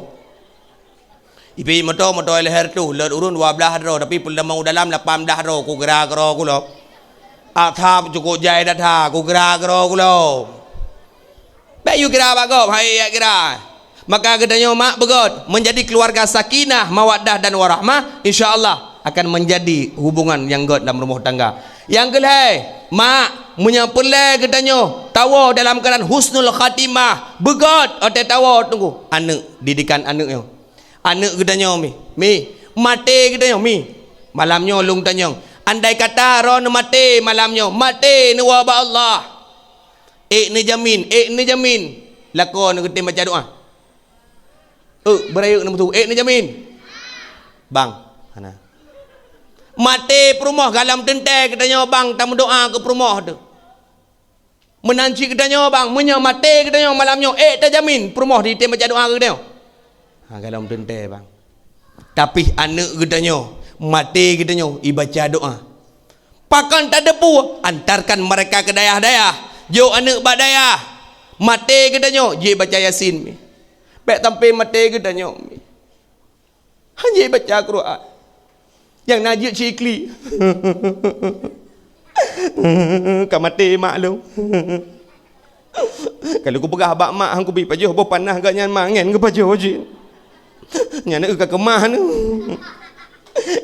Ipeuék moto, moto L H R tu, lôt ureuëng dua blaih droe, tapi peuleumang u dalam lapan blaih droe, kukira keudroe ku lom. Asab cukôp jai that-that, kukira keudroe ku lom. Bèk yue kira bak gob, hai jak kira. Maka geutanyoe mak beugöt, menjadi keluarga sakinah, mawaddah dan warahmah, insya Allah akan menjadi hubungan nyang göt lam rumoh tangga. Nyang keulhèe, mak, meunyoe peureulèe geutanyoe tawoe dalam keuadaan husnul khatimah, beugöt watée tawoe teungku. Aneuk, didikan aneuk nyoe. Aneuk geutanyoe mi, mi, maté geutanyoe mi. Malam nyoe lôn tanyong, andai kata droeneuh maté malam nyoe, maté neuwoe bak Allah. Ék neujamin, ék neujamin. Lakoe neuh geutem baca doa. Ék, beurayeuk neumeusu, ék neujamin. Bang, hana. Maté peurumoh galom teuntèe geutanyoe bang tameudoa keu peurumoh teuh. Meunan cit geutanyoe bang, meunyoe maté geutanyoe malam nyoe, ék tajamin peurumoh jitem baca doa keu geutanyoe. Ha, galom teuntèe bang. Tapi aneuk geutanyoe, maté geutanyoe, ibaca doa. Pakon tateupeue? Antarkan mereka ke dayah-dayah. Jok aneuk bak dayah. Maté geutanyoe, jibaca Yasin mi. Bèk sampai maté geutanyoe mi. Hana jibaca Quran. Nyang na jeuet cit klik. Ka maté mak lôn. Ka lheueh kupeugah bak mak, han kubi pajoh boh panah geuh nyan, mak ngen geupajoh jih. Nyan na ka keumah nyoe.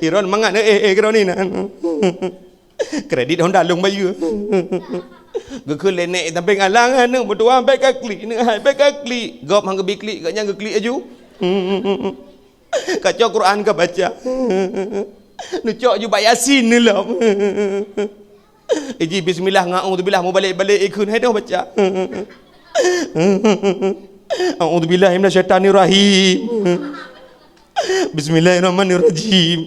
Iron mangat, eh, eh, keudroe ni nan. Kredit Honda lôn bayeue. Geukheun lé nèk sampéng alang, aneuk meutuah bèk ka klik, neuk hai bèk ka klik. Gob han geubi klik, geuh nyan geuklik laju. Ka cok Quran ka baca. Neucok ju bak Yasin neulom. Iji bismillah ngon auzubillah mubalek-balek ikheun hai doh baca. Auzubillahi minasyaitanirrahim. Bismillahirrahmanirrahim.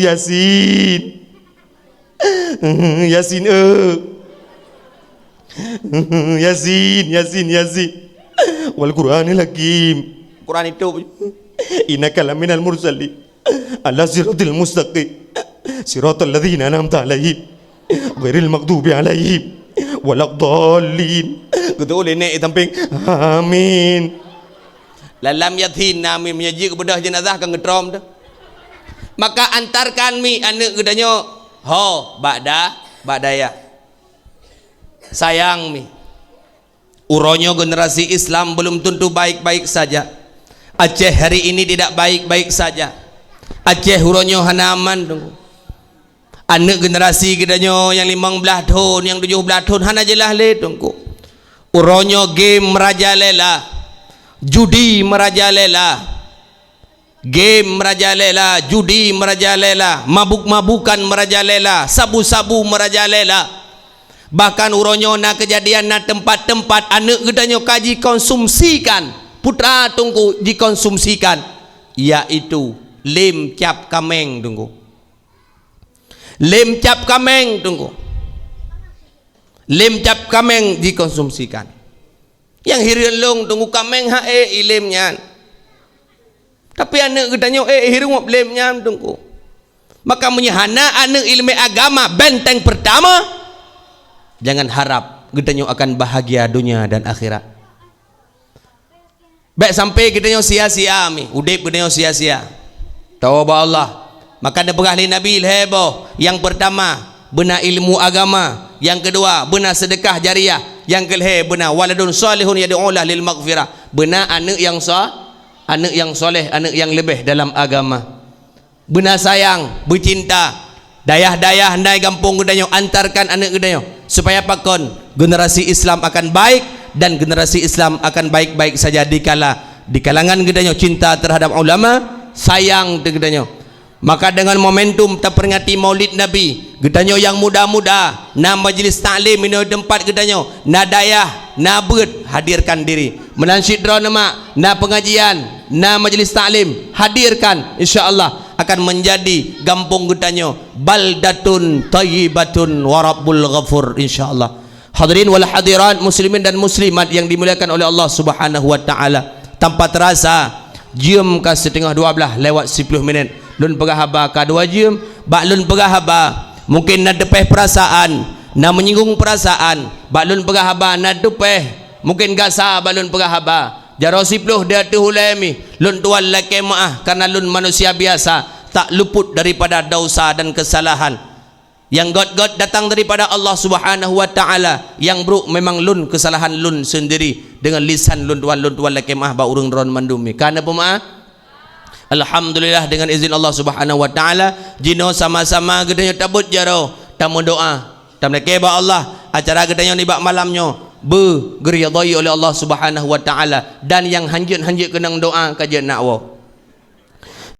Yasin. Yasin, eh. Yasin, Yasin, Yasin. Wal Qur'anil Hakim. Quran itu. Innaka laminal mursalin. Ala siratil mustaqim. Siratal ladzina an'amta 'alaihim. Ghairil maghdubi 'alaihim waladdallin. Geutôh lé nèk sampéng. Amin. Lalam Yasin, amin. Meunyoe jeuet keu beudôh jeunazah ka ngeutrom teuh. Maka antarkan mi aneuk geutanyoe ho bak da-, bak dayah. Sayang mi. Uroe nyoe generasi Islam belum tentu baik-baik saja. Aceh hari ini tidak baik-baik saja. Aceh uroe nyoe hana aman, Teungku. Aneuk generasi geutanyoe nyang limong blaih thon, nyang tujoh blaih thon hana jeulaih lé, Teungku. Uroe nyoe game merajalela, judi merajalela. Game merajalela, judi merajalela, mabuk-mabukan merajalela, sabu-sabu merajalela. Bahkan uroe nyoe na keujadian na teumpat-teumpat aneuk geutanyoe ka jikonsumsikan, putra Teungku jikonsumsikan, yaitu lem cap kaméng, Teungku. Lem cap kaméng, Teungku. Lem cap kaméng jikonsumsikan. Nyang hireuen lôn, Teungku, kaméng han ék i lem nyan. Tapi aneuk geutanyoe ék hireuen lem nyan, Teungku. Maka meunyoe hana aneuk ileumèe agama, benteng pertama, jangan harap geutanyoe akan bahagia dunia dan akhirat. Bèk sampai geutanyoe sia-sia mi, udép geutanyoe sia-sia. Toba Allah. Maka neupeugah lé Nabi lhèe boh. Nyang pertama, beuna ilmu agama. Nyang keudua, beuna seudeukah jariyah. Nyang keulhèe, beuna waladun shalihun yad'ulah lil maghfirah. Beuna aneuk nyang sa-, aneuk nyang soleh, aneuk nyang leubeh dalam agama. Beuna sayang, beucinta. Dayah-dayah na i gampông geutanyoe, antarkan aneuk geutanyoe. Supaya pakon? Generasi Islam akan baik, dan generasi Islam akan baik-baik saja dikala di kalangan geutanyoe cinta terhadap ulama, sayang teuh geutanyoe. Maka dengan momentum taperingati Maulid Nabi, geutanyoe nyang muda-muda, na majelis taklim inoe teumpat geutanyoe, na dayah, na beuet, hadirkan diri. Meunan cit droeneuh mak, na pengajian, na majelis taklim, hadirkan, insya Allah akan menjadi gampông geutanyoe baldatun thayyibatun wa rabbul ghafur, insya Allah. Hadirin wal hadirat, muslimin dan muslimat yang dimuliakan oleh Allah Subhanahu wa taala. Tanpa terasa, jeuem ka siteungoh dua blaih lewat siploh minét. Lôn peugah haba ka dua jeuem, bak lôn peugah haba, mungkin na teupeh peurasaan, na meunyinggung peurasaan, bak lôn peugah haba na teupeh, mungkin gasa bak lôn peugah haba. Jaroe siploh di ateueh ulée mi, lôn tuan lakée meuáh, karena lôn manusia biasa, tak luput daripada dosa dan kesalahan. Nyang gét-gét datang daripada Allah Subhanahu wa taala, nyang brok memang lôn, kesalahan lôn sendiri. Dengan lisan lôn tuan, lôn tuan lakée meuáh bak ureuëng droeneuh mandum mi. Ka na peumaáh? Alhamdulillah, dengan izin Allah Subhanahu wa taala, jinoe sama-sama geutanyoe tabeuet jaroe, tameudoá, tameudoá bak Allah, acara geutanyoe nibak malam nyoe beu geuridhai oleh Allah Subhanahu wa taala, dan nyang hanjeuet-hanjeuet keunong doá ka jeuet nak woe.